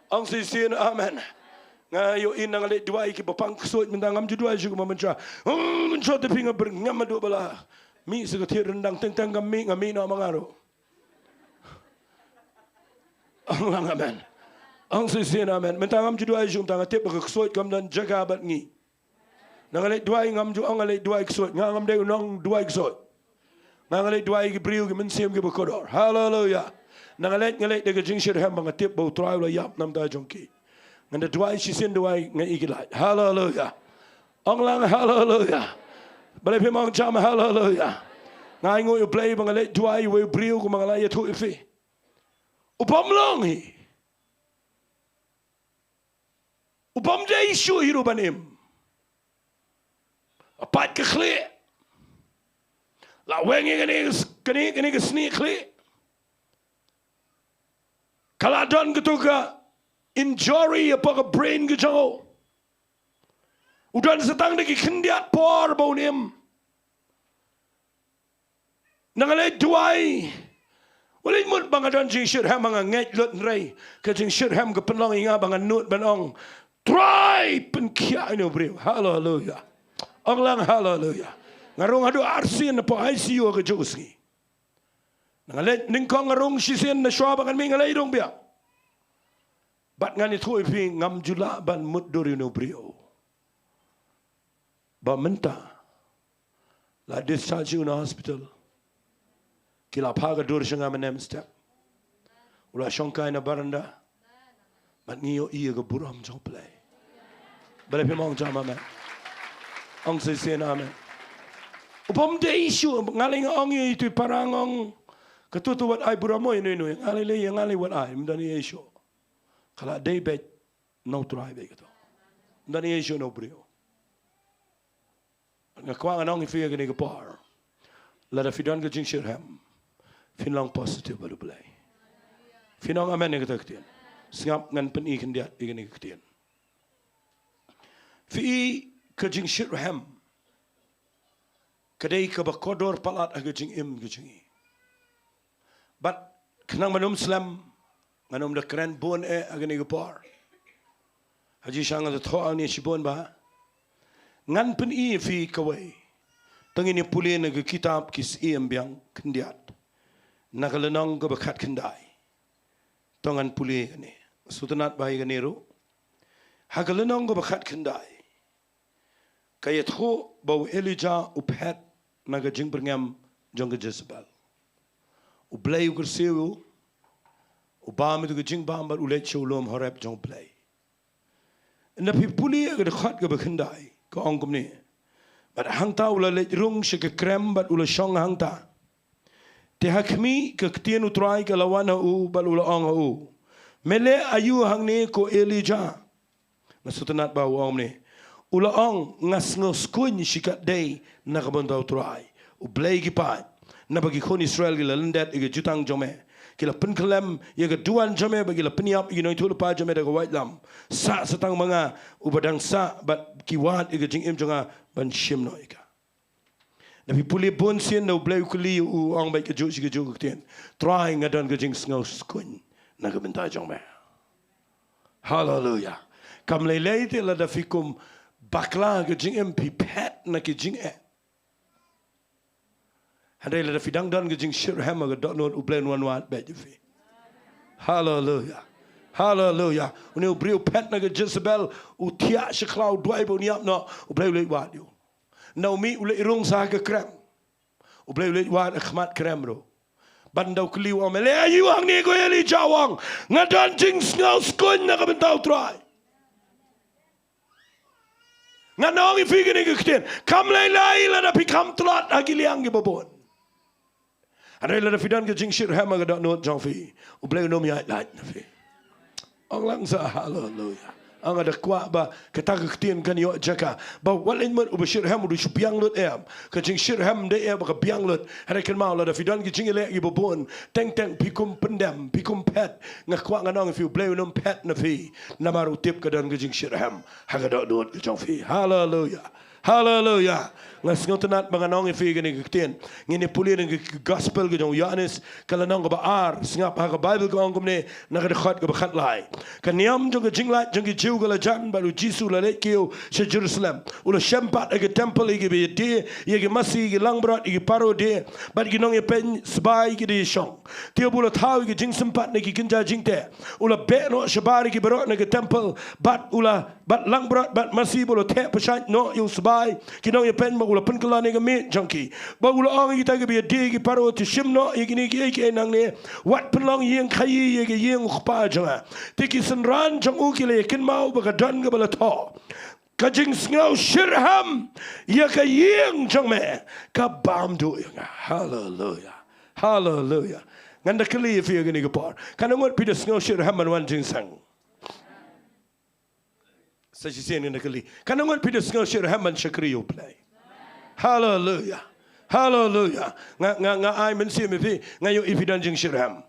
Ong sa shisien amen. Nga ïohi na nga leit duwai kiba pang ksuid mynta, ngam ju duwai shuh kumba mynshuwa. Hmm, mynshuwa te phi nga ber, ngam duwai ba la mih sa ka thied ryndang. Teng teng ngam mih, nga mih noh ma nga ruh. Ong lang amen. Ong sa shisien amen. Mynta ngam ju duwai shuh, mynta nga tip ba ka ksuid kam don jaka bad ngi. Na nga leit duwai ngam ju ong nga leit duwai ksuid. Nga ngam dei u nongduwai ksuid. Nga nga leit duwai ki briew, ki mynsiem kiba kordor. Haleluya. Na nga leit, nga leit da ka jingshitrhem ba nga tip ba U Trai u la ïap na ka bynta jong ki. Ngan da duwai shisien, duwai nga i ki lait. Haleluya. Ong lang haleluya. Balei phim ong jam haleluya? Nga ainguh ïa U Blei ba nga leit duwai ïa uwei u briew kumba nga la ïathuh ïa phi, u bym long hi, u bym dei shuh hi ruh ban im. La pait ka khlieh. La weng ïa kane, kane, kane ka snieh khlieh. Ka la don kato ka injury hapoh ka brain ka jong u. U don sa tang da ki khyndiat por ba un im. Na nga leit duwai. Wat leit mut ba nga don jingshitrhem, ba nga ngeit lut, hynrei ka jingshitrhem ka pynlong ïa nga ba nga nud ban ong, Trai, pynkhiah ïa une u briew. Haleluya. Ong lang haleluya. Nga rung haduh arsien hapoh I C U ha kajuh ka sngi. Na nga leit nyngkong, nga rung shisien, na shuwa ba ngan mih nga leit rung biang. Bad ngan ïathuh ïa phi, ngam ju lah ban mutdur ïa une u briew. Ba mynta la discharge ïa u na hospital. Ki la phah ka dur sha nga mynne mynstep. U la shongkai na baranda. Bad ngi ïohi ïa ka burom jong U Blei. Balei phim ong jam amen? Ong sa shisien amen. U bym dei shuh, nga leh nga ong ïa itu i para, nga ong Kato to wat ai bura mo ïa no ïa no, ïa nga lei lei, ïa nga lei wat ai, ym don ei ei shuh. Ka la dei beit na u Trai beit kato. Ym don ei ei shuh na u briew. Nga kwah ngan ong ïa phi ha kane ka por, lada phi don ka jingshitrhem, phin long positive bad U Blei. Phin ong amen ïa kata ka ktien? Sngap, ngan pyni khyndiat ïa kane ka ktien. Phi i, ka jingshitrhem ka dei kaba kordor palat ha ka jingim ka jong ngi. Bad khnang ban ym slem, ngan ym da kren bun eh ha kane ka por. Haji sha nga da thoh ani shibun bha. Ngan pyni ïa phi kawei. To ngin ïa pule na ka kitab Ki Syiem Biang khyndiat, na ka lynnong kaba khatkhyndai. To ngan pule ïa kane. Sngewtynnat bha ïa kane ruh. Ha ka lynnong kaba khatkhyndai, ka ïathuh ba u Elijah u phet na ka jingbyrngem jong ka Jezebel. U Blei u kyrsiew u, u bam ïa ka jingbam bad u leit sha u lum Horeb jong U Blei. Ynda phi pule ïa ka dkhot kaba khyndai, ka ong kumne: Bad hangta u la leit rung sha ka krem bad u la shong hangta. Te ha khmih, ka ktien U Trai ka la wan ha u bad u la ong ha u: Me leh aïu hangne, ko Elijah? Nga sngewtynnat ba u ong kumne, u la ong: Nga sngew skuiñ shikatdei na ka bynta U Trai, U Blei ki paid, naba ki khun Israel ki la lyndet ïa ka jutang jong me, ki la pynkhlem ïa ka duwan jong me, bad ki la pynïap ïa ki nongïathuhlypa jong me da ka waitlam. Sah sa tang ma nga, uba dang sah, bad ki wad ïa ka jingim jong nga ban shim noh ïa ka. Ynda phi pule bun sien, ynda U Blei u kylli, u ong beit kajuh shi kajuh ka ktien: Trai, nga don ka jingsngew skuiñ na ka bynta jong me. Haleluya. Kam lei lei te lada phi kum bakla ka jingim, phi phet na ki jingeh. Hynrei lada phi dang don ka jingshitrhem ha ka dohnud, U Blei un wan wad beit ïa phi. Haleluya. Haleluya. Une u briew u phet na ka Jezebel, u thiah shakhlaw, u duwai ba un ïap noh, U Blei u leit wad ïa u. Ynda u mih u leit rung sha ka krem, U Blei u leit wad ha khmat krem ruh. Bad ynda u kylli, u ong: Me leh aïu hangne, ko Elijah? U ong: Nga don jingsngew skuiñ na ka bynta U Trai. Ngan ong ïa phi kane ka ktien, kam lei lei lada phi kham tlot ha ki liang kiba bun. Hynrei lada phi don ka jingshitrhem ha ka dohnud jong phi, U Blei un ym ïaid lait na phi. Ong lang sa haleluya. Nga da kwah ba kata ka ktien kan ïoh jaka, ba wat leit mut uba shitrhem u dei shu biang lut em. Ka jingshitrhem dei em ba ka biang lut. Hynrei kynmaw, lada phi don ki jingïaleh kiba bun, teng teng phi kum pyndem, phi kum phet, nga kwah ngan ong ïa phi, U Blei un ym phet na phi, namar u tip ka don ka jingshitrhem ha ka dohnud ka jong phi. Haleluya. Haleluya. Nga sngewtynnat ba ngan ong ïa phi kane ka ktien. Ngin ïa pule na ka gospel ka jong u Ïoannis, ka lynnong kaba ar. Sngap, ha ka Baibl ka ong kumne, na ka dkhot kaba khatlai: Ka niam jong ka jinglait jong ki Jiw ka la jan, bad u Jisu u la leit kiew sha Jerusalem. U la shem pat ha ka templ ïa kiba ïadie, ïa ki masi, ïa ki langbrot, ïa ki paro die, bad ki nongïapeiñ sbai ki da ïashong. Te haba u la thaw ïa ka jingsympat na ki kynja jingteh, u la beh noh shabar ïa ki baroh na ka templ, bad u la, bad langbrot bad masi, bad u la theh pyrshah noh ïa u sbai, ki nongïapeiñ, bad u la pynkylla ïa ka miej jong ki. Bad u la ong ïa kita kiba ïadie, ïa ki paro, To shim noh ïa kine kiei kiei nangne, wat pynlong ïing khaïi ïa ka ïing u Kpa jong nga. Te ki synran jong u ki la ïakynmaw ba ka don kaba la thoh. Ka jingsngew shitrhem ïa ka ïing jong me ka bam duh ïa nga. Haleluya. Haleluya. Ngan da kylli ïa phi ha kane ka por, katno ngut phi da sngew shitrhem ban wan jingseng? Sa shisien ngan da kylli, katno ngut phi da sngew shitrhem ban shakri ïa U Blei? Haleluya. Haleluya. Nga, nga, nga ai mynsiem ïa phi, nga ïohi phi don jingshitrhem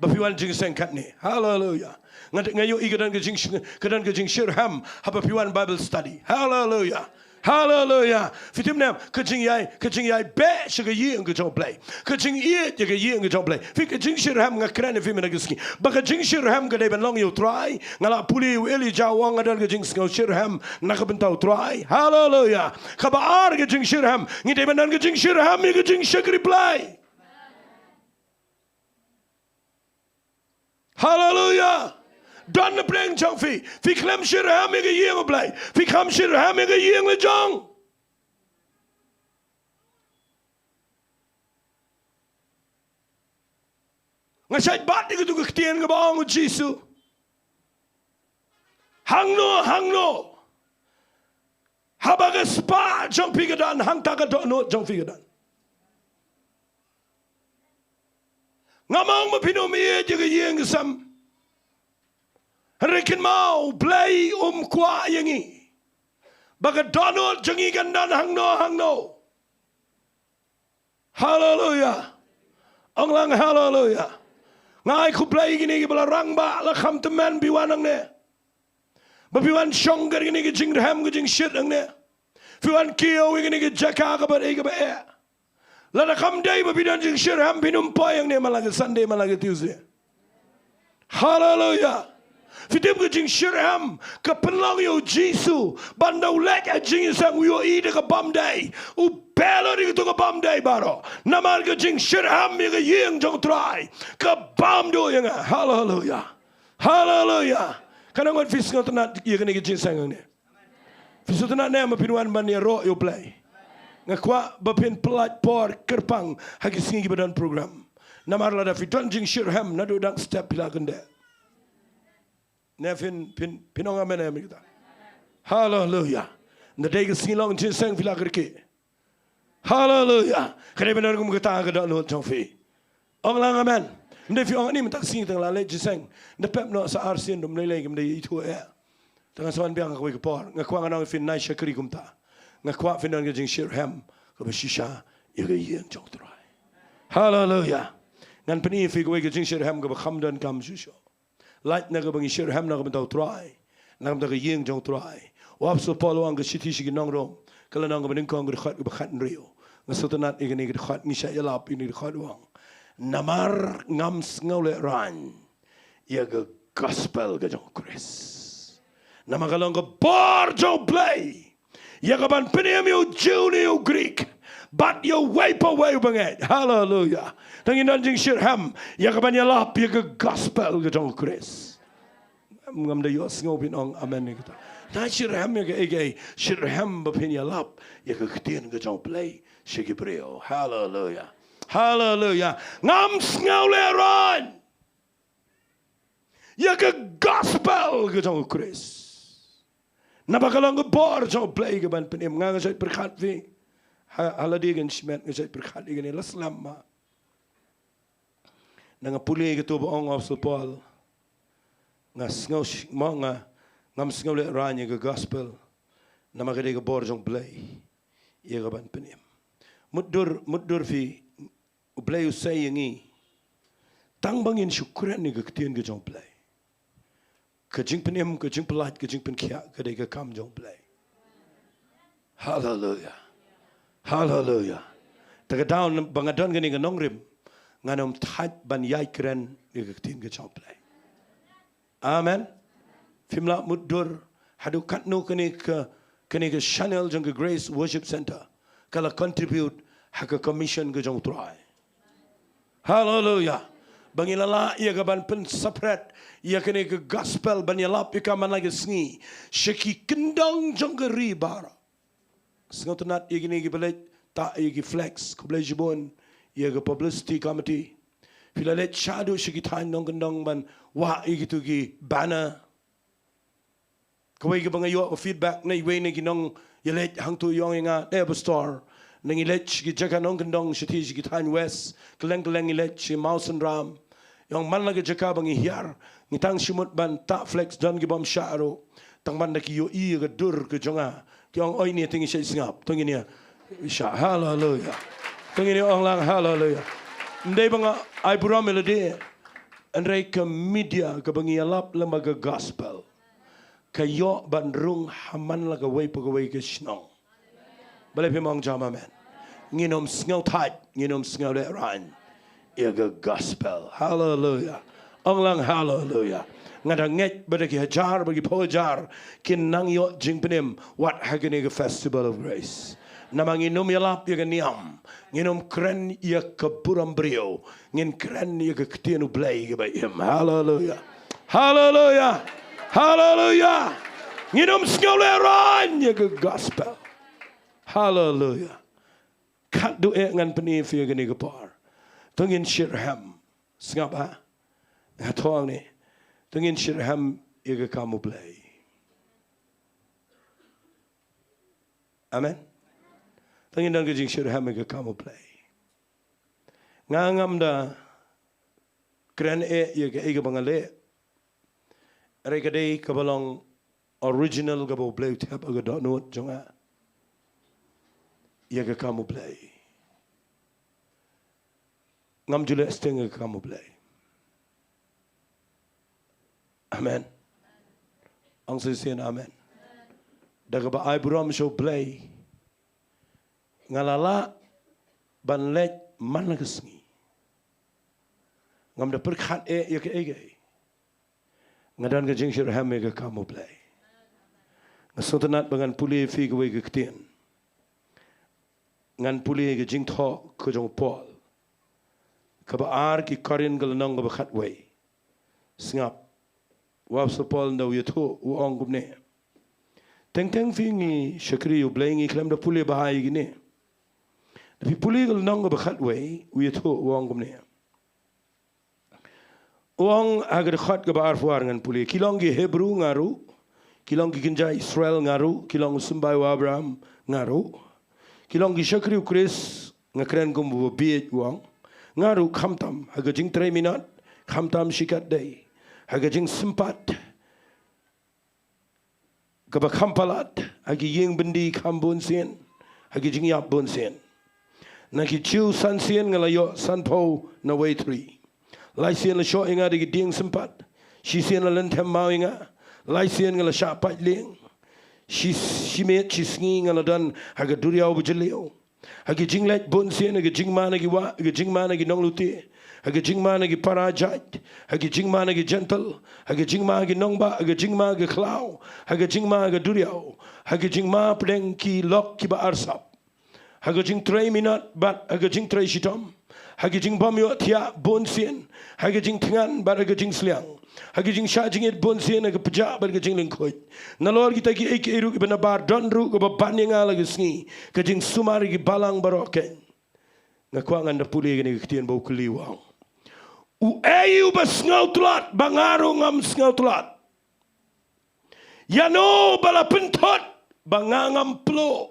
ba phi wan jingseng katne. Haleluya. Nga, nga ïohi ka don ka jing, ka don ka jingshitrhem haba phi wan Bible study. Haleluya. Haleluya. Phi tip ne em, ka jingïai, ka jingïai beh sha ka ïing ka jong U Blei, ka jingïeit ïa ka ïing ka jong U Blei. Phi, ka jingshitrhem, nga kren ïa phi mynta ka sngi, ba ka jingshitrhem ka dei ban long ïa U Trai. Nga la pule, u Elijah u ong, Nga don ka jingsngew shitrhem na ka bynta U Trai. Haleluya. Kaba ar, ka jingshitrhem, ngi dei ban don ka jingshitrhem ïa ka jingshakri Blei. Haleluya. Don na pdeng jong phi, phi khlem shitrhem ïa ka ïing U Blei, phi kham shitrhem ïa ka ïing la jong. Nga shait bat ïa katu ka ktien kaba ong u Jisu: Hangno, hangno, haba ka spah jong phi ka don, hangta ka dohnud jong phi ka don. Ngam ong ba phin ym ïeit ïa ka ïing ka sem. Hynrei kynmaw, U Blei um kwah ïa ngi ba ka dohnud jong ngi kan don hangno hangno. Haleluya. Ong lang haleluya. Nga ai khublei ïa kine kiba la rangbah, la kham tymmen, phi wan hangne. Ba phi wan shong kat kane ka jingrhem ka jingshit hangne. Phi wan kiew ïa kane ka jaka kaba dei kaba eh. Lada kam dei ba phi don jingshitrhem, phin ym poi hangne man la ka Sunday, man la ka Tuesday. Haleluya. Phi tip, ka jingshitrhem ka pynlong ïa U Jisu ban da u leit ha jingïaseng, u ïohi da ka bym dei, u beh lut ïa kato ka bym dei baroh. Namar ka jingshitrhem ïa ka ïing jong U Trai ka bam duh ïa nga. Haleluya. Haleluya. Ka nang wat phi sngewtynnat ïa kane ka jingïaseng hangne. Phi sngewtynnat ne em ba phin wan ban ïaroh ïa U Blei? Nga kwah ba phin pyllait por kyrpang ha ki sngi kiba don program. Namar lada phi don jingshitrhem, naduh dang step phi la kyndeh. Ne phin, phin, phin ong amen ne em kita? Haleluya. Nda dei ka sngi long jingïaseng phi la kyrkieh. Haleluya. Ka dei ban don kum kata ka dohnud jong phi. Ong lang amen. Ym dei phi ong, ani mynta ka sngi tang la leit jingïaseng. Nda pep noh sa arsien, dum lei lei, kim dei ithuh eh. Tang nga sa wan biang ha kawei ka por. Nga kwah ngan ong ïa phi, nai shakri kumta. Nga kwah phin don ka jingshitrhem kaba shisha ïa ka ïing jong U Trai. Haleluya. Ngan pyni ïa phi kawei ka jingshitrhem kaba kham donkam shuh shuh. Lait na kaba ngi shitrhem na ka bynta U Trai, na ka bynta ka ïing jong U Trai. U Apostol Paul u ong ha ka shithi sha ki nong Rom, ka lynnong kaba nyngkong, ka dkhot kaba khathynriew. Nga sngewtynnat ïa kane ka dkhot, ngi shah ïalap ïa kane ka dkhot, u ong: Namar ngam sngewlehraiñ ïa ka gospel ka jong U Khrist. Namar ka long ka bor jong U Blei ïa ka ban pynim ïa u Jiw ne ïa u Grik, bad ïa uwei pa uwei u bangeit. Haleluya. Tang ngin don jingshitrhem ïa ka ban ïalap ïa ka gospel ka jong U Khrist. Ngam da ïohsngew phin ong amen ïa kata. Nai shitrhem ïa kaei kaei, shitrhem ba phin ïalap ïa ka ktien ka jong U Blei sha ki briew. Haleluya. Haleluya. Ngam sngewlehraiñ ïa ka gospel ka jong U Khrist. Naba ka long ka bor jong U Blei ka ban pynim. Nga, nga shait pyrkhat phi, ha, ha lade kan shimet, nga shait pyrkhat ïa kane la slem ma. Na nga pule ïa kato ba ong u Apostol Paul, nga sngew sh-, ma nga, ngam sngewlehraiñ ïa ka gospel. Namar ka dei ka bor jong U Blei ïa ka ban pynim. Mutdur, mutdur phi, U Blei u sei ïa ngi tang ba ngin shu kren ïa ka ktien ka jong U Blei. Ka jingpynim, ka jingpyllait, ka jingpynkhiah, ka dei ka kam jong U Blei. Haleluya. Haleluya. Te ka daw ba nga don kane ka nongrim, ngan ym thait ban ïai kren ïa ka ktien ka jong U Blei. Amen. Phim lah mutdur haduh katno kane ka, kane ka channel jong ka Grace Worship Center ka la contribute ha ka commission ka jong U Trai. Haleluya. Ba ngi la lah ïa ka ban pynsaphriang ïa kane ka gospel, ban ïalap ïa ka man la ka sngi sha ki kyndong jong ka ri baroh. Sngewtynnat ïa kine kiba leit tah ïa ki flex, khublei shibun ïa ka publicity committee. Phi la leit shaduh sha ki thaiñ nongkyndong ban wah ïa kito ki banner. Kawei kaba nga ïoh ka feedback na iwei na ki nongïaleit hangto, i ong ïa nga, eh pastor, ngi leit sha ki jaka nongkyndong, sha ki, sha ki thaiñ west, kylleng kylleng ngi leit sha Mawsynram. I ong man la ka jaka ba ngi hiar, ngi tang shu mut ban tah flex, don ki bym shah ruh. Tang man da ki ïohi ïa ka dur ka jong nga, ki ong, oi, ni te ngi shah sngap, to ngin ïa shah. Haleluya. To ngin ïa ong lang haleluya. Ym dei ba nga ai burom ïa lade, hynrei ka media kaba ngi ïalap lem bad ka gospel ka ïoh ban rung ha man la kawei pa kawei ka shnong. Balei phim ong jam amen? Ngin ym sngew thait, ngin ym sngewlehraiñ ïa ka gospel. Haleluya. Ong lang haleluya. Nga da ngeit ba da ki hajar, ba ki phew hajar kin nang ïoh jingpynim wat ha kane ka Festival of Grace. Namar ngin ym ïalap ïa ka niam, ngin ym kren ïa ka burom briew, ngin kren ïa ka ktien U Blei kaba im. Haleluya. Haleluya. Haleluya. Ngin ym sngewlehraiñ ïa ka gospel. Haleluya. Katto eh ngan pyni ïa phi ïa kane ka por. To ngin shitrhem. Sngap ha. Nga thong ne. To ngin shitrhem ïa ka kam U Blei. Amen. To ngin don ka jingshitrhem ïa ka kam U Blei. Nga ngam da Kren eh ïa kaei kaba nga leh. Hynrei ka dei kaba long original kaba U Blei u thep ha ka dohnud jong nga ïa ka kam U Blei. Ngam ju leh sting ïa ka kam U Blei. Amen. Ong shisien amen. Da kaba ai burom sha U Blei, nga la lah ban leit man la ka sngi. Ngam da pyrkhat eh ïa kaei kaei. Nga don ka jingshitrhem ïa ka kam U Blei. Nga sngewtynnat ba ngan pule ïa phi kawei ka ktien. Ngan pule ïa ka jingthoh ka jong u Paul. Kaba ar ki Korinth ka lynnong kaba khatwei. Sngap. U apostol Paul ynda u ïathuh u ong kumne. Teng teng phi ngi shakri U Blei ngi khlem da pule bha ïa kine. Da phi pule ka lynnong kaba khatwei u ïathuh u ong kumne. U ong ha ka dkhot kaba arphew ar ngan pule. Ki long ki Hebru nga ruh. Ki long ki kynja Israel nga ruh. Ki long u symbai u Abraham nga ruh. Ki long ki shakri u Khrist nga kren kum u bieit u ong. Nga ruh khamtam ha ka jingtrei minot, khamtam shikatdei. Ha ka jingsympat kaba kham palat, ha ki ïing byndi kham bun sien, ha ki jingïap bun sien. Na ki Jiw san sien nga la ïoh sanphew na wei thri. Lai sien la shoh ïa nga da ki dieng sympat. Shi sien la lynthem maw ïa nga. Lai sien nga la shah pait lieng. Shi, shi miet shi sngi nga la don ha ka duriaw ba jylliew. Ha ki jingleit bun sien, ha ki jingma na ki wah, ha ki jingma na ki nonglute, ha ki jingma na ki para jait, ha ki jingma na ki jentil, ha ki jingma ha ki nongbah, ha ki jingma ha ki khlaw, ha ki jingma ha ki duriaw, ha ki jingma pdeng ki lok kiba arsap. Ha ki jingtrei minot bad ha ki jingtrei shitom. Ha ki jingbym ïoh thiah bun sien, ha ki jingthngan bad ha ki jingsliang. Ha ki jingshah jingit bun sien, ha ki pjah bad ki jinglyngkhuid. Nalor kita kiei kiei ruh kiba nabar don ruh kaba ban ïa nga la ka sngi ka jingsumar ïa ki balang baroh keiñ. Nga kwah ngan da pule ïa kane ka ktien ba u kylli u ong. Uei uba sngewtlot ba nga ruh ngam sngewtlot? Ïano ba la pynthut ba nga ngam pluh?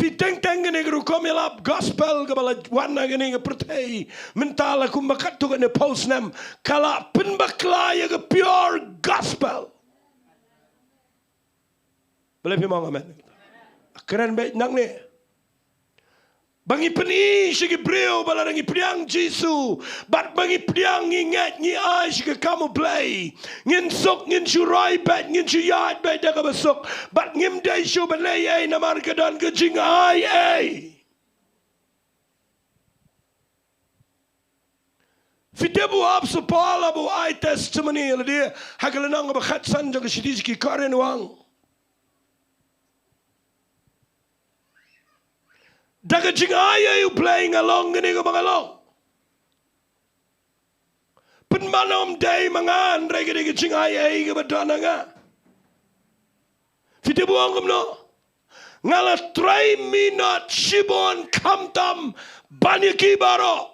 Phi teng teng kane ka rukom ïalap gospel kaba la wan na kane ka pyrthei mynta la kumba katto katne phew snem ka la pynbakla ïa ka pure gospel. Balei phim ong amen? Kren beit nangne. Ba ngi pyni sha ki briew ba lada ngi pdiang Jisu bad ba ngi pdiang, ngi ngeit, ngi ai sha ka kam U Blei, ngin suk, ngin shu roi beit, ngin shu ïaid beit da kaba suk. Bad ngim dei shuh ban leh ei ei namar ka don ka jingai ei. Phi tip u apostol Paul haba u ai testimony ïa lade ha ka lynnong kaba khatsan jong ka shithi sha ki Korinth u ong. Da ka jingai ei U Blei nga long kane kaba nga long. Pynban ym dei ma nga hynrei ka dei ka jingai ei kaba don ha nga. Phi tip u ong kumno? Nga la trei minot shibun khamtam ban ïa ki baroh.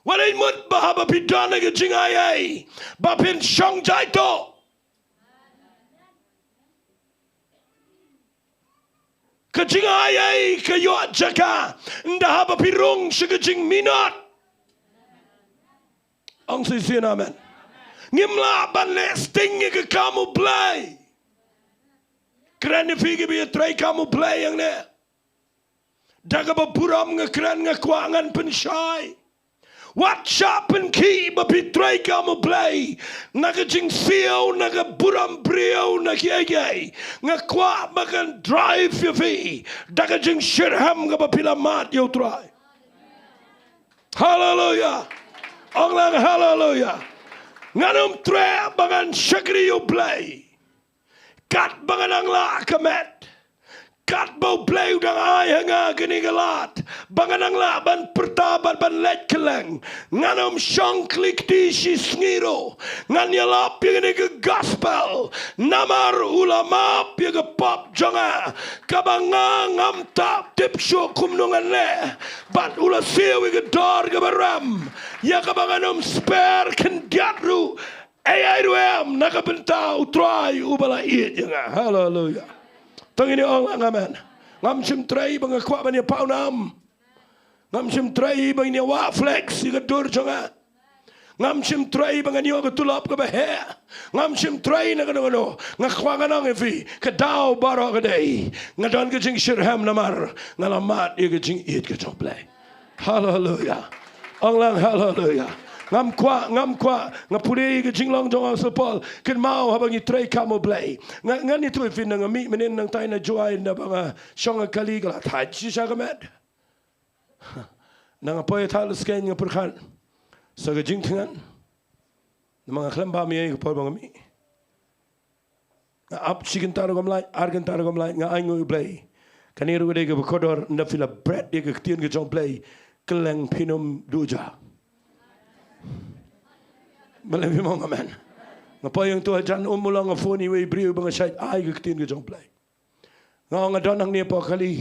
Wat leit mut ba haba phi don ha ka jingai ei ba phin shong jait to. Ka jingai ei ka ïoh jaka ynda haba phi rung sha ka jingminot. Ong shisien amen. Ngim lah ban leh sting ïa ka kam U Blei. Kren ïa phi kiba ïatrei kam U Blei hangne. Da kaba burom nga kren, nga kwah ngan pynshai. Wat shah pynkhih ba phi trei kam U Blei na ka jingsiew, na ka burom briew, na kiei kiei. Nga kwah ba kan drive ïa phi da ka jingshitrhem kaba phi la mad ïa U Trai. Haleluya. Ong lang haleluya. Ngan ym treh ba ngan shakri ïa U Blei. Katba nga nang lah ka met, katba U Blei u dang ai ha nga kane ka lad ba nga nang lah ban pyrta bad ban leit kylleng, ngan ym shong kli kti shi sngi ruh. Ngan ïalap ïa kane ka gospel namar u la map ïa ka pop jong nga kaba nga ngam tip shuh kumno ngan leh. Bad u la siew ïa ka dor kaba rem ïa kaba ngan ym spare khyndiat ruh. Ei ei ruh em na ka bynta U Trai uba la ïeit ïa nga. Haleluya. To ngin ong lang amen. Ngam shym trei ba nga kwah ban ïa pawnam. Ngam shym trei ba ngin ïa wah flex ïa ka dur jong nga. Ngam shym trei ba ngan ïoh ka tulop kaba heh. Ngam shym trei na kano kano. Nga kwah ngan ong ïa phi, ka daw baroh ka dei nga don ka jingshitrhem namar nga la mad ïa ka jingïeit ka jong U Blei. Haleluya. Ong lang haleluya. Ngam kwah, ngam kwah. Nga pule ïa ka jinglong jong u Apostol Paul. Kynmaw haba ngi trei kam U Blei. Nga, ngan ïathuh ïa phi, na nga mih mynnin nangtai na Jowai, na ba nga shong ha kali ka la thait shisha ka met. Na nga poi ha Thadlaskeiñ nga pyrkhat sa ka jingthngan. Namar nga khlem bam ei ei ka por ba nga mih. Nga ap shi kynta rukom lait, ar kynta rukom lait, nga ainguh ïa U Blei. Kane ruh ka dei kaba kordor, ynda phi la bret ïa ka ktien ka jong U Blei, kylleng phin ym duh ja. Balei phi ong amen? Nga poi hangto hajan um u long, nga phone ïa iwei i briew ba nga shait ai ka ktien ka jong U Blei. Nga ong nga don hangne hapoh kali.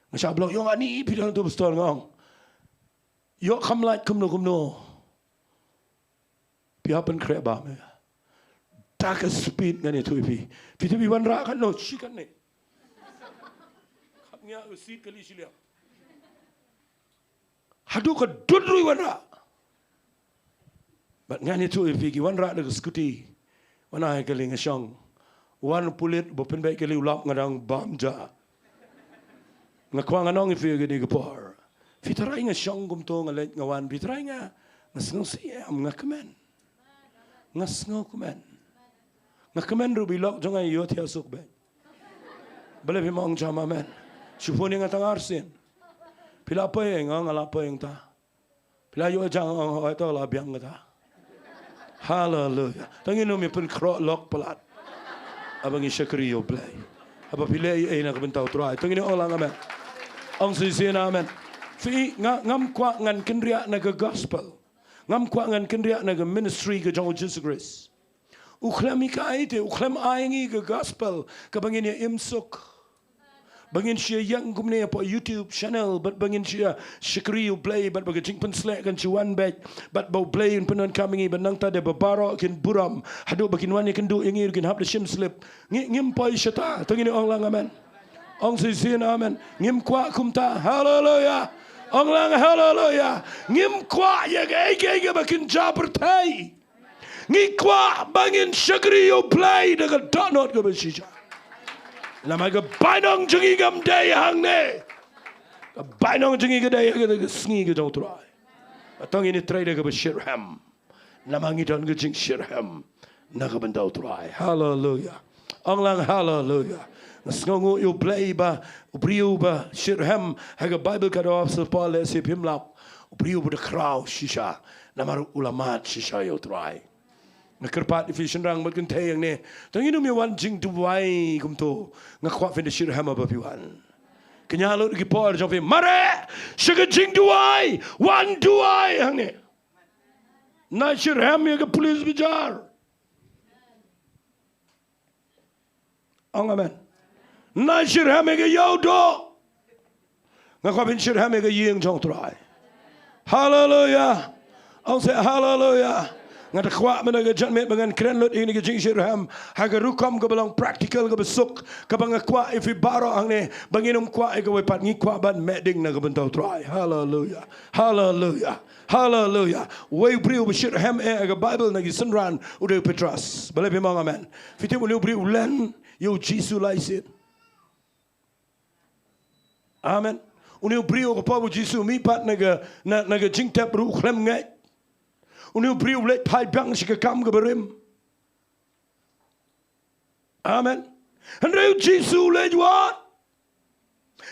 Nga shah block, ïoh nga ni phi don hangto pastor, nga ong. Ïoh kham lait kumno kumno. Phi hap ban khreh bam ei. Da ka speed ngan ïathuh ïa phi. Phi tip i wanrah katno, shi katne. Khap ngiah ka seat kali shiliang. Haduh ka dud ruh i wanrah. Bad ngan ïathuh ïa phi, ki wanrah da ka scooty. Wan ai kali nga shong. Wan pulit ba pynbeit kali u lap nga dang bam ja. Nga kwah ngan ong ïa phi ha kane ka por. Phi tharai nga shong kumto, nga leit nga wan, phi tharai nga, nga sngew siem, nga kmen. Nga sngew kmen. Nga kmen ruh ba i lok jong nga i ïohthiah suk beit. Balei phim ong jam amen? Shu phone ïa nga tang arsien. Phi la poi ei? Nga ong nga la poi hangta. Phi la ïoh ja? Nga ong hooid, to la biang kata. Haleluya. To ngin ym ïa pynkhroh lok palat haba ngi shakri ïa U Blei. Haba phi leh ei ei na ka bynta U Trai, to ngin ïa ong lang amen. Ong shisien amen. Phi, nga, ngam kwah ngan kynriah na ka gospel. Ngam kwah ngan kynriah na ka ministry ka jong U Jisu Khrist. U khlem hikai te, u khlem ai ngi ka gospel kaba ngin ïa im suk. Ba ngin shu ïeng kumne hapoh YouTube channel, bad ba ngin shu ïa shakri ïa U Blei, bad ba ka jingpynsleh kan shu wan beit, bad ba U Blei un pyndonkam ïa ngi, bad nangta de ba baroh kin burom, haduh ba kin wan ïakynduh ïa ngi ruh kin hap da shim slip. Ngi, ngim poi shata, to ngin ong lang amen. Ong shisien amen. Ngim kwah kumta. Haleluya. Ong lang haleluya. Ngim kwah ïa kaei kaei kaba kin jia pyrthei. Ngi kwah ba ngin shakri ïa U Blei da ka dohnud kaba shisha. Namar ka bainong jong ngi kam dei hangne. Ka bainong jong ngi ka dei ha ka sngi ka jong U Trai. Ba to ngin ïatrei da kaba shitrhem. Namar ngi don ka jingshitrhem na ka bynta U Trai. Haleluya. Ong lang haleluya. Nga sngewnguh ïa U Blei ba u briew ba shitrhem ha ka Baibl ka dei u Apostol Paul, lehse phim lap. U briew ba da khraw shisha. Namar u la mad shisha ïa U Trai. Nga kyrpad ïa phi shynrang bad kynthei hangne. To ngin ym ïa wan jingduwai kumto. Nga kwah phin da shitrhem haba phi wan. Kynja lut ki por jong phi. Mareh sha ka jingduwai. Wan duwai hangne. Na shitrhem ïa ka police bazaar. Ong amen. Na shitrhem ïa ka ïawduh. Nga kwah phin shitrhem ïa ka ïing jong U Trai. Haleluya. Ong seh haleluya. Nga da kwah mynta ka janmiet ba ngan kren lut ïa kane ka jingshitrhem ha ka rukom kaba long practical, kaba suk, kaba nga kwah ïa phi baroh hangne ba ngin ym kwah ïa kawei pat, ngi kwah ban meh ding na ka bynta U Trai. Haleluya. Haleluya. Haleluya. Uwei u briew uba shitrhem eh ha ka Baibl na ki synran u dei u Petros. Balei phim ong amen? Phi tip une u briew u len ïa u Jisu lai sien. Amen. Une u briew ha ka por ba u Jisu u mihpat na ka, na, na ka jingtep ruh u khlem ngeit. Une u briew u leit phai biang sha ka kam kaba rim. Amen. Hynrei u Jisu u leit wad.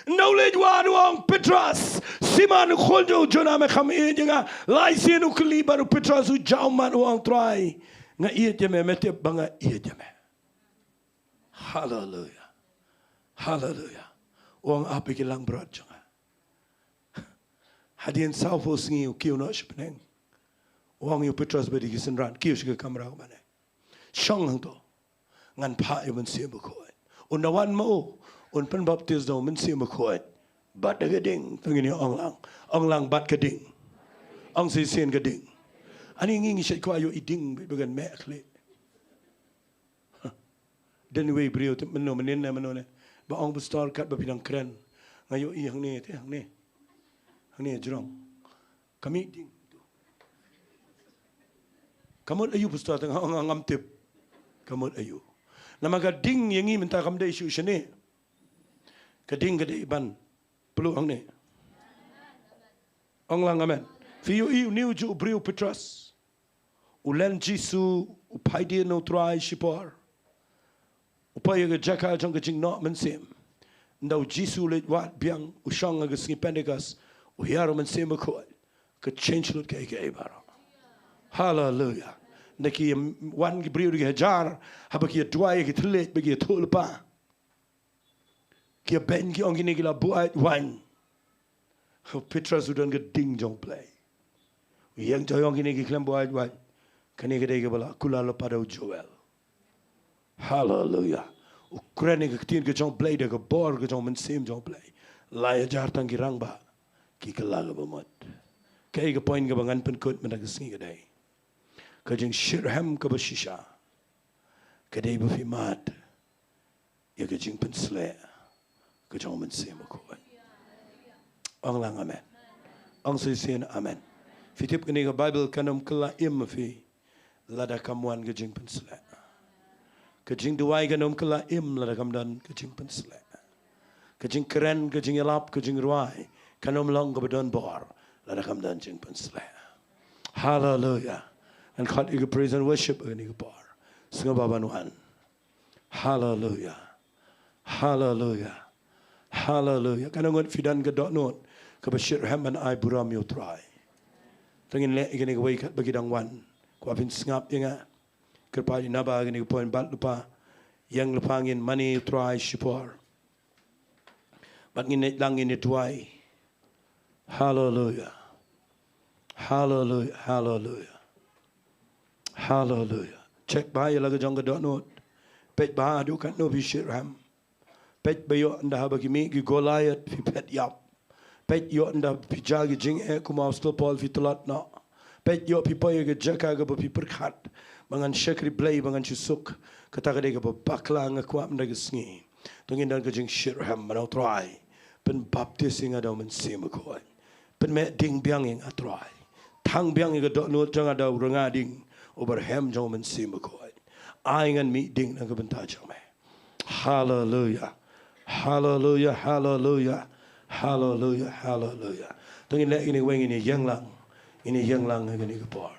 Ynda u leit wad u ong, Petros, Simon u khun jong u Jona, me kham ïeit ïa nga? Lai sien u kylli bad u Petros u jaw mat u ong, Trai, nga ïeit ïa me, me tip ba nga ïeit ïa me. Haleluya. Haleluya. U ong, ap ïa ki langbrot jong nga. Hadien sawphew sngi u kiew noh sha bneng. U ong ïa u Petros bad ïa ki synran, kiew sha ka kamra kaba ne. Shong hangto. Ngan phah ïa u Mynsiem Bakhuid. Un da wan ma u, un pynbaptis da u Mynsiem Bakhuid. Bad da ka ding, to ngin ïa ong lang. Ong lang bad ka ding. Ong shisien ka ding. Ani ngi ngi shait kwah ïoh i ding, bad ba ngan meh khlieh. Don iwei i briew, tip mynno, mynnin ne mynno ne. Ba ong pastor katba phi dang kren. Nga ïohi hangne te hangne. Hangne jrong. Ka mih ding. Ka mut aïu pastor te nga ong ngam tip. Ka mut aïu. Namar ka ding ïa ngi mynta kam dei shuh shane. Ka ding ka dei ban pylluh hangne. Ong lang amen. Phi ïohi une u juh u briew Petros. U len Jisu, u phaidien na u Trai shipor. U poi ïa ka jaka jong ka jingnoh mynsiem. Ynda u Jisu u leit wad biang, u shong ha ka sngi Pentekost, u hiar u Mynsiem Bakhuid, ka change lut kaei kaei baroh. Haleluya. Ynda ki wan ki briew da ki hajar, haba ki ïa duwai ïa ki thylliej, ba ki ïathuh lypa. Ki ïa beiñ ki ong kine ki la buaid waiñ. Petros u don ka ding jong U Blei. U ïeng jong u ong kine ki khlem buaid waiñ. Kane ka dei kaba la kular lypa da u Joel. Haleluya. U kren ïa ka ktien ka jong U Blei da ka bor ka jong u Mynsiem jong U Blei. Lai hajar tang ki rangbah ki kylla kaba mut. Kaei ka point kaba ngan pynkut mynta ka sngi ka dei, ka jingshitrhem kaba shisha ka dei ba phi mad ïa ka jingpynsleh ka jong u Mynsiem Bakhuid. Ong lang amen. Ong shisien amen. Phi tip kane ka Baibl kan ym kylla im ma phi lada kam wan ka jingpynsleh. Ka jingduwai kan ym kylla im lada kam don ka jingpynsleh. Ka jingkren, ka jingïalap, ka jingrwai kan ym long kaba don bor lada kam don jingpynsleh. Haleluya. Ngan khot ïa ka praise and worship ha kane ka por. Sngewbha ban wan. Haleluya. Haleluya. Haleluya. Katno ngut phi don ka dohnud kaba shitrhem ban ai burom ïa u Trai? To ngin leh ïa kane kawei katba ki dang wan. Kwah phin sngap ïa nga. Kyrpad ïa naba kane ka point bat lypa. Ïeng lypa ngin mane ïa u Trai shipor. Bad ngin leit lang ngin ïa duwai. Haleluya. Haleluya. Haleluya. Haleluya. Check bha ïa la ka jong ka dohnud. Peit bha haduh katno phi shitrhem. Peit ba ïoh ynda haba ki mih ki Goliath phi phet ïap. Peit ïoh ynda phi jia ki jingeh kum u Apostol Paul phi tlot noh. Peit ïoh phi poi ïa ka jaka kaba phi pyrkhat ba ngan shakri Blei ba ngan shu suk. Kata ka dei kaba bakla nga kwah mynta ka sngi. To ngin don ka jingshitrhem ban ong Trai, pynbaptis ïa nga da u Mynsiem Bakhuid. Pynmeh ding biang ïa nga Trai. Thang biang ïa ka dohnud jong nga da u rnga ding uba rhem jong u Mynsiem Bakhuid. Ai ngan mih ding na ka bynta jong me. Haleluya. Haleluya, haleluya. Haleluya, haleluya. To ngin leh kine wei ngin ïeng lang. Ngin ïeng lang ha kane ka por.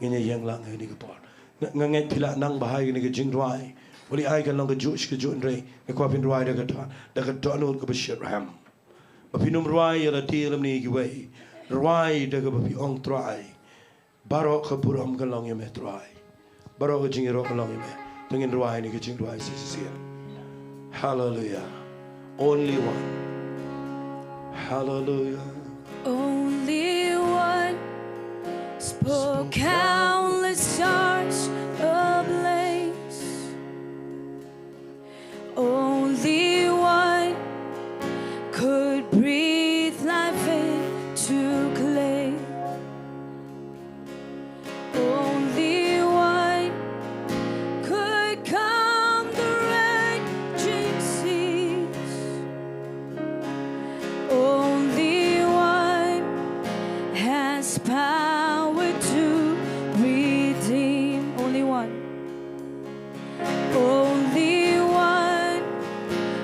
Ngin ïeng lang ha kane ka por. Nga, nga ngeit phi la nang bha ha kane ka jingrwai. Balei ai kan long kajuh shi kajuh hynrei nga kwah phin rwai da ka doh, da ka dohnud kaba shitrhem. Ba phin ym rwai ïa lade lymne ïa kiwei. Rwai da kaba phi ong Trai, baroh ka burom ka long ïa me Trai. Baroh ka jingïaroh ka long ïa me. To ngin rwai ïa kane ka jingrwai shisien. Hallelujah. Only one. Hallelujah. Only one spoke countless stars ablaze. Only one could breathe life into clay. Only one could calm the raging seas. Only one has power to redeem. Only one. Only one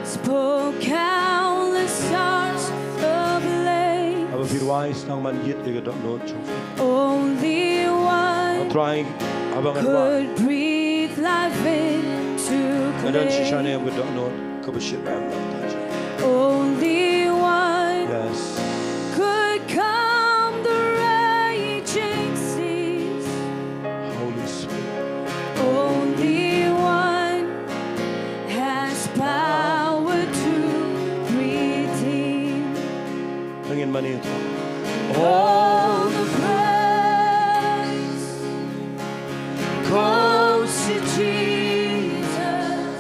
spoke countless stars ablaze. Haba phi rwai sdang ban ïit ïa ka dohnud jong phi. Only one Trai, haba ngan rwai, could breathe life into clay. Nga don shisha ne em ka dohnud kaba shitrhem. Only one, yes, could calm the raging seas. Holy Spirit. Only one has power to redeem. Ngin mane ïa u Trai. All the praise goes to Jesus.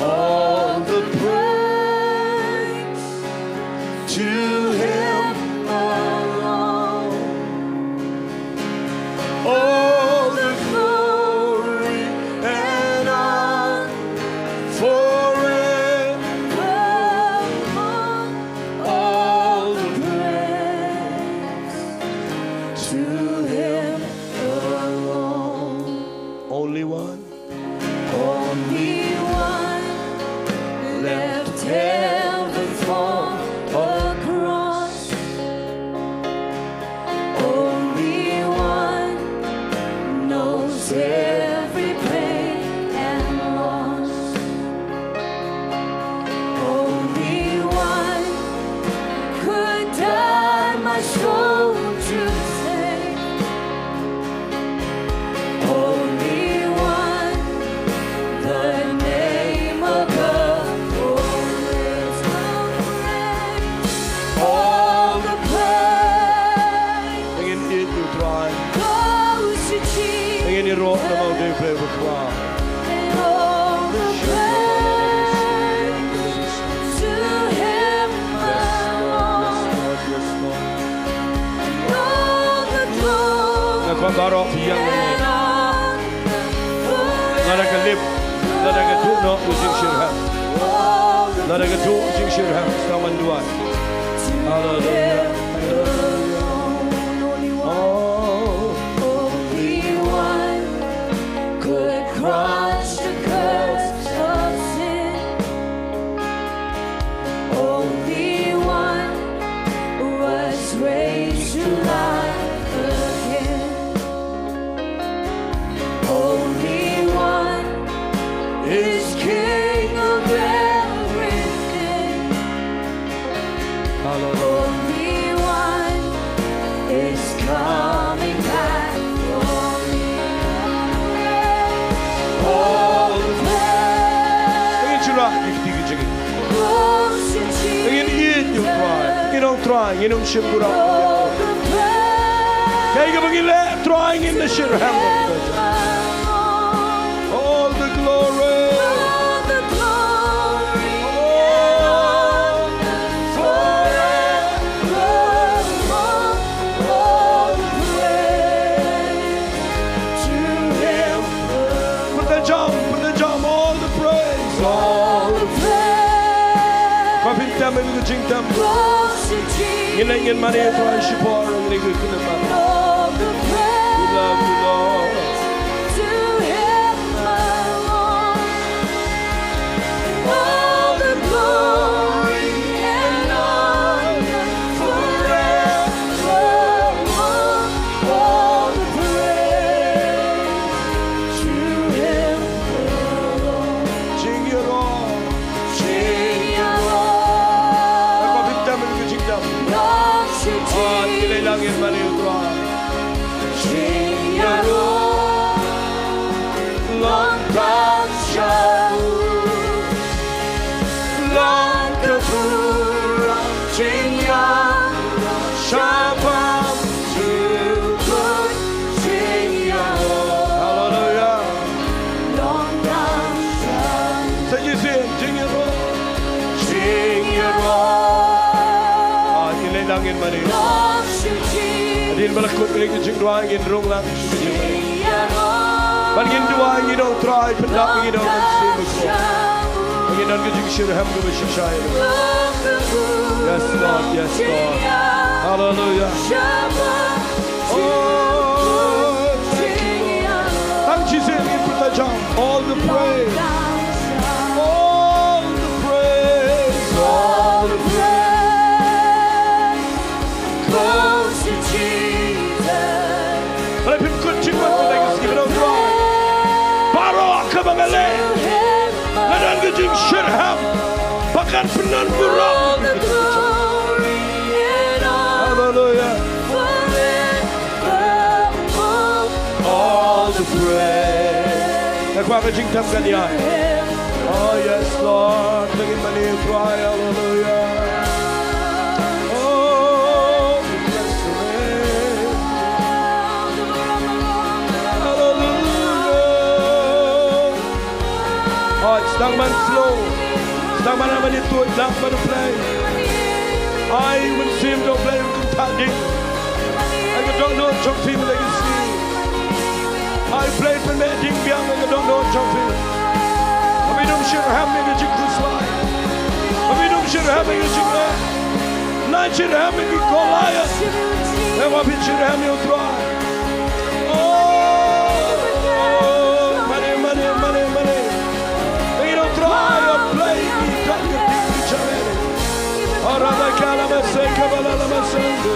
All the praise to Him alone. All the glory and honor forever. Baroh phi ïeng. Lada ka lip, lada ka duh noh ka jingshyrkhei. Lada ka duh ka jingshyrkhei, sa man duwai. Hallelujah. Oh. Only one could crush the curse of sin. Only one was raised to life again. Only one is King of everything. Hallelujah. Only one is coming back for me. All the praise. Ngin shu rah ïa kti ki jingim. Goes to Jesus. Ngin ïeit ïa U Trai. Ngin ong Trai, ngin ym shim burom. All the praise. Kaei kaba ngi leh Trai ngin da shyrkhei. All the glory. All the glory and honor forevermore. All the praise to Him. Put the jump, put the jump, all the praise. All the praise. Ba phin tem ïa ka jingtem. Goes to Jesus. Ngin leh ngin mane Trai shipor, ngin leh ka jingtem. All the praise. We love you, Lord. To Him alone. All the glory and honor forevermore. All the praise to Him alone. Jingïaroh. Jingïaroh. Ba phin tem ïa ka jingtem. Long to Jesus. Ah, ngin leh lang ngin mane Trai. Jingïaroh long tang sha u, long ka burom jingïaroh shaphang jingkut jingïaroh. Hallelujah. Long tang sha u. Sa ngi sien jingïaroh. Jingïaroh. Ah, ngin leh lang ngin mane. Long to Jesus. Hadien ba la kut ïa ka jingduwai ngin rung lang. Ban ngin duwai ngin ong Trai, pyndap ngin ong Mynsiem Bakhuid. Ngin don ka jingshyrkhei kaba shisha. Yes, Lord, yes, Lord. Hallelujah. Oh, thank you, Lord. Tang shisien ngin pynta jam. All the praise. All the praise. All the praise. Close to Jesus. Balei phim kut jingmut mynta ka sngi, ba don Trai? Baroh kaba nga leh, nga don ka jingshyrkhei ba kan pynbun burom. All the glory and honor. Hallelujah. Forevermore. All the praise. Nga kwah ka jingtem kan ïaid. Oh yes, Lord. Nangin mane Trai, hallelujah. Oh, we bless your name. Hallelujah. Oh, sdang ban slow. Sdang ban, ban ïathuh, sdang ban play. Ai, u Mynsiem jong U Blei un kyntha ding ïa ka dohnud jong phi mynta ka sngi. Ai, U Blei pynmeh ding biang ïa ka dohnud jong phi. Ba phin ym shyrkhei ïa ka jingkhuslai. Ba phin ym shyrkhei ïa ka jingeh. Nang shyrkhei ïa ki Goliath. Hynrei ba phin shyrkhei ïa U Trai. Oh, mane, mane, mane, mane. Ngi ong Trai, oh Blei, ngi don ka ding ka jong me. Oh, rabakala maseka balala maseka.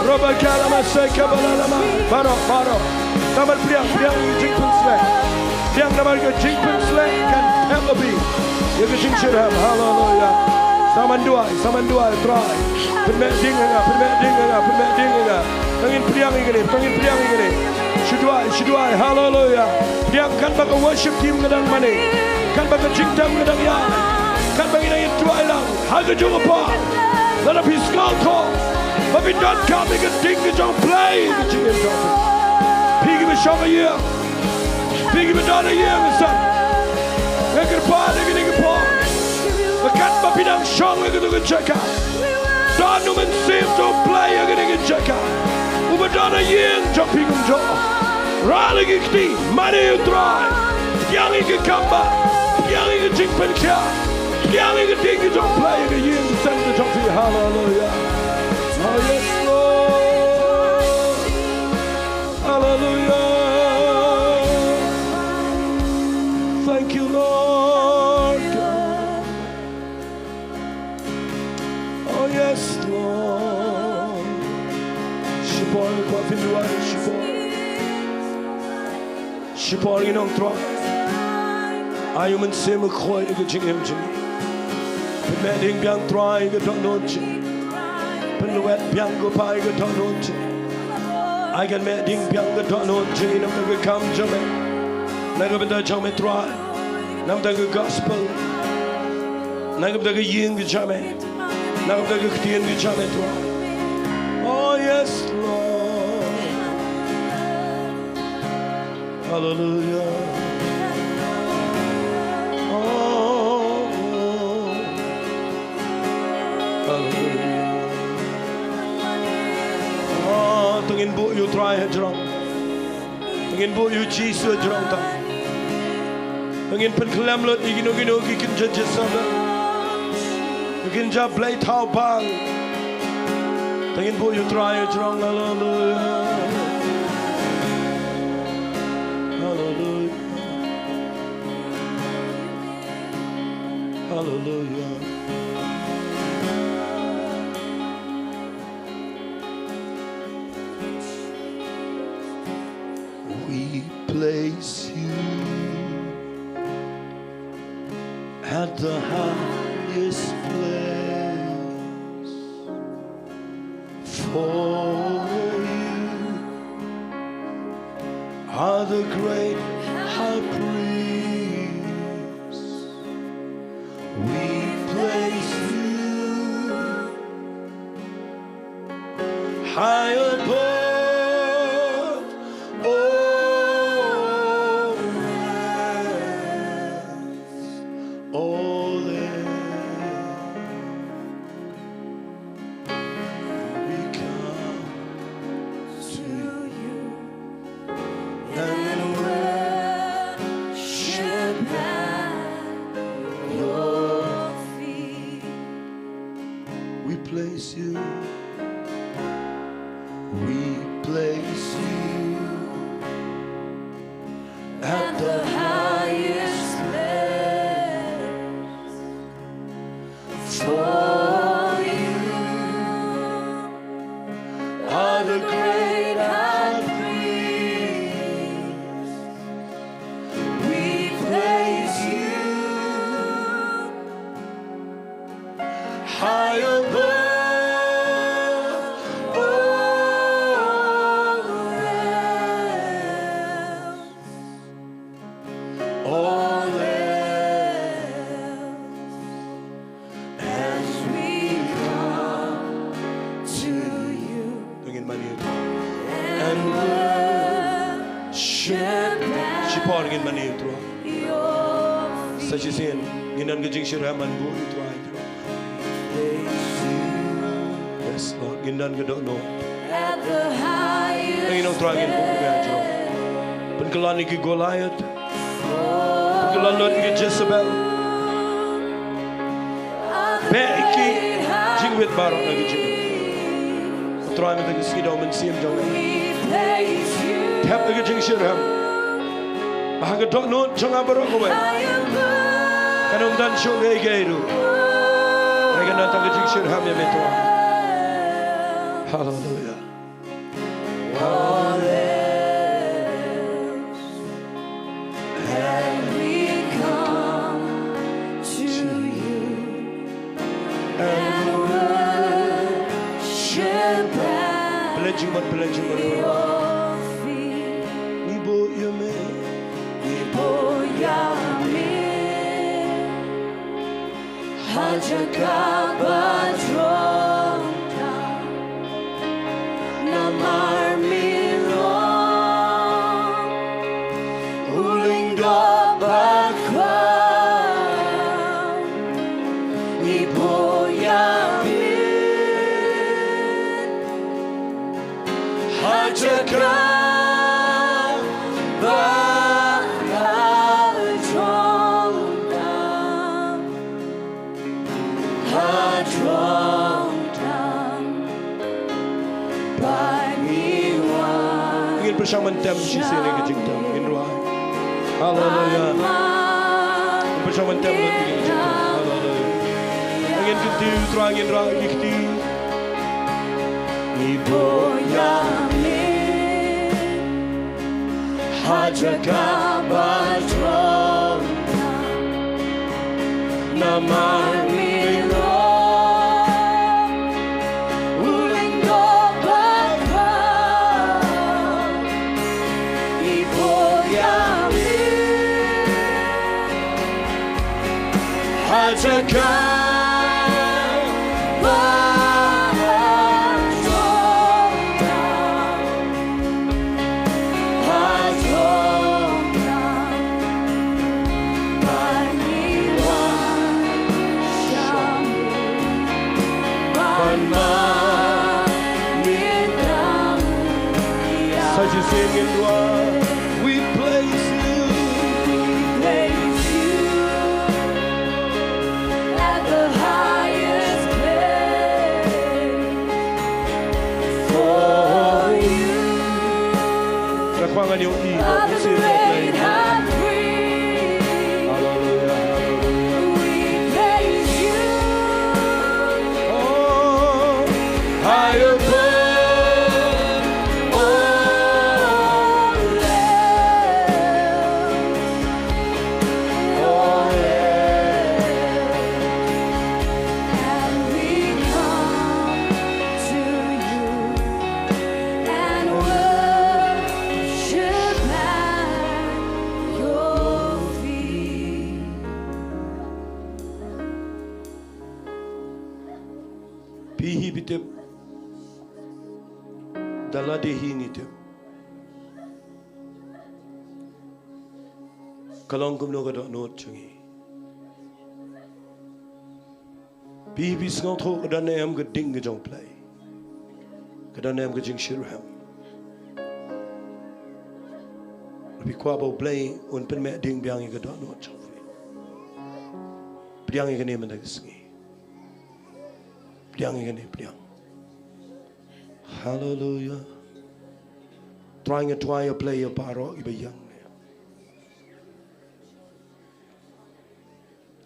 Rabakala maseka balala ma. Baroh, baroh. Namar pdiang, pdiang ïa ka jingpynshlur. Pdiang namar ka jingpynshlur kan thep ïa phi ïa ka jingshyrkhei. Haleluya. Sa man duwai, sa man duwai, Trai. Pynmeh ding ïa nga, pynmeh ding ïa nga, pynmeh ding ïa nga. Tang ngin pdiang ïa kane, tang ngin pdiang ïa kane. Shu duwai, shu duwai, haleluya. Pdiang katba ka worship team ka dang mane. Katba ka jingtem ka dang ïaid. Katba ngin ïa duwai lang ha ka jong ka por. Lada phi sngewthuh ba phi donkam ïa ka ding ka jong U Blei ha ka jingim jong phi. Phi kiba shong ha ïing. Phi kiba don ha ïing ha sem. Nga kyrpad ha kane ka por ba katba phi dang shong ha katu ka jaka, don u Mynsiem jong U Blei ha kane ka jaka. U Ba don ha ïing jong phi kumjuh. Rah la ki kti, mane ïa u Trai. Pdiang ïa ka kam bah. Pdiang ïa ka jingpynkhiah. Pdiang ïa ka ktien ka jong U Blei ha ka ïing ka sem ka jong phi. Hallelujah. Oh, yes, Lord. Hallelujah. Thank you, Lord. Oh, yes, Lord. Shipor, kwah phin duwai, shipor. Shipor, ngin ong Trai, ai u Mynsiem Bakhuid ha ka jingim jong ngi. Pynmih ding biang Trai ha ka dohnud jong ngi. Pynlwet biang ko Pa ha ka dohnud jong ngi. Ai kan mih ding biang ka dohnud jong ngi na ka bynta ka kam jong me, na ka bynta jong me Trai, na ka bynta ka gospel, na ka bynta ka ïing ka jong me, na ka bynta ka ktien ka jong me Trai. Oh, yes, Lord. Hallelujah. Oh, oh. Hallelujah. Ah, to ngin buh ïa u Trai hajrong. To ngin buh ïa u Jisu hajrong, to ngin pynkhlem lut ïa kino kino ki kynja Jezebel, ki kynja blei thaw Baal. To ngin buh ïa u Trai hajrong. Hallelujah. Hallelujah. Hallelujah. We place you at the highest place. For you are the great high priest. We place you high above all else, all else. We come to you and worship at your feet. We place you, we place you at the highest place. For you are the great high priest. We place you high above all else, all else, as we come to you. To ngin mane ïa u Trai. And worship. Shipor ngin mane ïa u Trai. Sa shisien ngin don ka jingshitrhem ban buh ïa u Trai. Yes, Lord, ngin don ka dohnud. Ngin ong Trai, ngin buh ïa u Trai. Pynkylla ïa ki Goliath. Pynkylla lut ïa ki Jezebel. Beh ïa ki jingwit baroh na ki jingwit. Trai, mynta ka sngi da u Mynsiem jong me. Thep ïa ka jingshitrhem. Ba ha ka dohnud jong nga baroh kawei kan ym don shuh kaei kaei ruh. Hynrei kan don tang ka jingshitrhem ïa me Trai. Haleluia. All else, and we come to you and worship at Pynleit jingmut, pynleit jingmut. Your feet. Ngi buh ïa me. Ngi buh ïa me. Ha jaka ba jrong tam, namar me long u lyngdoh ba khraw. Ngi buh ïa me. Ha Shang ban tem shisien ïa ka jingtem, ngin rwai. Haleluya. Ngin pyrshang ban tem lut ïa ka jingtem. Haleluya. Ngin kyntiew, Trai, ngin rwai ïa ki kti. Ngi buh ïa me ha jaka ba jrong. Namar me long u lyngdoh ba khraw. Ngi buh ïa me ha jaka ba jrong. Sa shisien ngin duwai. We place you. We place you at the highest place. For you are the great high priest. Hallelujah, hallelujah. We praise you. Oh, high above all else. And we come to you and worship at your feet. Phi hi phi tip, da lade hi ngi tip. Ka long kumno ka dohnud jong ngi. Phi, phi sngewthuh ka don ne em ka ding ka jong U Blei? Ka don ne em ka jingshitrhem? Phi kwah ba U Blei un pynmeh ding biang ïa ka dohnud jong phi? Pdiang ïa kane mynta ka sngi. Pdiang ïa kane, pdiang. Haleluya. Trai, nga duwai ïa U Blei ïa baroh kiba ïeng.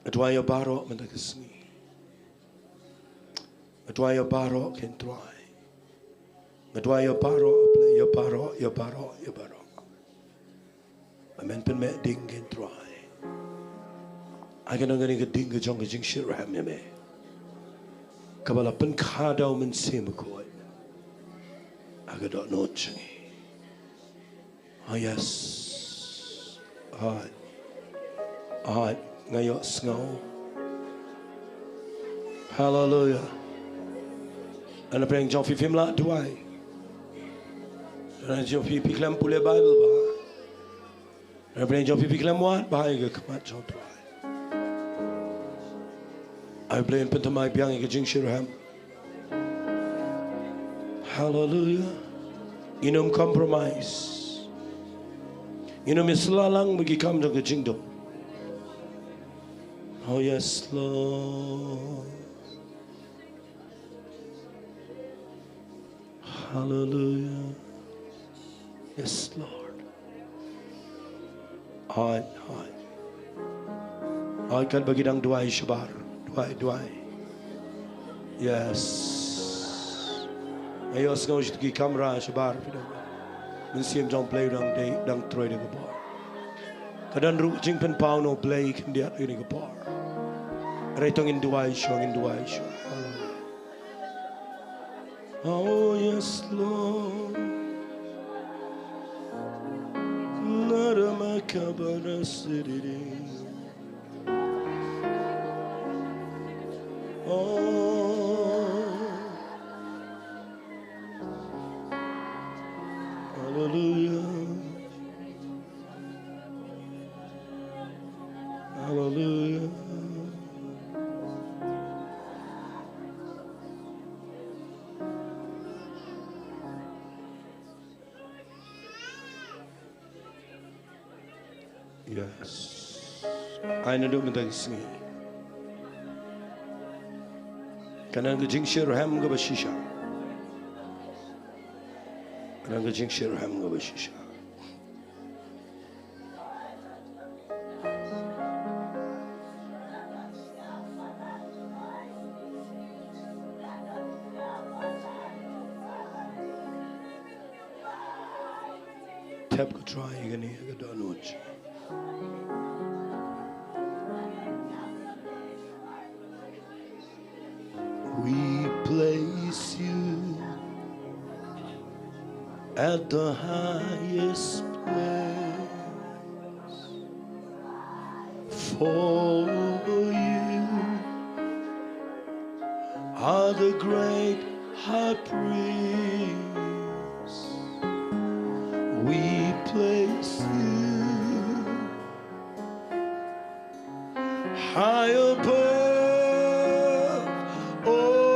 Nga duwai ïa baroh mynta ka sngi. Nga duwai ïa baroh kein Trai. Nga duwai ïa baroh, ïa baroh, ïa baroh, ïa baroh. Amen. Pynmeh ding kein Trai. Ai ka nang kane ka ding ka jong ka jingshitrhem ïa me, kaba la pynkha da U Mynsiem Bakhuid ha ka dohnud jong ngi. Oh yes. Hooid. Hooid. Nga ïohsngew. Haleluya. Hapdeng jong phi phim lah duwai. Hapdeng jong phi phi khlem pule Baibl bha. Hapdeng jong phi phi khlem wad bha ïa ka khmat jong U Trai. Ai U Blei un pynthymmai biang ïa ka jingshitrhem. Haleluya. Ngin ym compromise. Ngin ym ïasyllok lang bad ki kam jong ka jingdum. Oh yes, Lord. Haleluya. Yes, Lord. Hooid, hooid. Hooid, katba ki dang duwai shabar. Duwai, duwai. Yes. Nga ïohsngew sha ki kamra shabar. Mynsiem jong U Blei u dang dei, dang troi da ka bor. Ka don ruh jingpynpaw na U Blei khyndiat ïa kane ka por. Hynrei to ngin duwai shuwa, ngin duwai shuwa. Haleluya. Oh, yes, Lord. Naramakabara siriri. Oh. Hallelujah. Hallelujah. Yes. Ai naduh mynta ka sngi. Ka don ka jingshitrhem kaba shisha. Nang ka jingshitrhem kaba shisha. Thep ko Trai ïa kane ka dohnud. We place you at the highest place. For you are the great high priest. We place you high above all,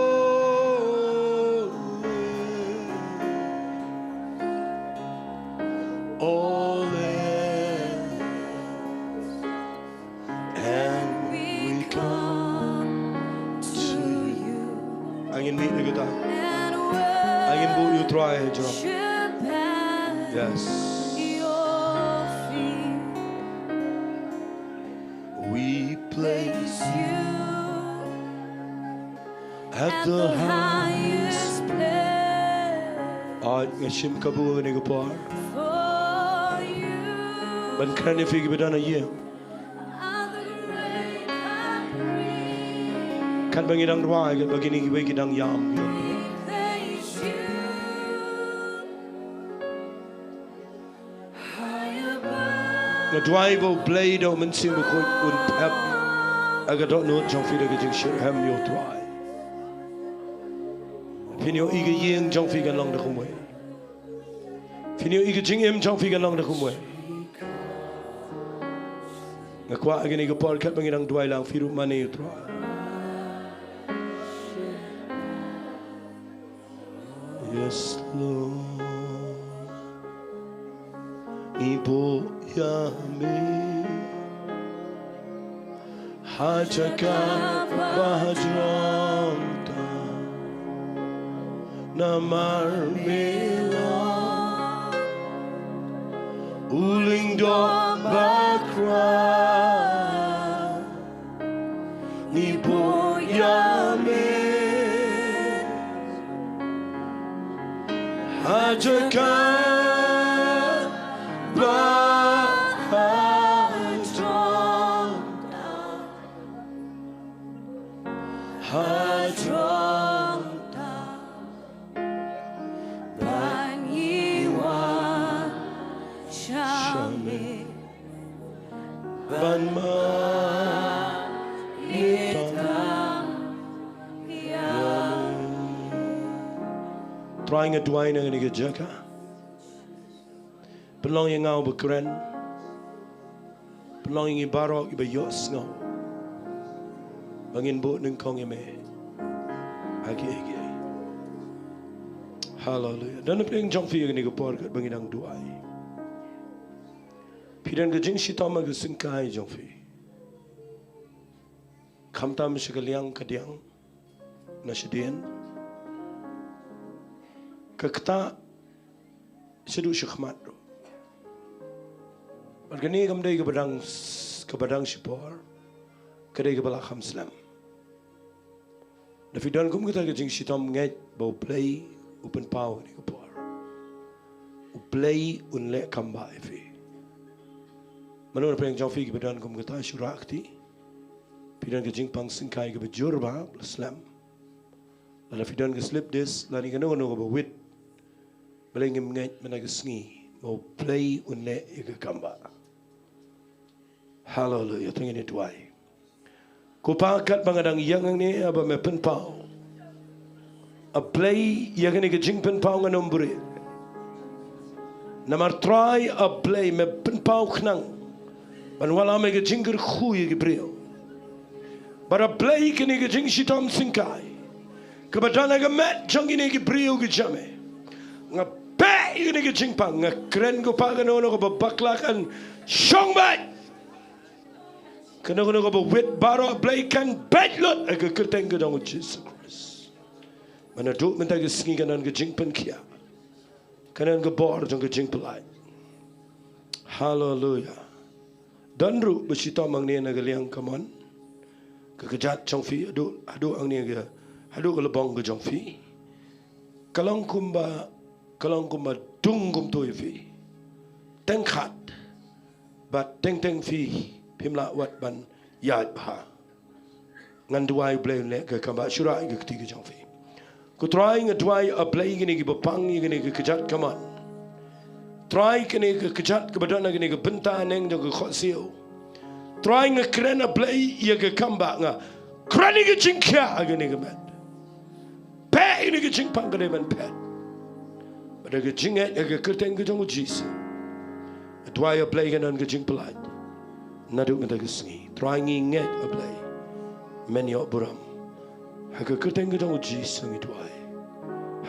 all else. And we come to you. Angin mih na kita. Angin buh ïa u Trai jrong. Yes. We place you at the highest place. Ïa nga shim kabu ha kane ka por ban kren ïa phi kiba don ha ïing. Katba ngi dang duwai, katba kine kiwei ki dang ïam. Nga duwai ba U Blei da U Mynsiem Bakhuid un thep ïa ka dohnud jong phi da ka jingshitrhem ïa U Trai. Phin ïohi ka ïing jong phi kan long da kumwei. Phin ïohi ka jingim jong phi kan long da kumwei. Nga kwah ha kane ka por katba ngi dang duwai lang, phi ruh mane ïa U Trai. Yes, Lord. Ngi buh ïa me ha jaka ba ha jrong tam, namar me long U Lyngdoh Bakhraw. Ngi buh ïa me ha jaka ba ha jrong tam, ha jrong tam, ba ngi wan sha me. Ban mane tam ïa me. Trai, nga duwai na kane ka jaka. Pynlong ïa nga uba kren. Pynlong ïa ngi baroh kiba ïohsngew ba ngin buh nyngkong ïa me ha kiei kiei. Haleluia. Don na pdeng jong phi ha kane ka por katba ngi dang duwai. Phi don ka jingshitom ha ka syngkai jong phi. Khamtam sha ka liang ka diang na shadien, ka ktah shaduh shakhmat ruh. Bad kane kam dei kaba dang s-, kaba dang shipor, ka dei kaba la kham slem. Da phi don kum kata ka jingshitom, ngeit ba U Blei u pynpaw ha kane ka por. U Blei un leh kam bha ïa phi. Mano na pdeng jong phi kiba don kum kata, shu rah kti. Phi don ka jingpang syngkai kaba jur bha, ba la slem. Lada phi don ka slip disc lane kano kano kaba wit, balei ngim ngeit mynta ka sngi ba U Blei un leh ïa ka kam bha? Haleluia. To ngin ïa duwai. Ko Pa, katba nga dang ïeng hangne, haba me pynpaw, A Blei, ïa kane ka jingpynpaw ngan ym buhrieh. Namar Trai, A Blei, me pynpaw khnang ban wallam ïa ka jingkyrkhu ïa ki briew. Bad A Blei, kane ka jingshitom syngkai kaba don ha ka met jong kine ki briew ki jong me, nga beh ïa kane ka jingpang, nga kren, ko Pa, kano kano kaba bakla kan shong beit. Kano kano kaba wit baroh, Blei, kan beit lut ha ka kyrteng ka jong U Jisu Khrist. Ba naduh mynta ka sngi kan don ka jingpynkhiah. Ka don ka bor jong ka jingpyllait. Haleluia. Don ruh ba shitom hangne na ka liang kamon, ka kjat jong phi haduh, haduh hangne ka, haduh ka lbong ka jong phi. Ka long kumba, ka long kumba dung kumto ïa phi. Teng khat. Bad teng teng phi phim lah wat ban ïaid bha. Ngan duwai, Blei un leh ka kambah, shu rah ïa ka kti ka jong phi. Ko Trai, nga duwai, A Blei, ïa kine kiba pang ïa kane ka kjat kamon. Trai, kane ka kjat kaba don ha kane ka bynta haneng jong ka khohsiew. Trai, nga kren, A Blei, ïa ka kambah, nga kren ïa ka jingkhiah ha kane ka met. Peit ïa kane ka jingpang ka dei ban phet. Bad da ka jingngeit ha ka kyrteng ka jong u Jisu, nga duwai, A Blei, kan don ka jingpyllait naduh mynta ka sngi. Trai, ngi ngeit, A Blei, men ïoh burom. Ha ka kyrteng ka jong u Jisu ngi duwai.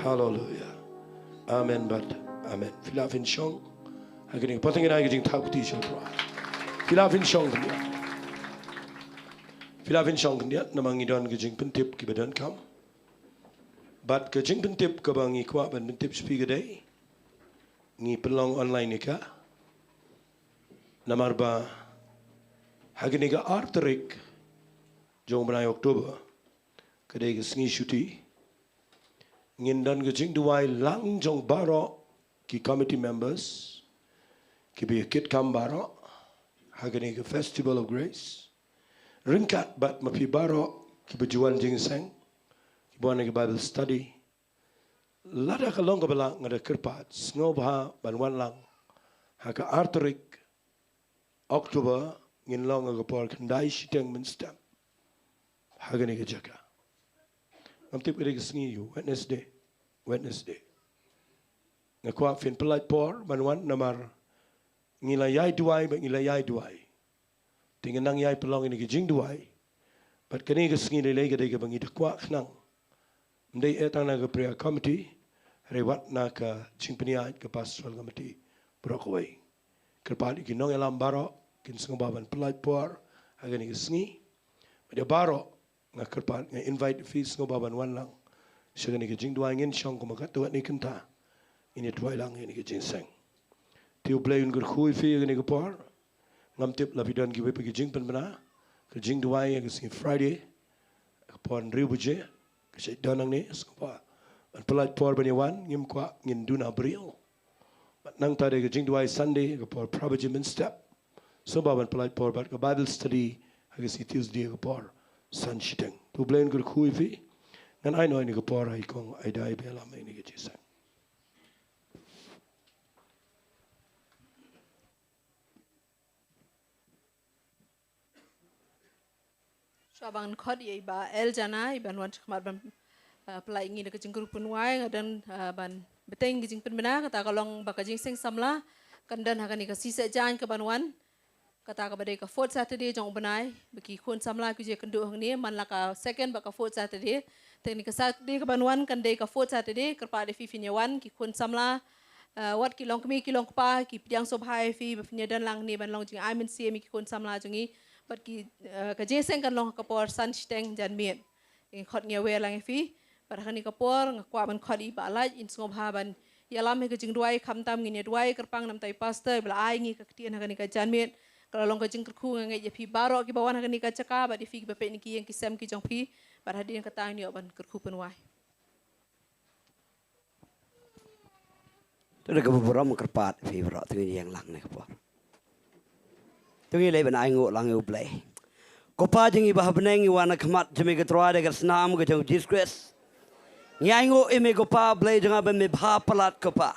Haleluia. Amen bad amen. Phi lah phin shong. Ha kane ka por ngin ai ka jingthaw kti sha u Trai. Phi lah phin shong khyndiat. Phi lah phin shong khyndiat namar ngi don ka jingpyntip kiba donkam. Bad ka jingpyntip kaba ngi kwah ban pyntip sha phi ka dei, ngi pynlong online ïa ka. Namar ba ha kane ka ar tarik jong u bnai October, ka dei ka sngi shuti, ngin don ka jingduwai lang jong baroh ki committee members kiba ïa kit kam baroh ha kane ka Festival of Grace. Ryngkat bad ma phi baroh kiba ju wan jingïaseng, kiba wan ha ka Bible study. Lada ka long kaba lah, nga da kyrpad sngewbha ban wan lang ha ka ar tarik October, ngin long ha ka por khyndai shiteng mynstep ha kane ka jaka. Ngam tip ka dei ka sngi, Wednesday. Wednesday. Nga kwah phin pyllait por ban wan namar ngi la ïai duwai bad ngi la ïai duwai. Te ngin nang ïai pynlong ïa kane ka jingduwai. Bad kane ka sngi lei lei ka dei kaba ngi da kwah khnang, ym dei eh tang na ka prayer committee, hynrei wat na ka jingpynïaid ka pastoral committee baroh kawei. Kyrpad ïa ki nongïalam baroh kin sngewbha ban pyllait por ha kane ka sngi. Bad ïa baroh nga kyrpad, nga invite phi sngewbha ban wan lang sha kane ka jingduwai. Ngin shong kumba katto katne kynta, ngin ïa duwai lang ïa kane ka jingïaseng. Te U Blei un kyrkhu ïa phi ha kane ka por. Ngam tip lada phi don kiwei pat ki jingpynbna. Ka jingduwai ha ka sngi Friday, ka por hynriew baje, ka shait don hangne, sngewbha ban pyllait por ban ïa wan. Ngim kwah ngin duna briew. Bad nangta dei ka jingduwai Sunday, ka por phra baje mynstep. Sngewbha ban pyllait por bad ka Bible study ha ka sngi Tuesday, ka por san shiteng. Te U Blei un kyrkhu ïa phi. Ngan ai noh ïa kane ka por ha i Kong Aida ba ïalam ïa kane ka jingïaseng. Shuwa ban khot ïa i Bah L Jana, i ban wan shakhmat ban, ah, pyllait ïa ngi da ka jingkyrkhu pynwai, nga don, ah, ban bteng ka jingpynbna. Kata ka long ba ka jingïaseng samla kan don ha kane ka shisha jan kaban wan. Kata kaba dei ka fourth Saturday jong u bnai, ba ki khun samla ki ju ïakynduh hangne, man la ka second bad ka fourth Saturday. Te kane ka Saturday kaban wan kan dei ka fourth Saturday, kyrpad ïa phi phin ïa wan, ki khun samla, ah, wat ki longkmie ki longkpa, ki pdiang sngewbha ïa phi ba phin ïa don lang hangne ban long jingai mynsiem ïa ki khun samla jong ngi. Bad ki, ah, ka jingïaseng kan long ha ka por san shiteng janmiet. Ngi khot, ngi wer lang ïa phi. Bad ha kane ka por nga kwah ban khot ïa i Bah Lait, in sngewbha ban ïalam ha ka jingduwai, khamtam ngin ïa duwai kyrpang namar i Pastor ba la ai ngi ka ktien ha kane ka janmiet. Ka la long ka jingkyrkhu, nga ngeit ïa phi baroh kiba wan ha kane ka jaka bad ïa phi kiba peit na ki ïing ki sem ki jong phi. Bad hadien kata ngin ïoh ban kyrkhu pynwai. Te da kaba burom kyrpad ïa phi baroh, to ngin ïeng lang ha kane ka por. To ngin leit ban ainguh lang ïa U Blei. Ko Pa jong ngi ba ha bneng, ngi wan ha khmat jong me ko Trai da ka snam ka jong u Jisu Khrist. Ngi ainguh ïa me ko Pa Blei jong nga ba me bha palat ko Pa.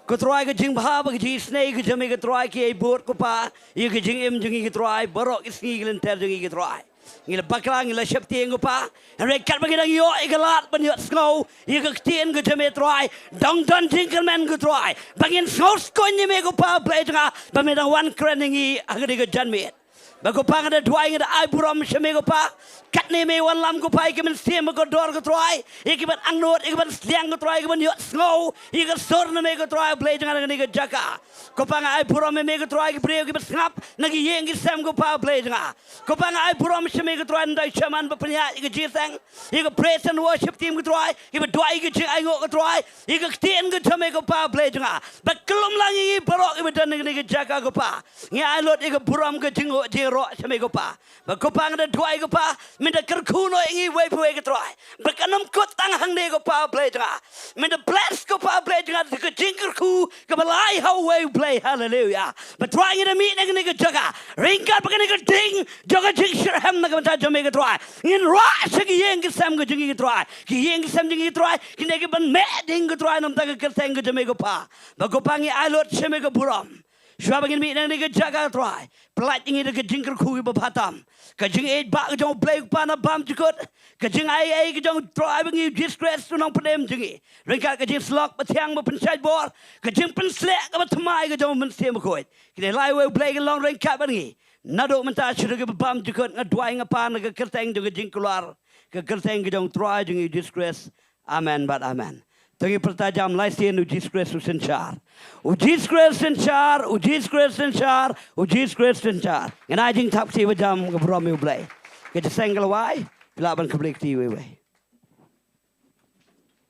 Ko Trai, ka jingbha bad ka jingisynei ka jong me ko Trai ki ai bud ko Pa ïa ka jingim jong ngi ko Trai, baroh ki sngi ki lynter jong ngi ko Trai. Ngi la bakla, ngi la sheptieng ko Pa. Hynrei katba ngi dang ïoh ïa ka lad ban ïohsngew ïa ka ktien ka jong me Trai, dang don jingkyrmen ko Trai ba ngin sngewskuiñ ïa me ko Pa Blei jong nga ba me dang wan kren ïa ngi ha kane ka janmiet. Ba ko Pa nga da duwai, nga da ai burom sha me ko Pa. Katne me wallam ko Pa, ïa ki ban siem ha kordor ko Trai, ïa ki ban angnud, ïa ki ban sliang ko Trai, ïa ki ban ïohsngew ïa ka sur na me ko Trai Blei jong nga na kane ka jaka. Ko Pa nga ai burom ïa me ko Trai, ki briew ki ban sngap na ki ïing ki sem ko Pa Blei jong nga. Ko Pa nga ai burom sha me ko Trai, nda i chairman ba pynïaid ïa ka jingïaseng, ïa ka praise and worship team ko Trai, ïa ba duwai ïa ka jingainguh ko Trai, ïa ka ktien ka jong me ko Pa Blei jong nga. Ba kyllum lang ïa ngi baroh ïa ba don na kane ka jaka ko Pa. Ngi ai lut ïa ka burom ka jingnguh jingïaroh sha me ko Pa. Ba ko Pa nga da duwai ko Pa, men da kyrkhu noh ïa ngi uwei pa uwei ko Trai. Ba kan ym kut tang hangne ko Pa Blei jong nga. Men da bless ko Pa Blei jong nga da ka jingkyrkhu kaba lai ha uwei u Blei. Haleluya. Ba Trai ngi da mih na kane ka jaka ryngkat ba kane ka ding jong ka jingshitrhem na ka bynta jong me ko Trai. Ngin rah sha ki ïing ki sem ka jong ngi ko Trai. Ki ïing ki sem jong ngi ko Trai kin dei ki ban meh ding ko Trai na ka bynta ka kyrteng ka jong me ko Pa. Ba ko Pa ngi ai lut sha me ka burom. Shuwa ba ngin mih na kane ka jaka Trai, pyllait ïa ngi da ka jingkyrkhu kaba bha tam. Ka jingïeit ba ka jong u Blei ko Pa na bymjukut. Ka jingai ei ka jong u Trai ba ngi u Jisu Khrist u nongpynim jong ngi. Ryngkat ka jingsyllok ba thiang ba pynshait bor, ka jingpynsleh kaba thymmai ka jong u Mynsiem Bakhuid. Kine lai wei u Blei kin long ryngkat bad ngi naduh mynta sha ka bymjukut. Nga duwai nga pan na ka kyrteng jong ka jingkular, ka kyrteng ka jong u Trai jong ngi u Jisu Khrist. Amen bad amen. To ngin pyrta jam lai sien: U Jisu Khrist u synshar. U Jisu Khrist synshar, U Jisu Khrist synshar, U Jisu Khrist synshar. Ngan ai jingthap kti ba jam ka burom ïa u Blei. Ka jingïaseng ka la wai, phi lah ban khublei kti wei wei.